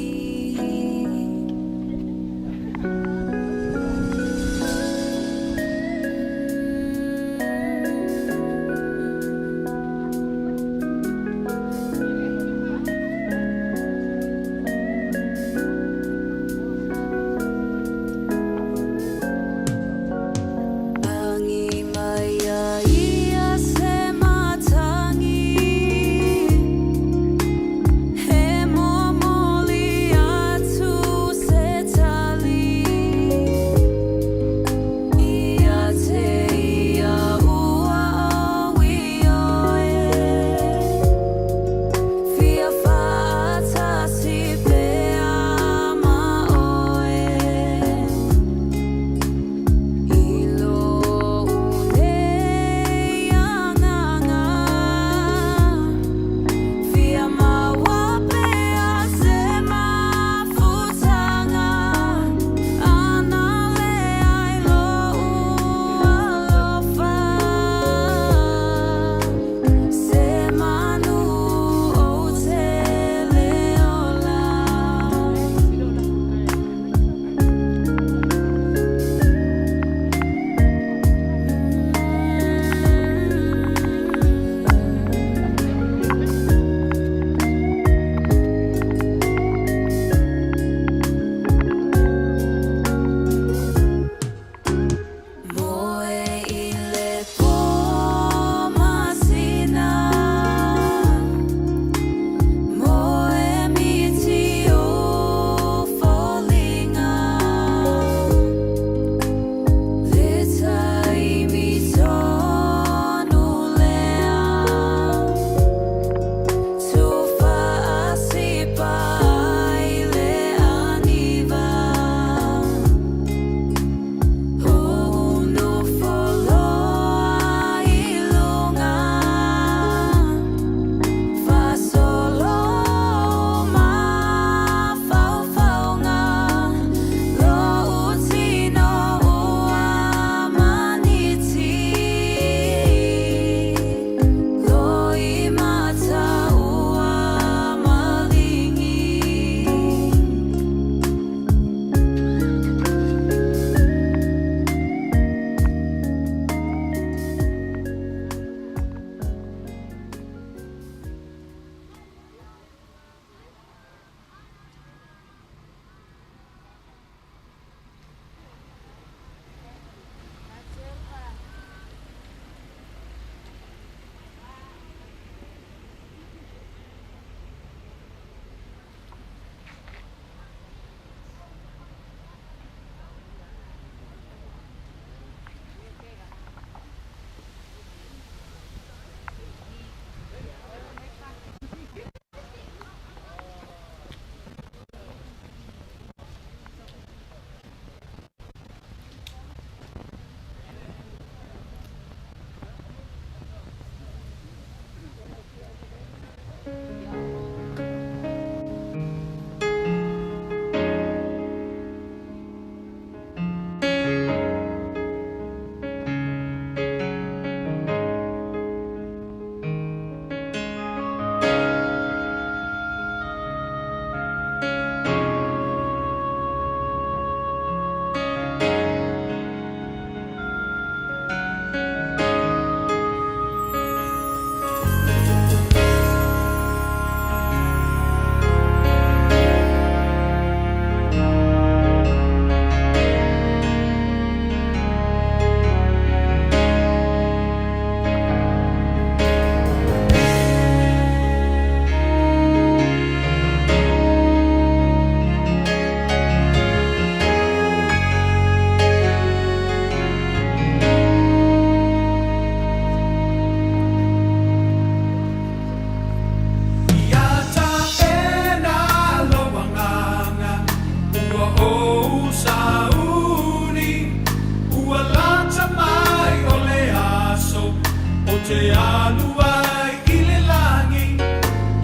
te alu ai i le lagi,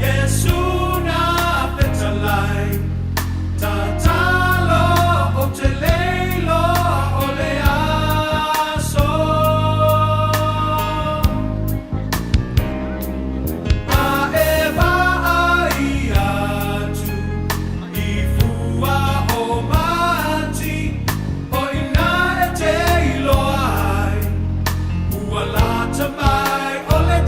Iesu na fetalai. Tatalo ou te le iloa o le aso. A e vaai atu i fua o mati, o i ina e te iloa ai, ua lata mai o le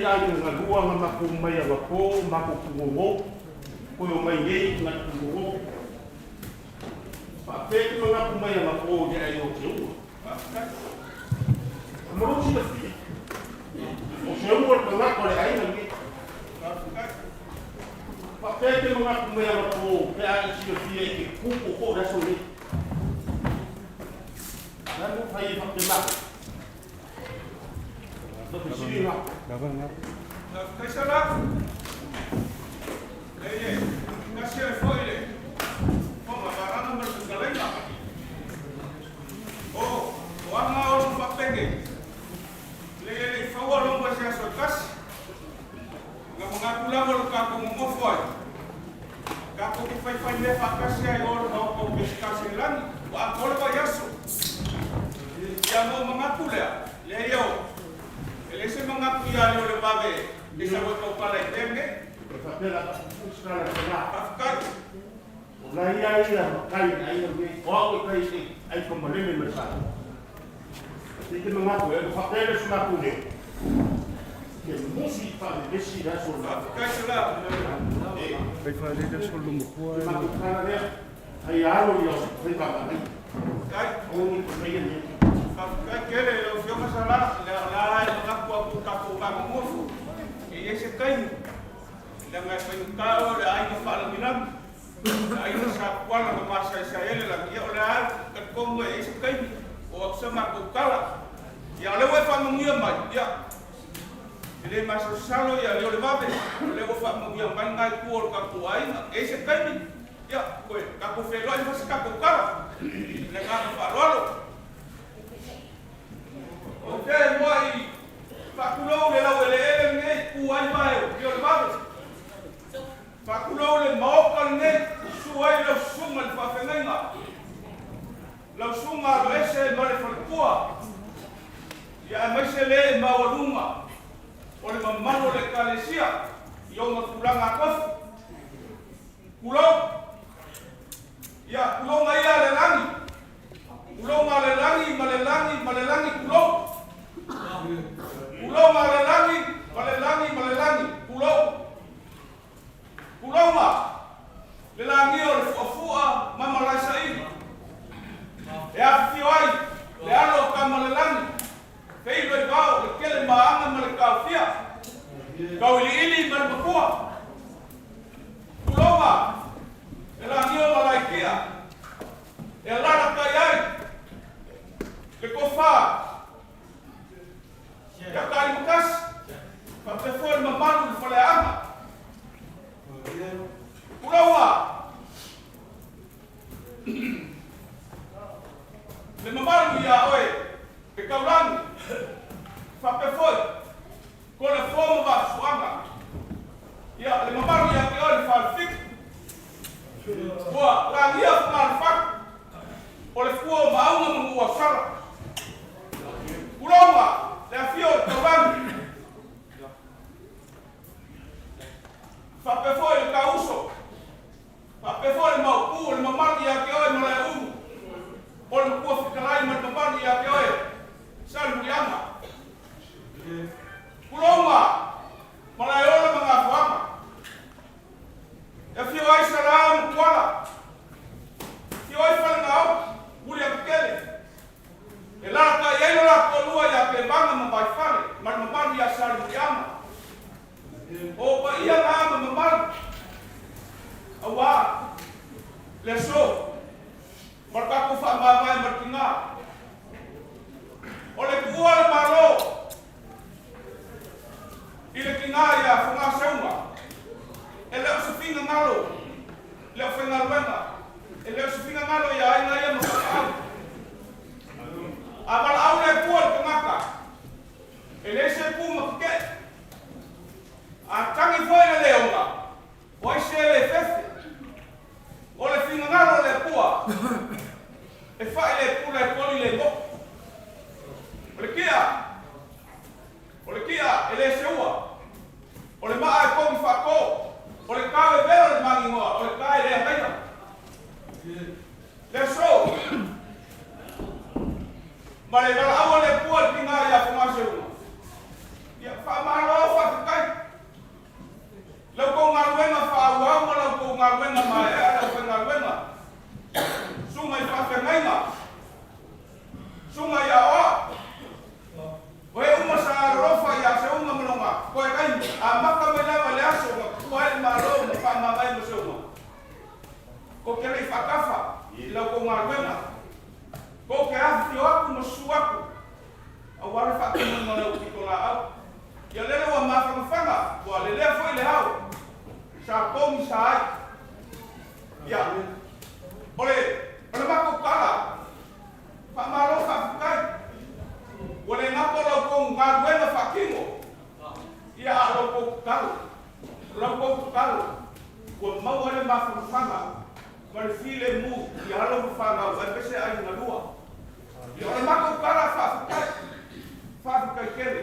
ai aiga galua na matou mai anapo matou tugogo, toe omai nei na tugogo. Faapea te manatu mai anapo i le aiga o Seuga. Mo lou silafia, o Seuga le tagata o le aiga lenei. Faapea te manatu mai anapo pe a e silafia e te kuko foi le aso lenei. O le a le mea ua fai ai faapea matou? O le fesili lena. Faafetai Sala. Leai e tasi ai foi le fofoga varanga ma le fetalaiga. O o aga o lo faapenei, leai e le i faua loma i se aso e tasi. Na manatu lava lo tatou nonofo ai, tatou te faifai mea faatasi ai o le Maota o Peseta Seilani, ua atoa le vaiaso. Ia ona ou manatu lea, leai o, e leai se manatu ia le o le vave e sau e tautala i mea nei. E faapea la ka pupuu se tala i le Faafetai. O la ia ia matai i le aiga lenei, o au e tai e ai ka malele mai Samoa. Se i te manatu e, faapea lea so matou leo, ke musi i faavevesi i le aso o le Faafetai Sala. E, le matou tala lea, ai alo ia o faiva manaia. Faafetai. Aua ne i faia mea. Faafetai tele i lau Afioga Sala, lea o le a e manatu atu i tatou vanonofo, e i ai se taimi, leaga e faigata oe o le aiga faalagilagi, le aiga sa Tuala ma masaesae ai le lagi, ia o le a talitonu e i ai se taimi, oo atu se matou tala. Ia o lea ua e faamanuia mai, ia, e le masalosalo ia le o le vave, o lea ua faamanuia mai lena itu o le tatou aiga. E i ai se taimi, ia, toe tatou feiloai ma fai se tatou tala. I le agaga faaaloalo. Ou te muai faatulou le laueleele lenei tu ai vae o Pio le Vave. Faatulou le maota lenei susu ai lau susuga i le faafeagaiga, lau susuga aloese ma le faletua, ia aemaise le e maualuga o le mamalu o le Ekalesia i ona tulaga atofi. Tulou, ia tulou ia le lagi. Tulou ma le lagi, ma le lagi, ma le lagi, tulou. Tulou ma le lagi, ma le lagi, ma le lagi, tulou. Tulou ma le lagi o le fuafua ma malaesaili. E afifio ai le alo o Tamalelagi, feilo i vao le kele maaga ma le taofia, tauiliili ma le matua. Tulou ma le lagi o Malaitia, e alalatai ai le tofa ia Talimutasi, faapea foi le mamalu i le faleaana. Tulou a le mamalu ia oe le taulagi, faapea foi ko le fo ma vaafusuaga. Ia le mamalu ia te oe le Falefitu, ua lagia Fogalefatu, o le fua o Maauga ma Nuuausala. Tulou le afio o le taulagi, faapea foi le tauuso, faapea foi le maupu o le mamalu ia te oe Malaeulu, o le matua fetalai ma le mamalu ia te oe Salemuliaga. Tulou Malaeola ma Gafoaga. E afio ai Sala ma Tuala, afio ai Falegaoki, Muliatetele. E lalatai ai lo latou lua ia Tevaga ma Vaifale ma le mamalu ia Salemuliaga. O paia na ma mamalu auā le aso ma le tatou faamavae ma le tiga. O le tuua le Malo i le tiga ia Fogaseuga, e le o se finagalo le aufaigaluega, e le o se finagalo ia aiga ia ma faifeau. A valaau le Atua i le tagata, e leai se pū ma tetee. A tagi foi le leoga, o ai se le fefe? O le finagalo o le Atua, e fai le pula e koli le moku. O le kia, o le kia e le seua, o le maa e pogi faatō, o le tau e vela le magigoa, o le ta e le againa. Le aso, ma le valaau a le Atua i le tiga ia Fogaseuga, ia faamalo faafetai. galuega maeaea a le aufaigaluega, susuga i faafeagaiga, susuga i aoao, o e uma sa alolofa ia Seuga ma lona toe taimi, amata mai lava i le aso na tuua ai le Malo ma faamavae ma Seuga. Tou te le i faatafa i la outou galuega. Tou te afifio atu ma susu atu aua le faatinoina o lau pitolaau. Ia lele ua mafanafana, ua lelea foi le ao sa pogisa ai. Ia, o le, o le matou tala, faamalo faafetai, ua le gata o la outou galuega faatino, ia a o la outou tatalo. O la outou tatalo ua maua ai le mafanafana ma le filemu i alo ma fanau aemaise aiga lua. Ia o le matou tala faafetai, faafetai tele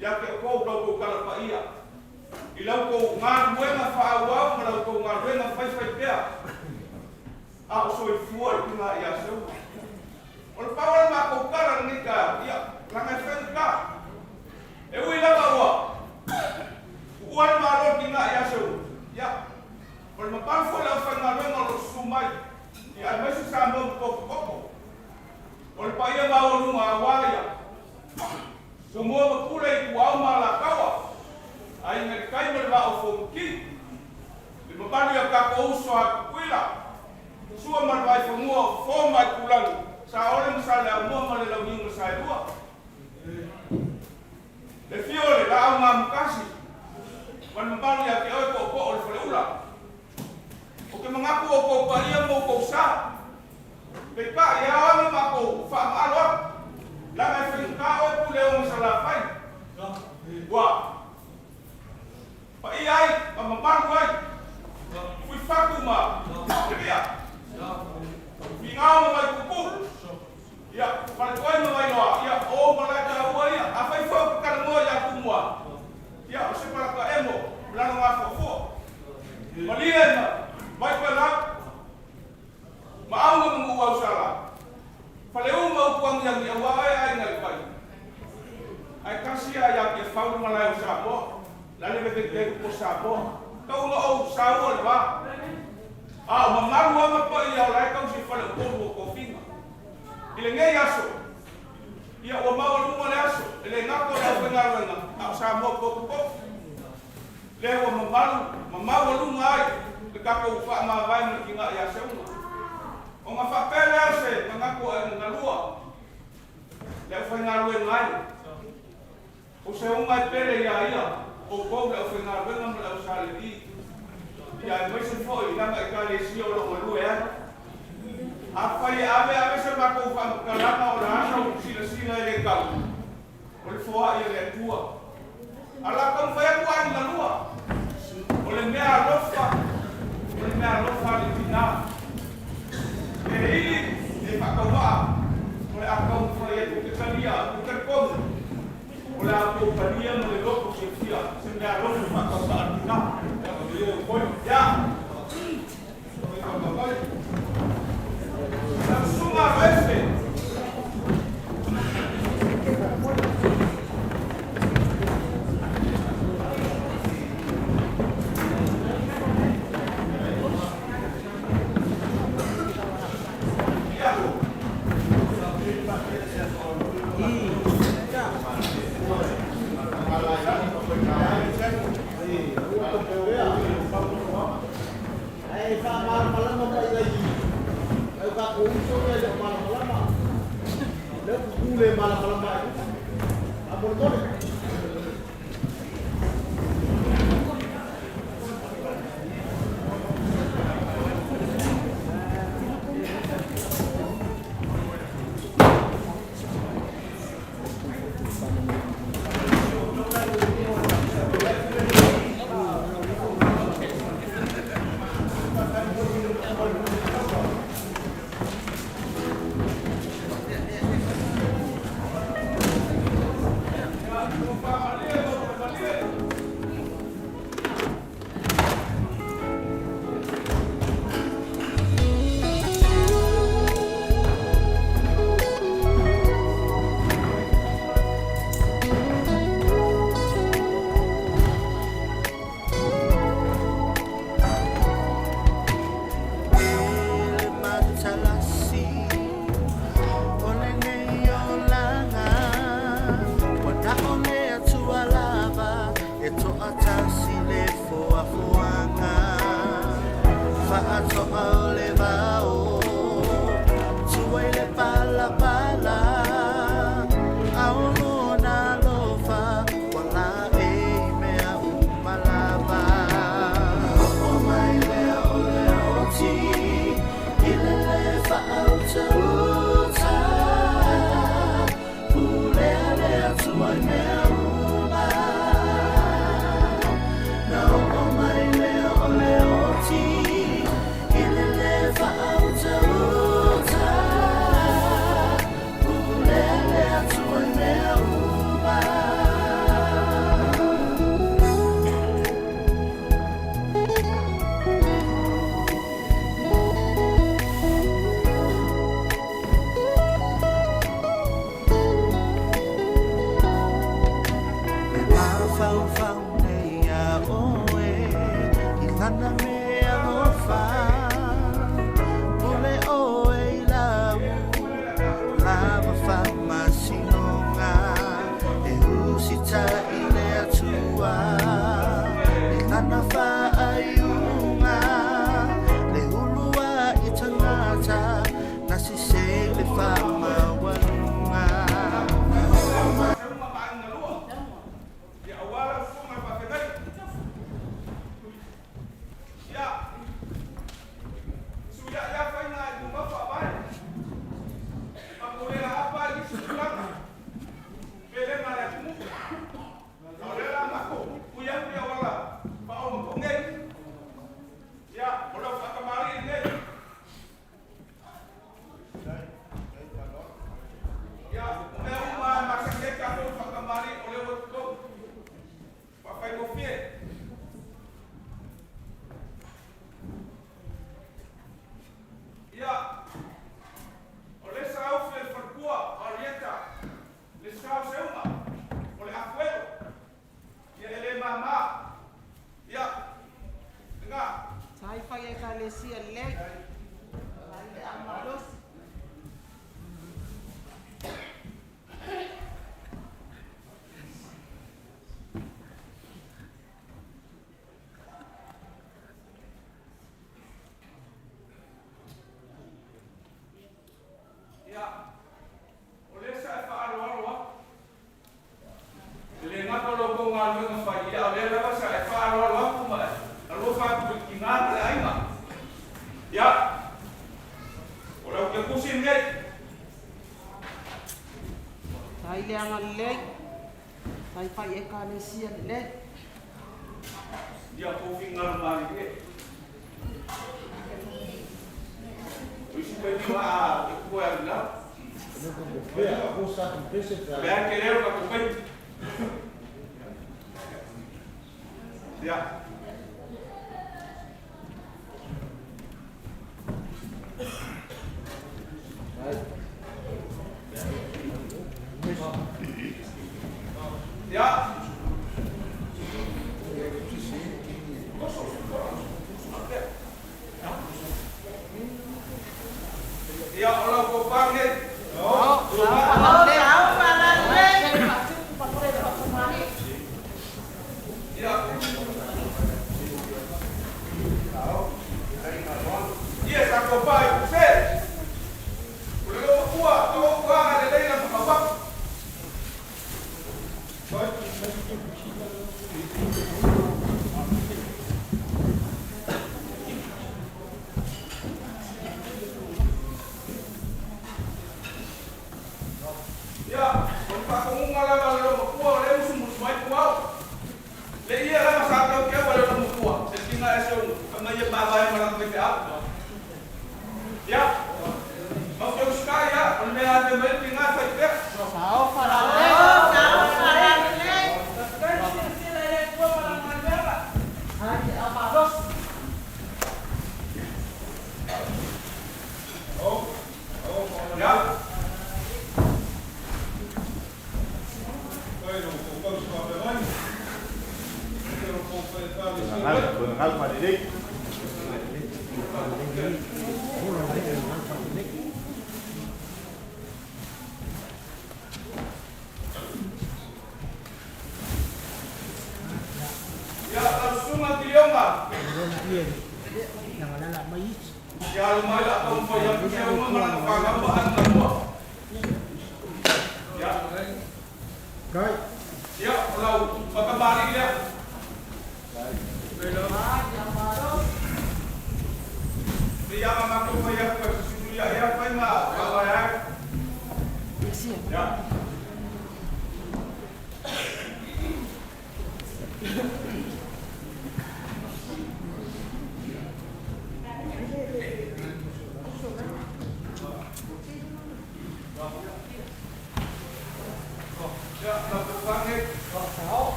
ia te outou la outou tala paia i la outou galuega faaauau ma la outou galuega faifaipea a o soifua le tina ia Seuga. O le pau o le matou tala i lenei taeao, ia, leaga e faigata. E ui lava ua tuua le Malo i le tina ia Seuga, ia, o le mamalu foi o le aufaigaluega o lo o susu mai, ia, aemaise Samoa ma tootooto. O le paia maualuga aua ia Tumua ma Pule, Ituau ma Alataua, Aiga i le Tai ma le Vaa o Fonoti, le mamalu ia tatou uso a Tutuila, Sua ma le Vaifanua o Fofo ma Aitulagi, Saole ma Saleaaumua ma le Launiu na Saelua, le afio o le Laau na Amotasi ma le mamalu ia te oe Tootoo o le Faleula. Ou te manatu o outou paia ma outou sa, peitai e ao ona matou faamaalo atu, leaga e faigata oe Puleono i Salafai, ua paia ai ma mamalu ai Fuifatu ma Lelia, Finao ma Vaitupu, ia, Faletoi ma Vailoa, ia, o ou malae taua ia. Afai foi ou te talanoa ia Tumua, ia, o se palaka emo ma lalo gafuafua. Malie ma Vaitoelau, ma Auga ma Nuuausala, Faleu ma Utuagiagi aua oe aiga i tai. Ae tasi a ia Tiafau le malae o Samoa, la le vevete upu o Samoa. Tau ona ou saua le va. A o mamalu a ma paia o la e tausi e faleupolu o tofiga. I lenei aso, ia ua maualuga le aso, e le gata o le aufaigaluega, a o Samoa potopoto. Lea ua mamalu ma maualuga ai le tatou faamavae ma le tiga ia Seuga. Ona faapea lea o se manatu o aiga galua, le aufaigaluega ai, o Seuga e pele ia ia outou le aufaigaluega ma le au Sa Levi, ia aemaise foi lana Ekalesia o lo o galue ai. Afai e ave ave se matou faamatalaga o le a sau silasila e le tau, o le foai a le Atua. A la taumafai atu ai galua, o le mea alofa, o le mea alofa a le tina. E ili, e faataumaa, o le a taumafai atu te talia, ou te talitonu, o le a outou talia ma le loto fiafia se mea alofa faataumaa a le tina. Ia. Lau susuga Aloese. Ae faamalamalama mai ai nai o tatou uso ia e le o malamalama. O lea ua tutu le malamalama ai faamolemole. Lana me alofa Pule oe i lau Lava whamasinoga E usita i le atua I lana whaaiunga Le hulua i tangata Na sise le whamawaluga.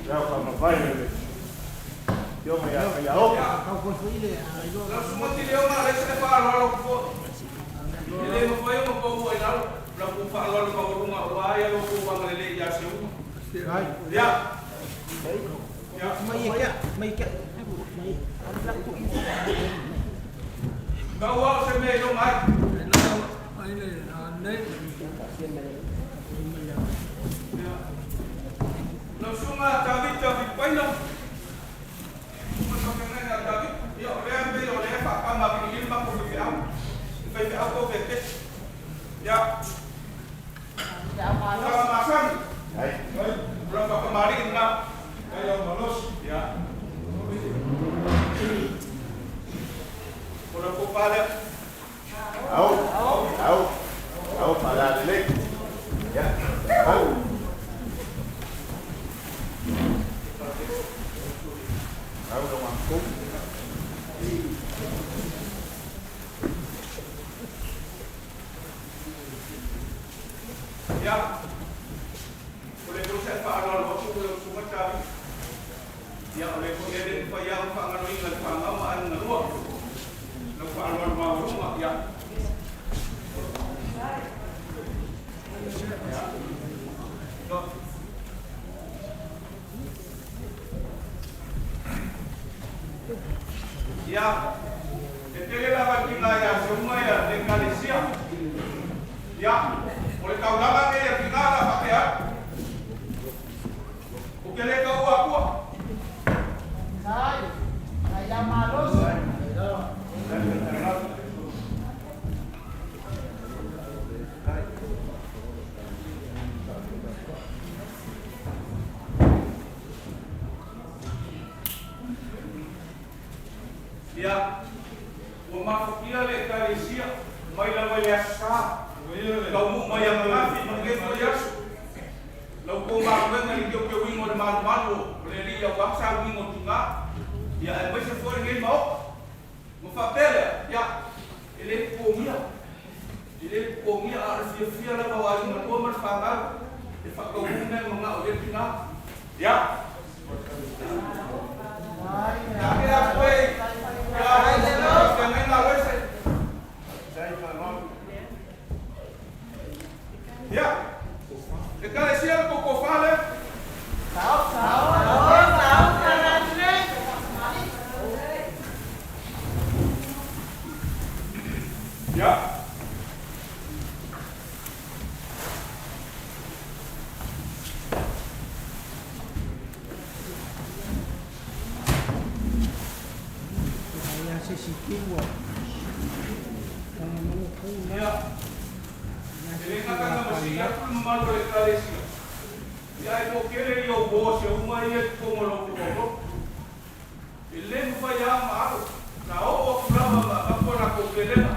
Ia whaamawai le Tio mai a ia o. Lau sunga ti leo ma le se whaaloalo ku fo. E le mawhai o mapau ai lalo. Lau ku whaaloalo mawalunga o ai alo ku wanga le ia se uma. Ia. Ia. Mai kia, mai kia. Kau au se me ilo mai. Lau sunga Tavita Vipaina. Sunga whakangai a Tavita. Ia o lea mbe o lea whakama ki lima ko whiwhiau. Whiwhiau ko whiwhi. Ia. Ula masani. Ai. Ula whakamari ngā. Ia malos. Ia. Ula ko pale. Au. Au. Au para le. Ya. Au. Au lo mampu. Ya. Oleh proses Pak Alwan waktu belum semua cari. Ya oleh oleh Pak yang Pak Ngalui ngal Pak Ngau an ngalua. Lalu Pak Alwan mau rumah ya. Ya. Ya. Tetele lava kinga ya semua ya de Malaysia. Ya. Oleh kau lava ke ya kinga la pakai ya. Ukele kau aku. Sai. Sai malos. Ya. Ua mafukia le ekalesia mai lava i le aso sā. Lau mu mai ananafi ma lenei foi aso. Lau kou maluega i le keukeuiga o le malumalu o le alii auā sauiga o tigā. Ia aemaise foi lenei maota. Ma faapea lea, ia, e lē popogia. E lē popogia a o le fiafia lava o aiga lua ma le fanau e faataunuu mea e manao i ai le tigā. Ia. Ia ke atu e ia feagaiga a Loise. Ia. Ekalesia le koko fale. Ia. Ia. E le gata na masii atu le mamalu o le Ekalesia. Ia e toatele ia o uo se uma ia i totonu o lou itumalo. E le mafai lava ma alo. Na oo atu lava ma avatu a latou kelega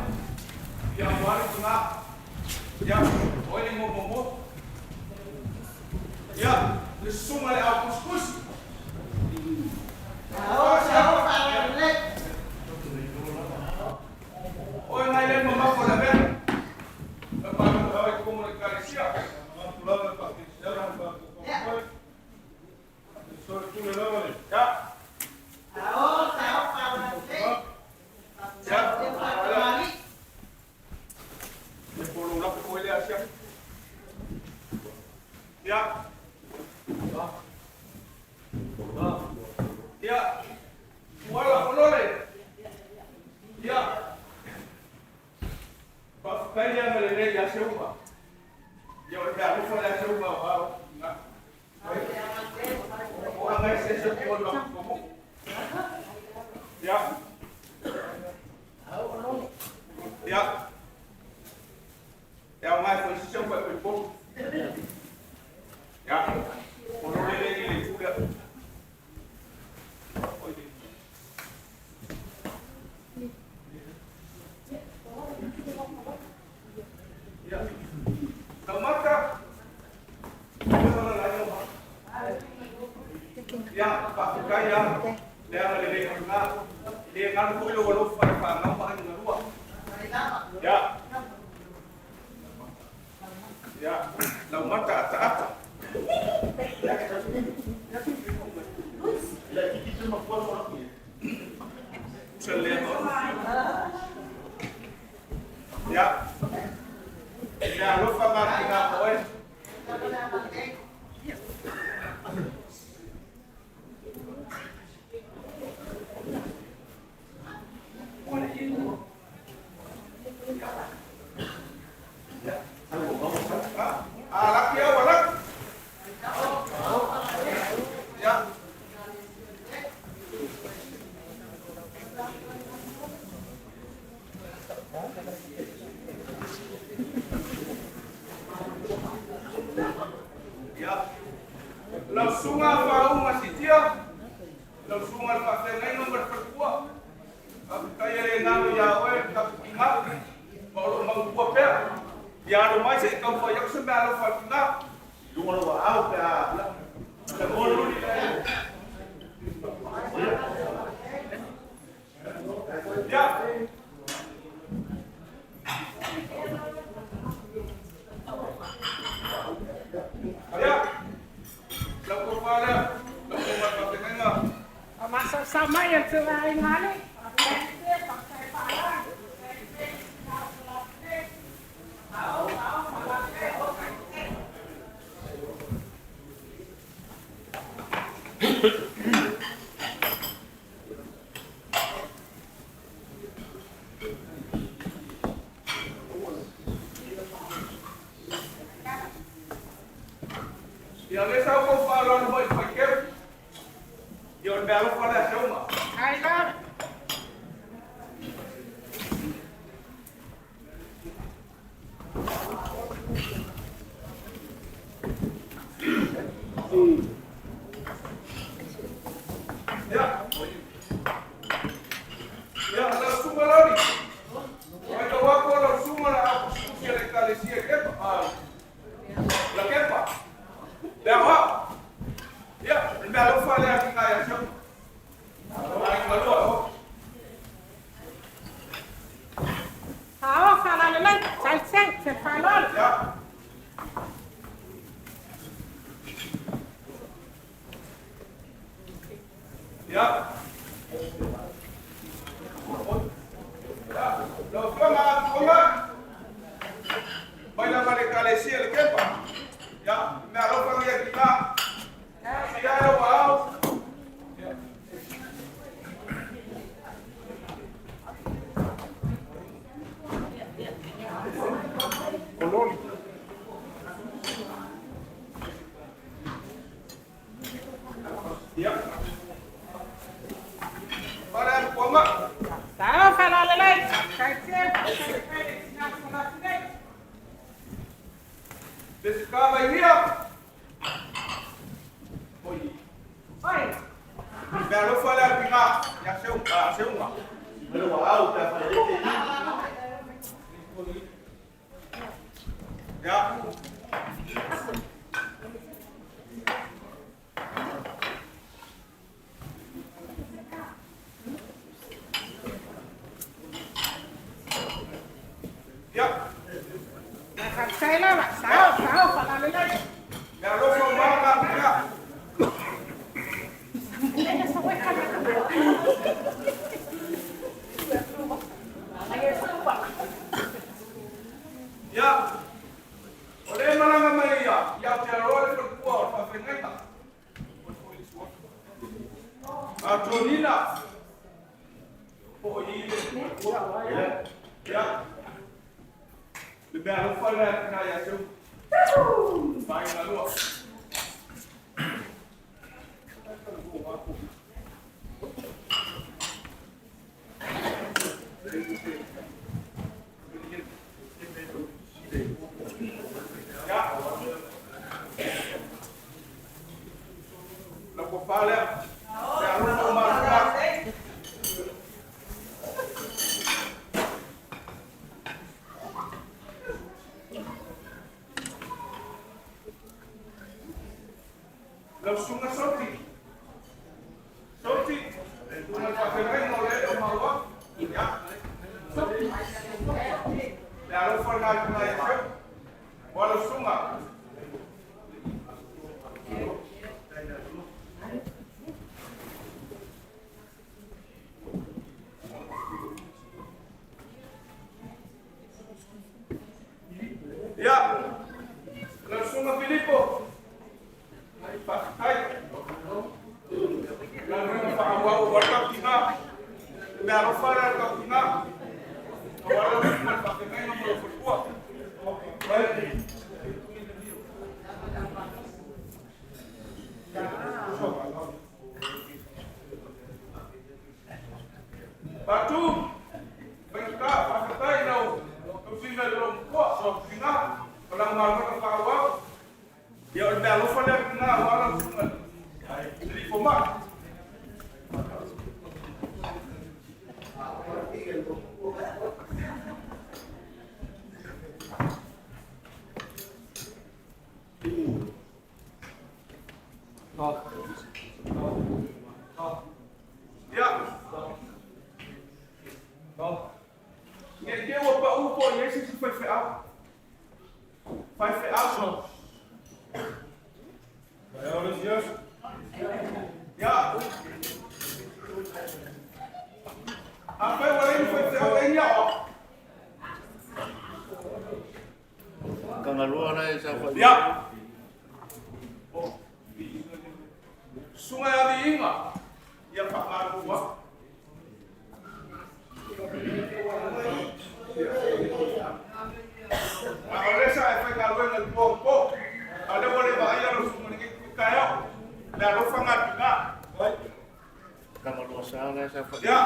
ia aua le tina. Ia, o le momomo. Ia, le susuga le au tusitusi. Oe nai le mamafa o le avega. E palu i totonu o le Ekalesia. Ia. Ia. Le polo lapu foi le asia. Ia. Ia. Uala olole. Ia. Faafetai le agalelei ia Seuga. Ia o le meaalofa lea Seuga o ao. O aga eseese o le mafutomo. Ia. Ia. E ao ngai foi se seu pai foi. Ia. O lole le i le itu lea. Ia. Taumata. Ia, faafetai ia le agalelei o lena. E le galo foi lou alofa i fanau ma aiga lua. Ia. Ia, lau mata ataata. Ia. Ia alofa ma tina oe. Alaki au alaki. Ia. Ia. Lau susuga faauuga sitia, lau susuga le faafeagaiga ma le faletua. Faafetai e le galo iā oe le taputina ma o loo magutua pea. Ia alo mai se i taumafai atu se meaalofa a le tina. I luga o lou aao pe a Ia. Ia. Lau tofa lea, lau susuga le faafeagaiga. Masaosao mai e le aiga ale. Ia lea sa outou faaaloalo foi i le faiteu. Ia o le meaalofa lea a Seuga. Ia. Ia, lau susuga Loli. Matau atu o lau susuga o le a tusitusi a le Ekalesia i Kepa. Lakepa. Le aoao. Ia, o le meaalofa lea a tina ia Seuga. Aiga lua. Ao faalalelei, saisai, se faaaloalo. Ia. Ia. Ia, lau Afioga Atuoga. Mai lava le Ekalesia i le Kepa. Ia, meaalofa ia tina. Ia lau aao. Ia. O Loli. Ia. Fale Atuoga. Sao faalalelei, saisai, saisai. Pesika mai ia. Oi. Oi. Meaalofa lea tina ia Seuga. Mai lou aao pe a fai ai te Ia. Ia. Saisai lava, sao, sao faalalelei. Meaalofa o mana tina. Ia. O le malaga mai ia, ia Aotearoa le faletua o le faafeagaiga. Atonina. Po o i le faletua. Ia. Le meaalofa lea tina ia Seuga. Vaega lua. Ia. Lau tofa lea. Meaalofa o mana. Lau susuga Soti. Soti. Susuga le faafeagaiga o le o maua. Ia. Le alofa lena tina ia Seuga. O lau susuga. Fomai. Ia. Ne i te ua paʻū po o i ai se isi faifeau. Faifeau. Ia. Afai ua leai ni faifeau, leai ni aoao. Kangalua la e sa Ia. Susuga ia Viiga, ia faamalulu atu. A o lea sa e faigaluega i tua o po, a o lea ua le vaaia lau susuga i lenei taeao, le alofa gatiga. Kangalua sa la e sa Ia,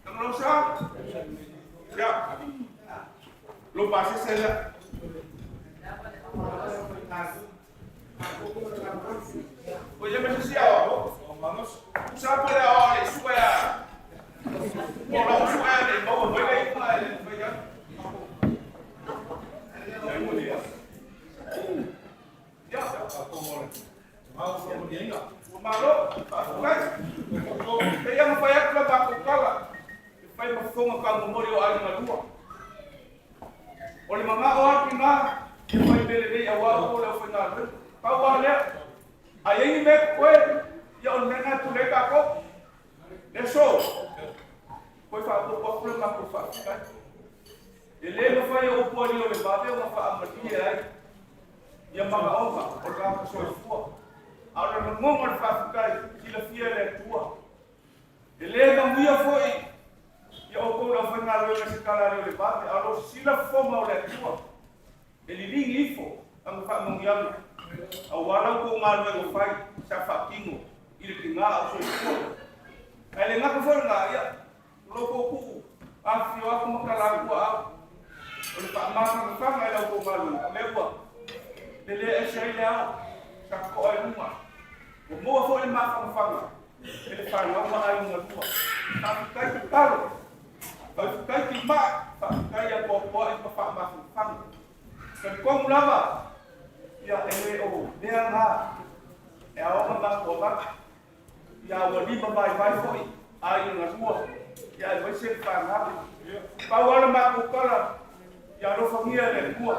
Kangalua sa. Ia, lou pasese lea. O ia ma se isi aoao. Tusa po o le aoao a le isuka ia po o lau usuga ia ne i maua mai le iuga ae le mafai atu. Ia. Ua malo, faafetai. Pei lava ona fai atu la matou tala, e fai ma fofoga taumomoli o aiga lua. O le manao lava lena ia fai mea lelei aua o le aufaigaluega. Pau lava lea, a i ai ni mea totoe, ia o le mea lena e pule ai tatou. Le aso, toe faaopoopo atu le matou faafetai. E le mafai e upu alii o le vave ona faamalie ai ia manaoga o le tagata soifua. A o le lagona o le faafetai, silafia e le Atua. E le manuia foi ia outou le aufaigaluega i se tala a le o le vave, a o lo o sisila fofoga o le Atua e liligi ifo ana faamanuiaga aua la outou galuega fai sa faatino i le tiga a o soifua. Ae le gata foi lena, ia, o lo outou tuu afifio atu ma tala atu ua au o le faamafanafana i la outou galuega, o lea ua lelea ese ai le ao sa toa i luga, ua maua foi le mafanafana e le fanau ma aiga lua. Faafetai tatalo, faafetai timai, faafetai apoapoai ma faamafanafana. Talitonu lava, ia e le o mea na e ao ona matou avatu, ia ua lima vaivai foi aiga lua, ia aemaise le fanau. Pau lava le matou tala, ia alofagia e le Atua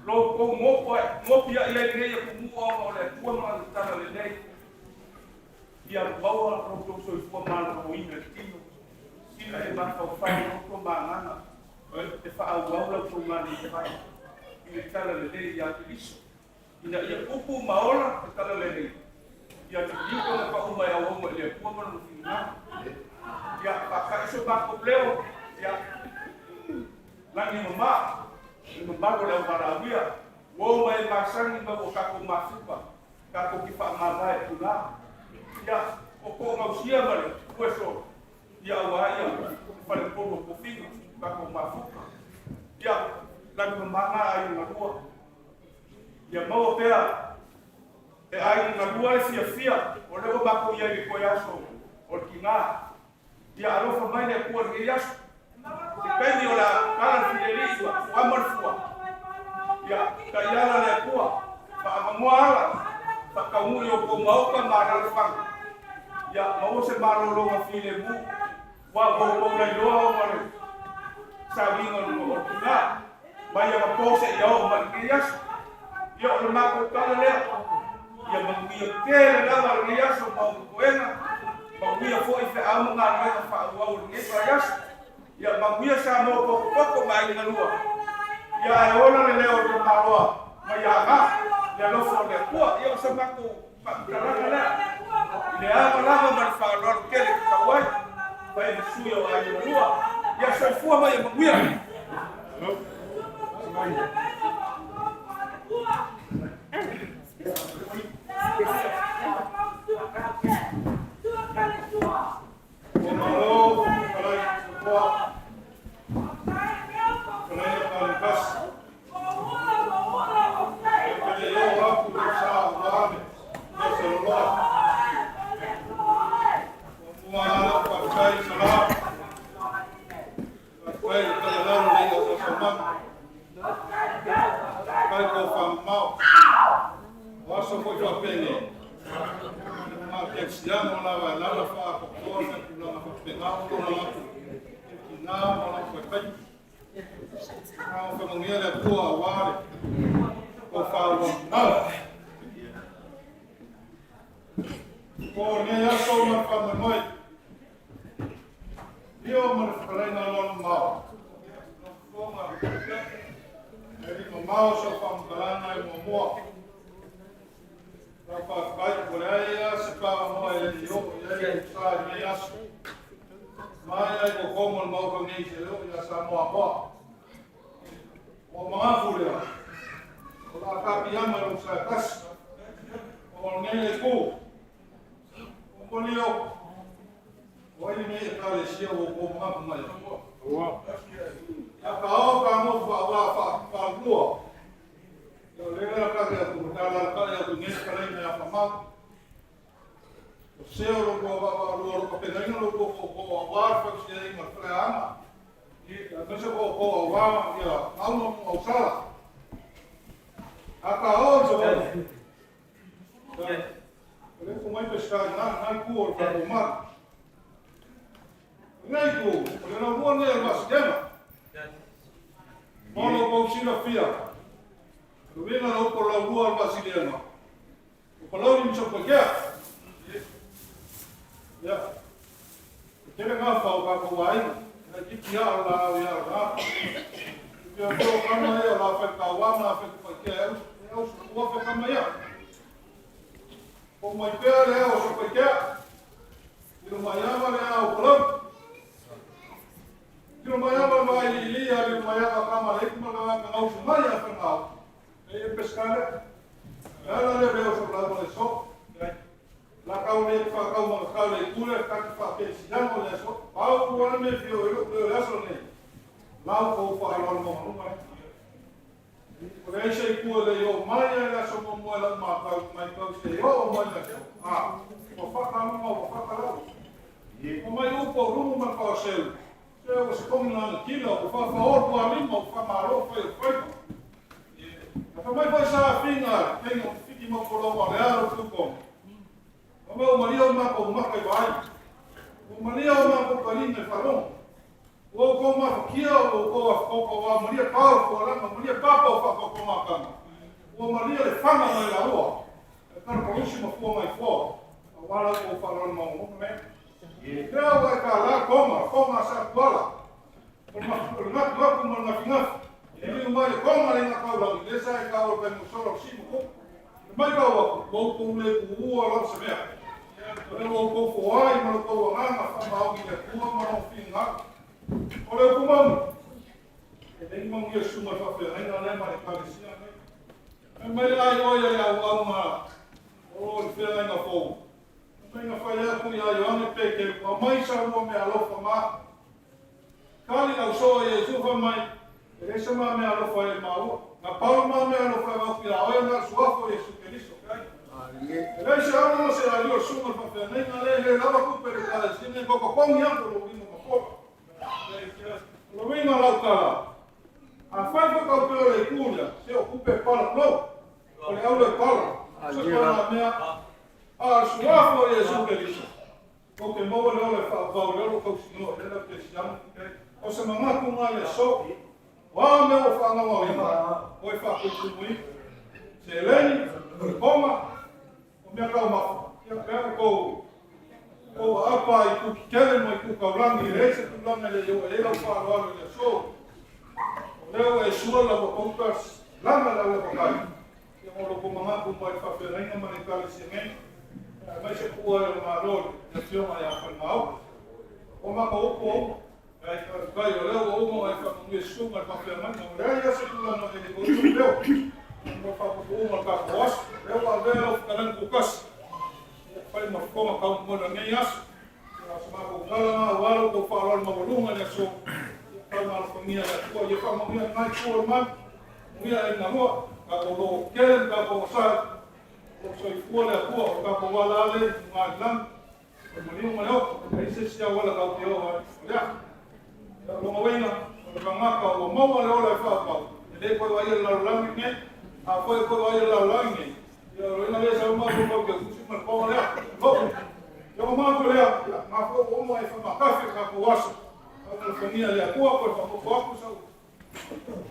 lo outou gopi ai ai lenei atunuu ona o le Atua ma Lana tala lelei. Ia maua lo outou soifua maloloina i le tino, sila e mafaufau loto ma agaga e faaauau la outou galuega fai i le tala lelei ia Keriso, ina ia upu ma ola le tala lelei, ia liliu tagata uma e auauna i le Atua ma Lona finagalo. Ia faata'i so matou leo, ia lagi mama le mamalu o le auvalaauia, ua o mai e masani ma ua tatou mafuta Tatou te faamavae i ina. Ia, o toogausia ma le ueso, ia aua ia le faletolu o tofiga, tatou mafuta. Ia, lagi mama na aiga galua. Ia maua pea e aiga galua le fiafia, o lea ua matou i ai i le toe aso o le tiga. Ia alofa mai le Atua i lenei aso. Se taimi o le a kala le filelii ua ama le fua. Ia taiala le Atua, faamamoa ala, faataunuu i outou maota ma alalafaga. Ia maua se malologa filemu, ua outou lailoa ona o le sauniga o le tina, mai anapo seia oo mai i lenei aso. Ia o le matou tala lea, ia manuia tele lava lenei aso ma ona toega, manuia foi feau ma galuega faaauau o lenei vaiaso. Ia manuia Samoa potopoto ma aiga lua. Ia ae ola le leo o le tamaloa mai Aana, le alofa o le Atua. Ia o se matou faamatalaga lea i le ava lava ma le faaaloalo tele e tatau ai, fai ma sui o aiga lua. Ia soifua ma ia manuia. Ua malo fetalai Nofoa, fetalai Palekasi. Ou te le i oo atu i lou sa aua le Tausaloloa. kerisiano o lava e lala faapopoa ma tulaga faapena o lona atu i tinā ma lona faifai. A o faamanuia le Atua aua le tofa ua mao. O lenei aso ma le faamoemoe, Io ma le fetalaiga o lona mao. E le mamao sau faamatalaga e muamua. Lau faafetai, ua leai lava se paomoa e le i oo i ai lou sa i lenei aso. Mai lava i Kokomo o le Maota nei seia oo ia Samoa atoa. Ua magafu lea, o le a tapiama i lou sa e tasi. O lenei le itu, o moli o, o ai lenei Ekalesia ua outou manatu mai ai? Ia ka o ka nofu faaua faalua. Ia o lea la kake atu, o ta alalatai atu nei fetalaiga ia Famau. O se o lo tua vaavaalua o lo tapenaina lo tua tootoo aua le fausiaina o le faleaana. Ia aemaise tootoo aua ia auga mo ausala. A ka o i Savaii. Ia, o le upu mai Peseta i na, na itu o le tatou malu. O lenei itu, o le laulua lenei o le Vasilena. Mo lo outou silafia, o le uiga o le upu o le laulua o le Vasilena, o Palauli ma Satupaitea. Ia, e tele gafa o tatou aiga, e laitiiti lava o laau ia o gafa. Ia o kama ia o la whaikauā ma la whaikupaitea e au ua whakama ia. O mai pea le ao o Satupaitea, Tino mai ava le ao o Palauli. Tino mai ava le vai li a le mai ava kama le ipu ma le gausu mai a whangau. E e pescare. Le ala le reo so lau le so. La kau le fa kau ma kau le kule ka ki fa pe si le so. Pau ua me fio e lo le aso nei. Lau ko fa alo mo mo mai. O le aisa i kua le o mai a le aso mo mo la ma kau mai kau se o mai le so. Ah, o fa ka mo o fa ka lau. O mai upo rumu ma kau seu. Se o se kongi na kila o fa fa o tua lima o fa malo fa o fai. Na fa mai foi sa finga, tengo fiki mo kolo o le aro tuko. O mai o maria o mako o maka i vai. O maria o mako kalina i wharongo. O ko mafakia o ko afakoko wa maria pau ko langa maria papa o whakoko makanga. O maria le whanga mai la ua. E kara palusi ma fua mai fua. A wala o whalona ma o me. Lea ua e ka la koma, koma sa kuala. O le ngaku ngaku ma le ngafi ngafi. E liu mai le koma le ngā kaulangi, le sa e ka o le kai musora o simu ko. Le mai kau aku, ua upo le ua lau se mea. O le ua upo foai ma le kou anganga whamaongi le kua ma lo whinga. O le upu maunu. E lengi maunu ia suma whawheangaina le ma le kalesia nei. E mai le ai oia le au au ma o le wheangaina fou. E mai ngā whai aku i a Ioane Peke, ua mai sa ua mea alofa ma. Kali au soa i e sufa mai, e le sa ma mea alofa e maua. Ngā pau ma mea alofa e wauki a oe ngā suafo i e Keriso. E le se au no se ali o sunga whawheangaina le le lava kupe le kale sine koko kongi aku lo wima makola. Lo winga lau kala. A whai whakau peo le kūria, se o kupe pala plou. O le au le pala. Se kona mea. A suafo i e Keriso. O te maua le ola e whaavau le olo kau sinoa le la te siama. O se mangaku ngā le so. O a mea o whaangawa o ina. O e whakuitumui. Se leni, o le konga, o mea kau mafu. Ia pea kou o apa i ku kikele mo i ku kaulangi i reisa tulaga le o e lau whaaloalo i le so. O leo e sua la wa koutas langa la ua pakai. Ia mo loko mangaku mai whawheangaina ma le kalesia nei. Mai se kua e o ngā le fionga ia whalimau. O maka upo o, ai kai o leo o umo ai whakamui e sunga le whawheangaina. O lea ia se tulaga e le koutou leo. Mo whapupu uma ka koas. Leo wa vea lau whakalangi kukasi. Fai ma whakonga kau mona nei aso. Ia sa mako ngala ngā walo ko whaaloalo mawalunga le aso. Ia kau ngā le atua. Ia whamanuia ngai kua mai. Muia e ngā roa. Ka ko lo kele ka ko wasai. O soifua le Atua o ka ko wala ale ngā lang. O maliu ma leo. Ai se sia wala kau te o ai. O lea. Ia longa weina. O le kangaka o maua le ola e whaapau. E le koe wa ia lalolagi nei. A koe koe wa ia lalolagi nei. Ia o ina le sa mau ko ke usi ma ko lea. Ho. Na foi ua uma e whamakafi o kākou aso. Au ka whania le akua, koe whakoko aku sau.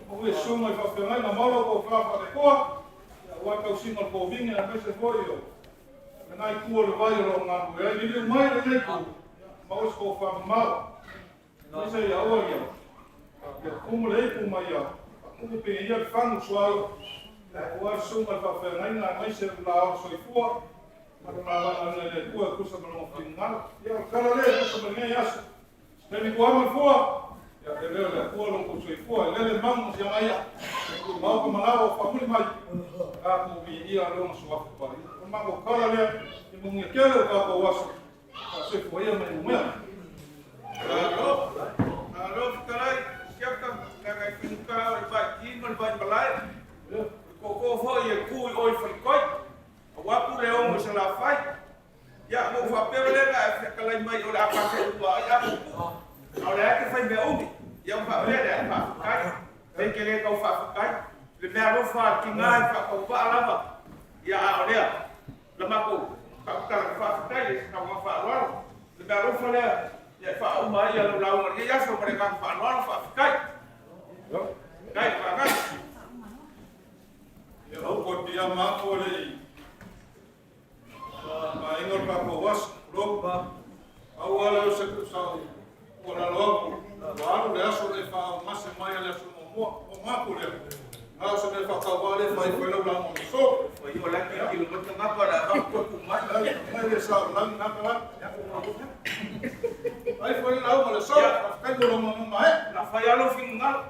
O e sunga i whawhengai na maula ko whawha le koa. Ia ua tausinga o kōvingi a mese foi o. Le ngai kua le vai o lo ngā nui ai. Lili mai le nei ku. Ma osi ko whamamau. Mese ia oa ia. Ia kumu le ipu mai ia. Kumu pe ia le whangu sualo. Ia ua sunga i whawhengai na maise la o soifua. Aua pule ogo i Salafai. Ia, ua ou faapea lea na e feakalai mai o le a pase ua ai a pupu. A o le a te fai mea umi. Ia ua faapea lea, faafetai. Pei ke le tau faafetai. Le mea alofa a le tiga e faatauvaa lava. Ia, a o lea, la matou faamatalaga faafetai e se tauga faaaloalo. Le mea alofa lea, ia e faauma ai lau lauga i lenei aso ma le agaga faaaloalo, faafetai. Faafetai le vagana. Ia ua koe piama aku o le i vaaiga o le tatou aso, tulou. Pau lava lea o se sau tuualalo atu, ua alu le aso lea e faaumase mai a le aso muamua, uma atu lea. Na o se mea faatauvaa lea e fai ai lau lauga o le aso. Mai le sao lagi na ka. Ai foi le lauga o le aso, faafetai mo lou manuma e. Na fai lava lou finagalo.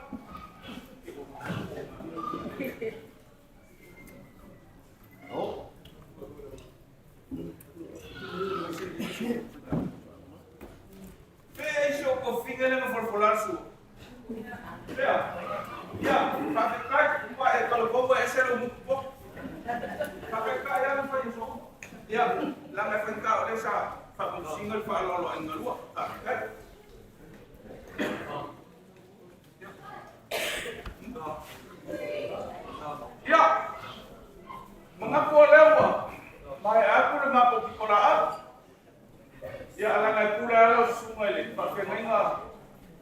Pe ai se o kofiga le na folafola le sua. Pea. Ia, faafetai, ua e talavou e ese lou mutu poto. Faafetai lava na fai e soo. Ia, leaga e faigata o lea sa faamanusina le faaaloalo aiga lua. Faafetai. Ia, manatu o lea ua maea atu le matou pitolaau. Ia, leaga e pule lava lau susuga i le faafeagaiga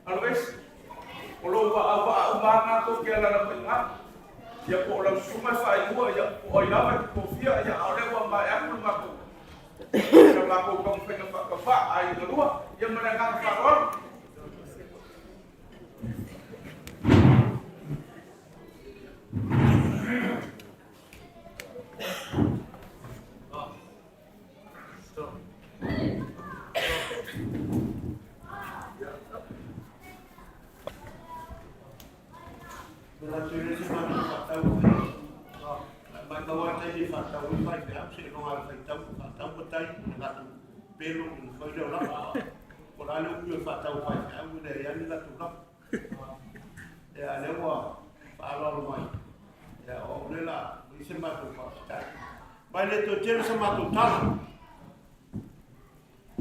Aloesi. O lou auvaa uma lava lena tou te alaala mai i ina. Ia, po o lau susuga e faaiua, ia, po o ai lava e te tofia, ia, a o lea ua maea atu le matou, le matou taumafaiga faatauvaa a aiga lua. Ia, ma le agaga faaaloalo. Manatu e le se matou faatau ai. Mai mau lava taimi e faatau ai faifeau seiloga lava le faitau, faatau matai i le latou pelo ona fai lea o lafo. Po o le a le umi o le faatau a faifeau e leai lava ni latou lafo. Ia, a o lea ua faaaloalo mai, ia, o au lea o le a fai se matou faafetai. Ma e le toe tele sa matou tala.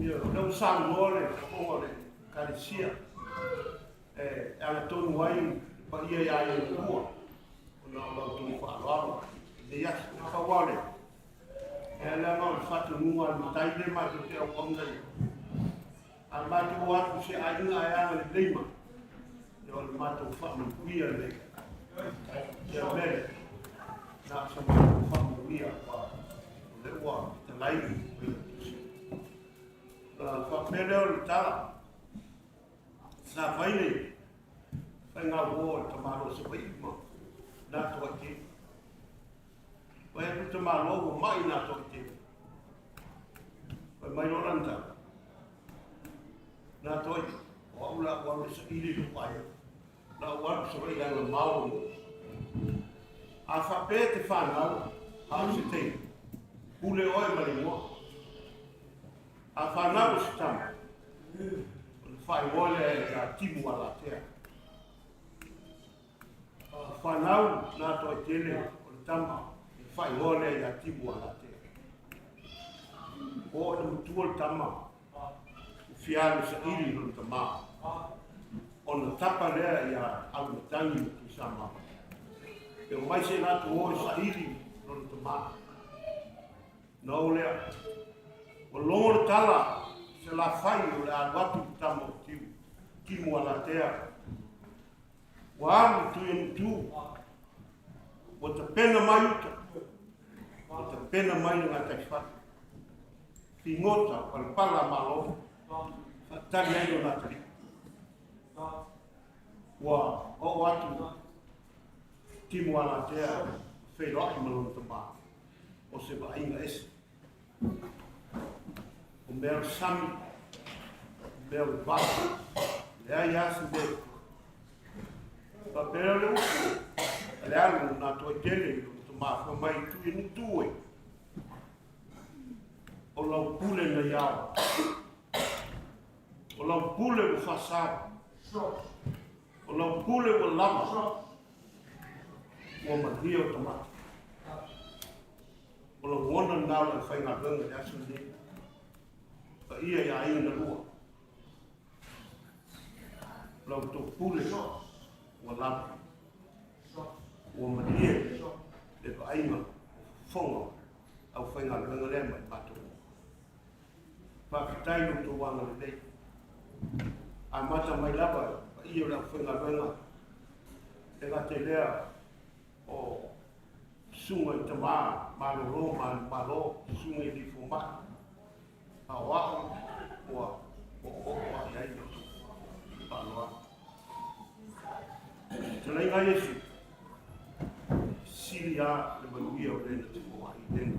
Ia, o lea ua saunoa le fofoga o le Ekalesia e agatonu ai le paia ia ia le Atua ona o la outou faaaloalo i lenei aso. E pau lava o lea, e leaga o le faatonuga a le Matai lea matou te auauna i ai. A matou o atu i se aiga ae agalelei mai, ia o le matou faamanuia lenei. Ia o le mea lea, na o se matou faamanuia ua o lea ua fetalai le Failautusi. Ona faapea lea o le tala, sa fai le faiga uo a le tamaloa o Savaii ma nā Toaitele. Fai atu le tamaloa ua mai nā Toaitele. Fai mai loa lana tala, nā Toaitele, o au la ua alu e saili i lou aiga. La ua alu i Savaii leaga mamao lou nuu. A faapea e te fanau, a o se teine, pule oe ma le igoa. A fanau o se tama, ona faaigoa lea ia Timu Alatea. A fanau nā Toaitele o le tama, ona faaigoa lea ia Timu Alatea. O ina matua le tama, ua fia alu e saili i lona tamā, ona tapa lea ia Auimatagi ma Tuisamau. E omai se latou o e saili i lona tamā. Na o lea, ua logo le tala i Salafai o le a alu atu le tama o Tiu, Timu Alatea. Ua alu Tuianutu, ua tapena mai uta, ua tapena mai le gataifale. Figota, palapala malo, faatali ai lona atalii. Ua oo atu Timu Alatea feiloai ma lona tamā, o se vaaiga ese. O mea o le sami, o mea o le vao, leai lava se mea i tua. Faapea le upu a le alu na toai tele i lona tamā fai mai, Tuianutu e, o lau pule na iao, o lau pule ua faasao, o lau pule ua lava, ua manuia o tamata. O lagona lena o le aufaigaluega i le aso lenei, paia i aiga na lua. O la outou pule ua lava, ua malie le vaaiga o fofoga aufaigaluega lea mai matou. Faafetai lo outou agalelei. Amata mai lava paia o le aufaigaluega e gata i lea o susuga i tama malolo ma manumalo, susuga i alii fomai, a o au ua oooo lava i ai le faaaloalo. Fetalaiga a Iesu, sili lava le manuia o le na te foai i le na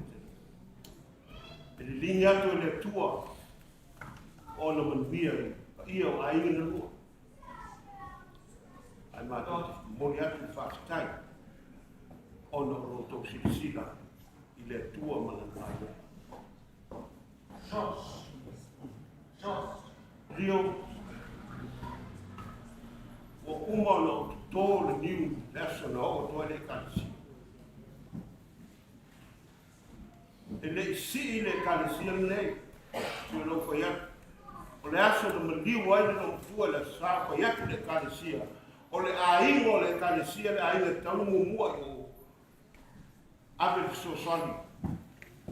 te e liligi atu e le Atua ona manuia i paia o aiga na lua. Ae matou te momoli atu le faafetai ona o lo outou silasila i le Atua ma Lana galuega. Lio, ua uma ona ou totō le niu i le aso na oo atu ai le Ekalesia. E le i sii le Ekalesia lenei, pei ona ou fai atu. O le aso na maliu ai le loomatua i le Aso Sa, fai atu le Ekalesia, o le aiga o le Ekalesia le aiga e tatau ona muamua i o ave le fesoasoani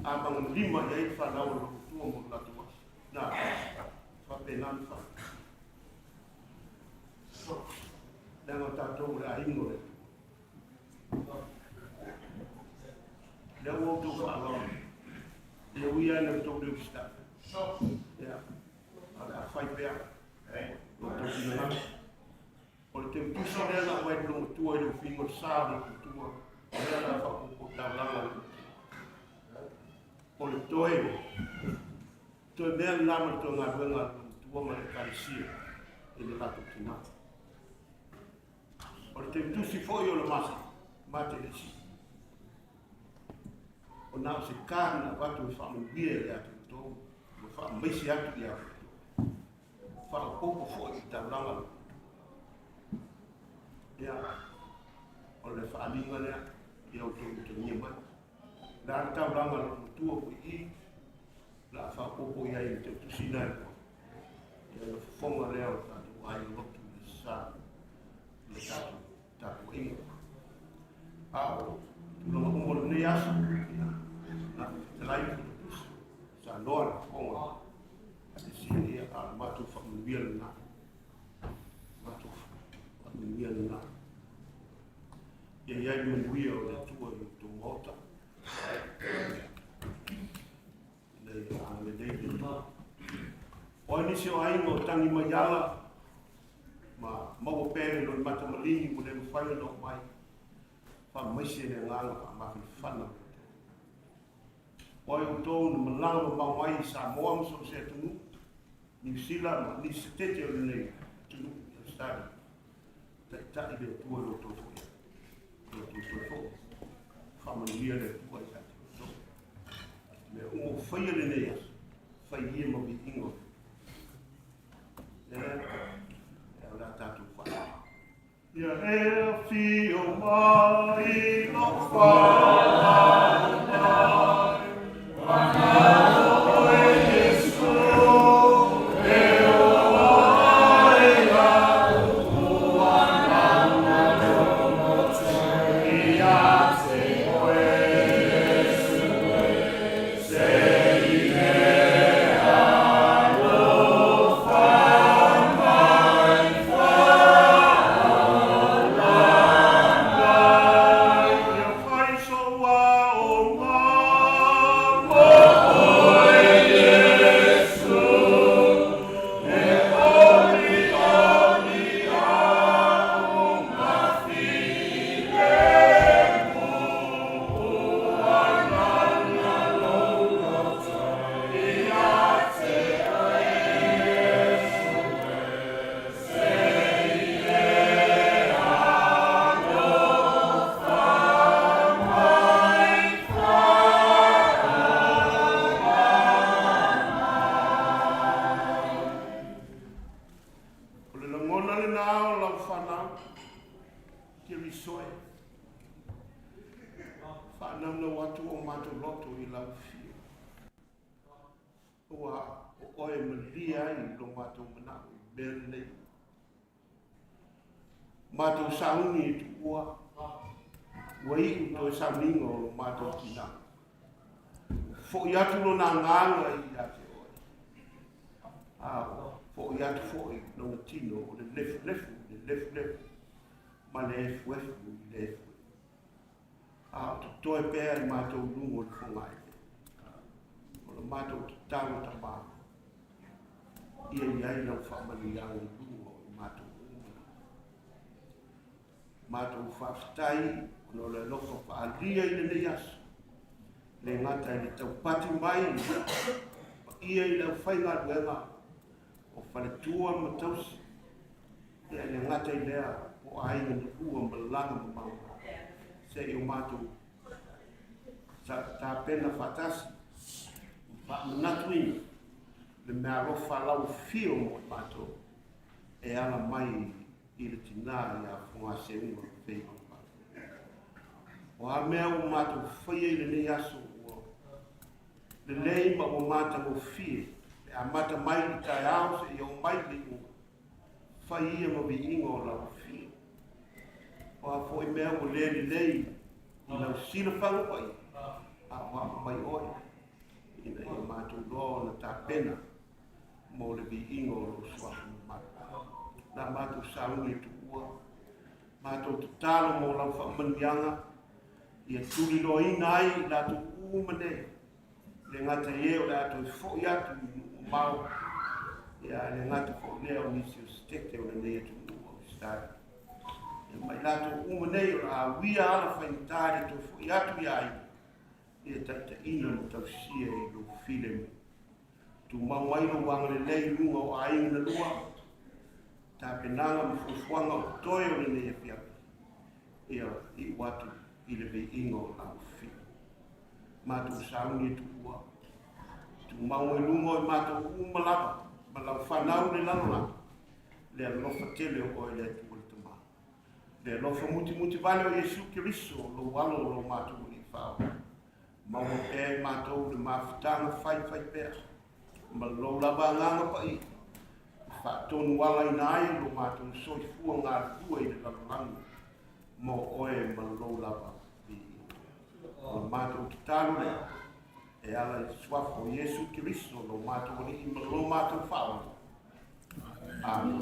a magalima i ai le fanau a le loomatua mo le latou aso. Na, faapena ona fai. Leaga o tatou o le aiga o le Atua. Lea ua outou faaaloalo. Ia ui lava ina outou le usitai. Ia, a o le a fai pea lo outou finagalo. O le teutusi lea na aumai le loomatua i le ufiga o le sa o le loomatua, o lea o le a faaopoopo i taulaga o le loomatua. O le toe, toe mea lena ma le toe galuega a le loomatua ma le Ekalesia i le latou tina. O le teutusi foi o le masa, ma te le sii. O na o se ka na avatu e faamanuia ia te outou, ma faamaise atu ia te outou. Faaopoopo foi i taulaga le Ia, o le faaaliga lea ia outou utagia mai. O le a le taulaga a le matua ua i i, o le a faaopoopo i ai i le teutusi lena e lua. Ia, o le fofoga lea o le tatou aiga lotu i le sa i le tatou tapuaiga. A o tulaga uma o lenei aso, ia, na fetalai le Fonotusi, sa noa le fofoga a te sia, ia, a o le matou faamanuia lena. Matou faamanuia lena. Ia i ai le manuia o le Atua i o outou maota. Ina ia agalelei le Atua. O ai nisi o aiga o tagi mai ala ma maua pea le loimata maligi ua le mafai ona oo mai, faamaise le agaga faamafanafana o le Atua. O ai outou na malaga mamao mai i Samoa ma so o se atunuu, Niu Sila ma nisi se tete o lenei atunuu i Australia, taitai le Atua i lo outou foi ai, lo outou toe foi. Faamanuia le Atua ia te outou. Mea uma ua faia lenei aso, fai ia ma viiga o le Atua. Lea, o le a tatou faalogo. Ia e afio mai lou faaaloalo mai, Ana oe Iesu e ola ai a'u ua maumau ia te oe Iesu e, se i mea alofa. lenā o lau fanau, Keriso e. Faanaunau atu o matou loto i lau afio. Ua o oe e malie ai lo matou manaʻo i mea lelei. Matou sauni i tuua, ua iʻu toe sauniga o lo matou tinā. Foʻi atu lona agaga ia te oe. A ua foʻi atu foʻi lona tino o le lefulefu i le lefulefu ma le efuefu i le efuefu. A o totoe pea i matou luga o le fogaele. O le matou tatalo Tamā, ia i ai lau faamanuiaga i luga o i matou uma. Matou faafetai ona o le alofa faaalia i lenei aso. Le gata i le taupati mai paia i le aufaigaluega o faletua ma tausi. Ia le gata i lea o aiga na lua malaga mamao se i o matou tapena faatasi faamanatuina le meaalofa lau afio mo i matou e ala mai i le tinā iā Fogaseuga Feilaupai. O a mea ua matou faia i lenei aso ua lelei ma ua matagofie e amata mai i le taeao seia oo mai i le iuga, fai ia ma viiga o lau afio. O a foi mea ua le lelei i lau silafaga paia, a o aʻo mai oe ina ia matou loa ona tapena mo le viiga o lou suafa mamalu. La matou sauni e tuua, matou tatalo mo lau faamanuiaga, ia tuliloaina ai i latou uma nei, le gata i e o le a toe foʻi atu i nuu mamao, ia le gata foi lea o nisi o setete o lenei atunuu o Ausetalia. Ia ma i latou uma nei o le a uia ala faigata i le toe foʻi atu i aiga, ia taitaiina ma tausia i lou filemu. Tumau mai lou agalelei i luga o aiga na lua, tapenaga ma fuafuaga o totoe o lenei afiafi, ia iu atu i le viiga o lau afio. Matou sauni e tuua, tumau mai luga o i matou uma lava ma lau fanau le lalolagi, le alofa tele o oe le Atua le Tama. Le alofa mutimuti vale o Iesu Keriso, lou alo o lo matou Alii Faaola. Maua pea e matou le mafutaga faifai pea, ma lou lava agaga paia, e faatonualaina ai lo matou soifua galulue i le lalolagi mo oe ma lou lava viiga. O le matou tatalo lea, e ala i le suafa o Iesu Keriso lo matou Alii ma lo matou Faaola. Amen.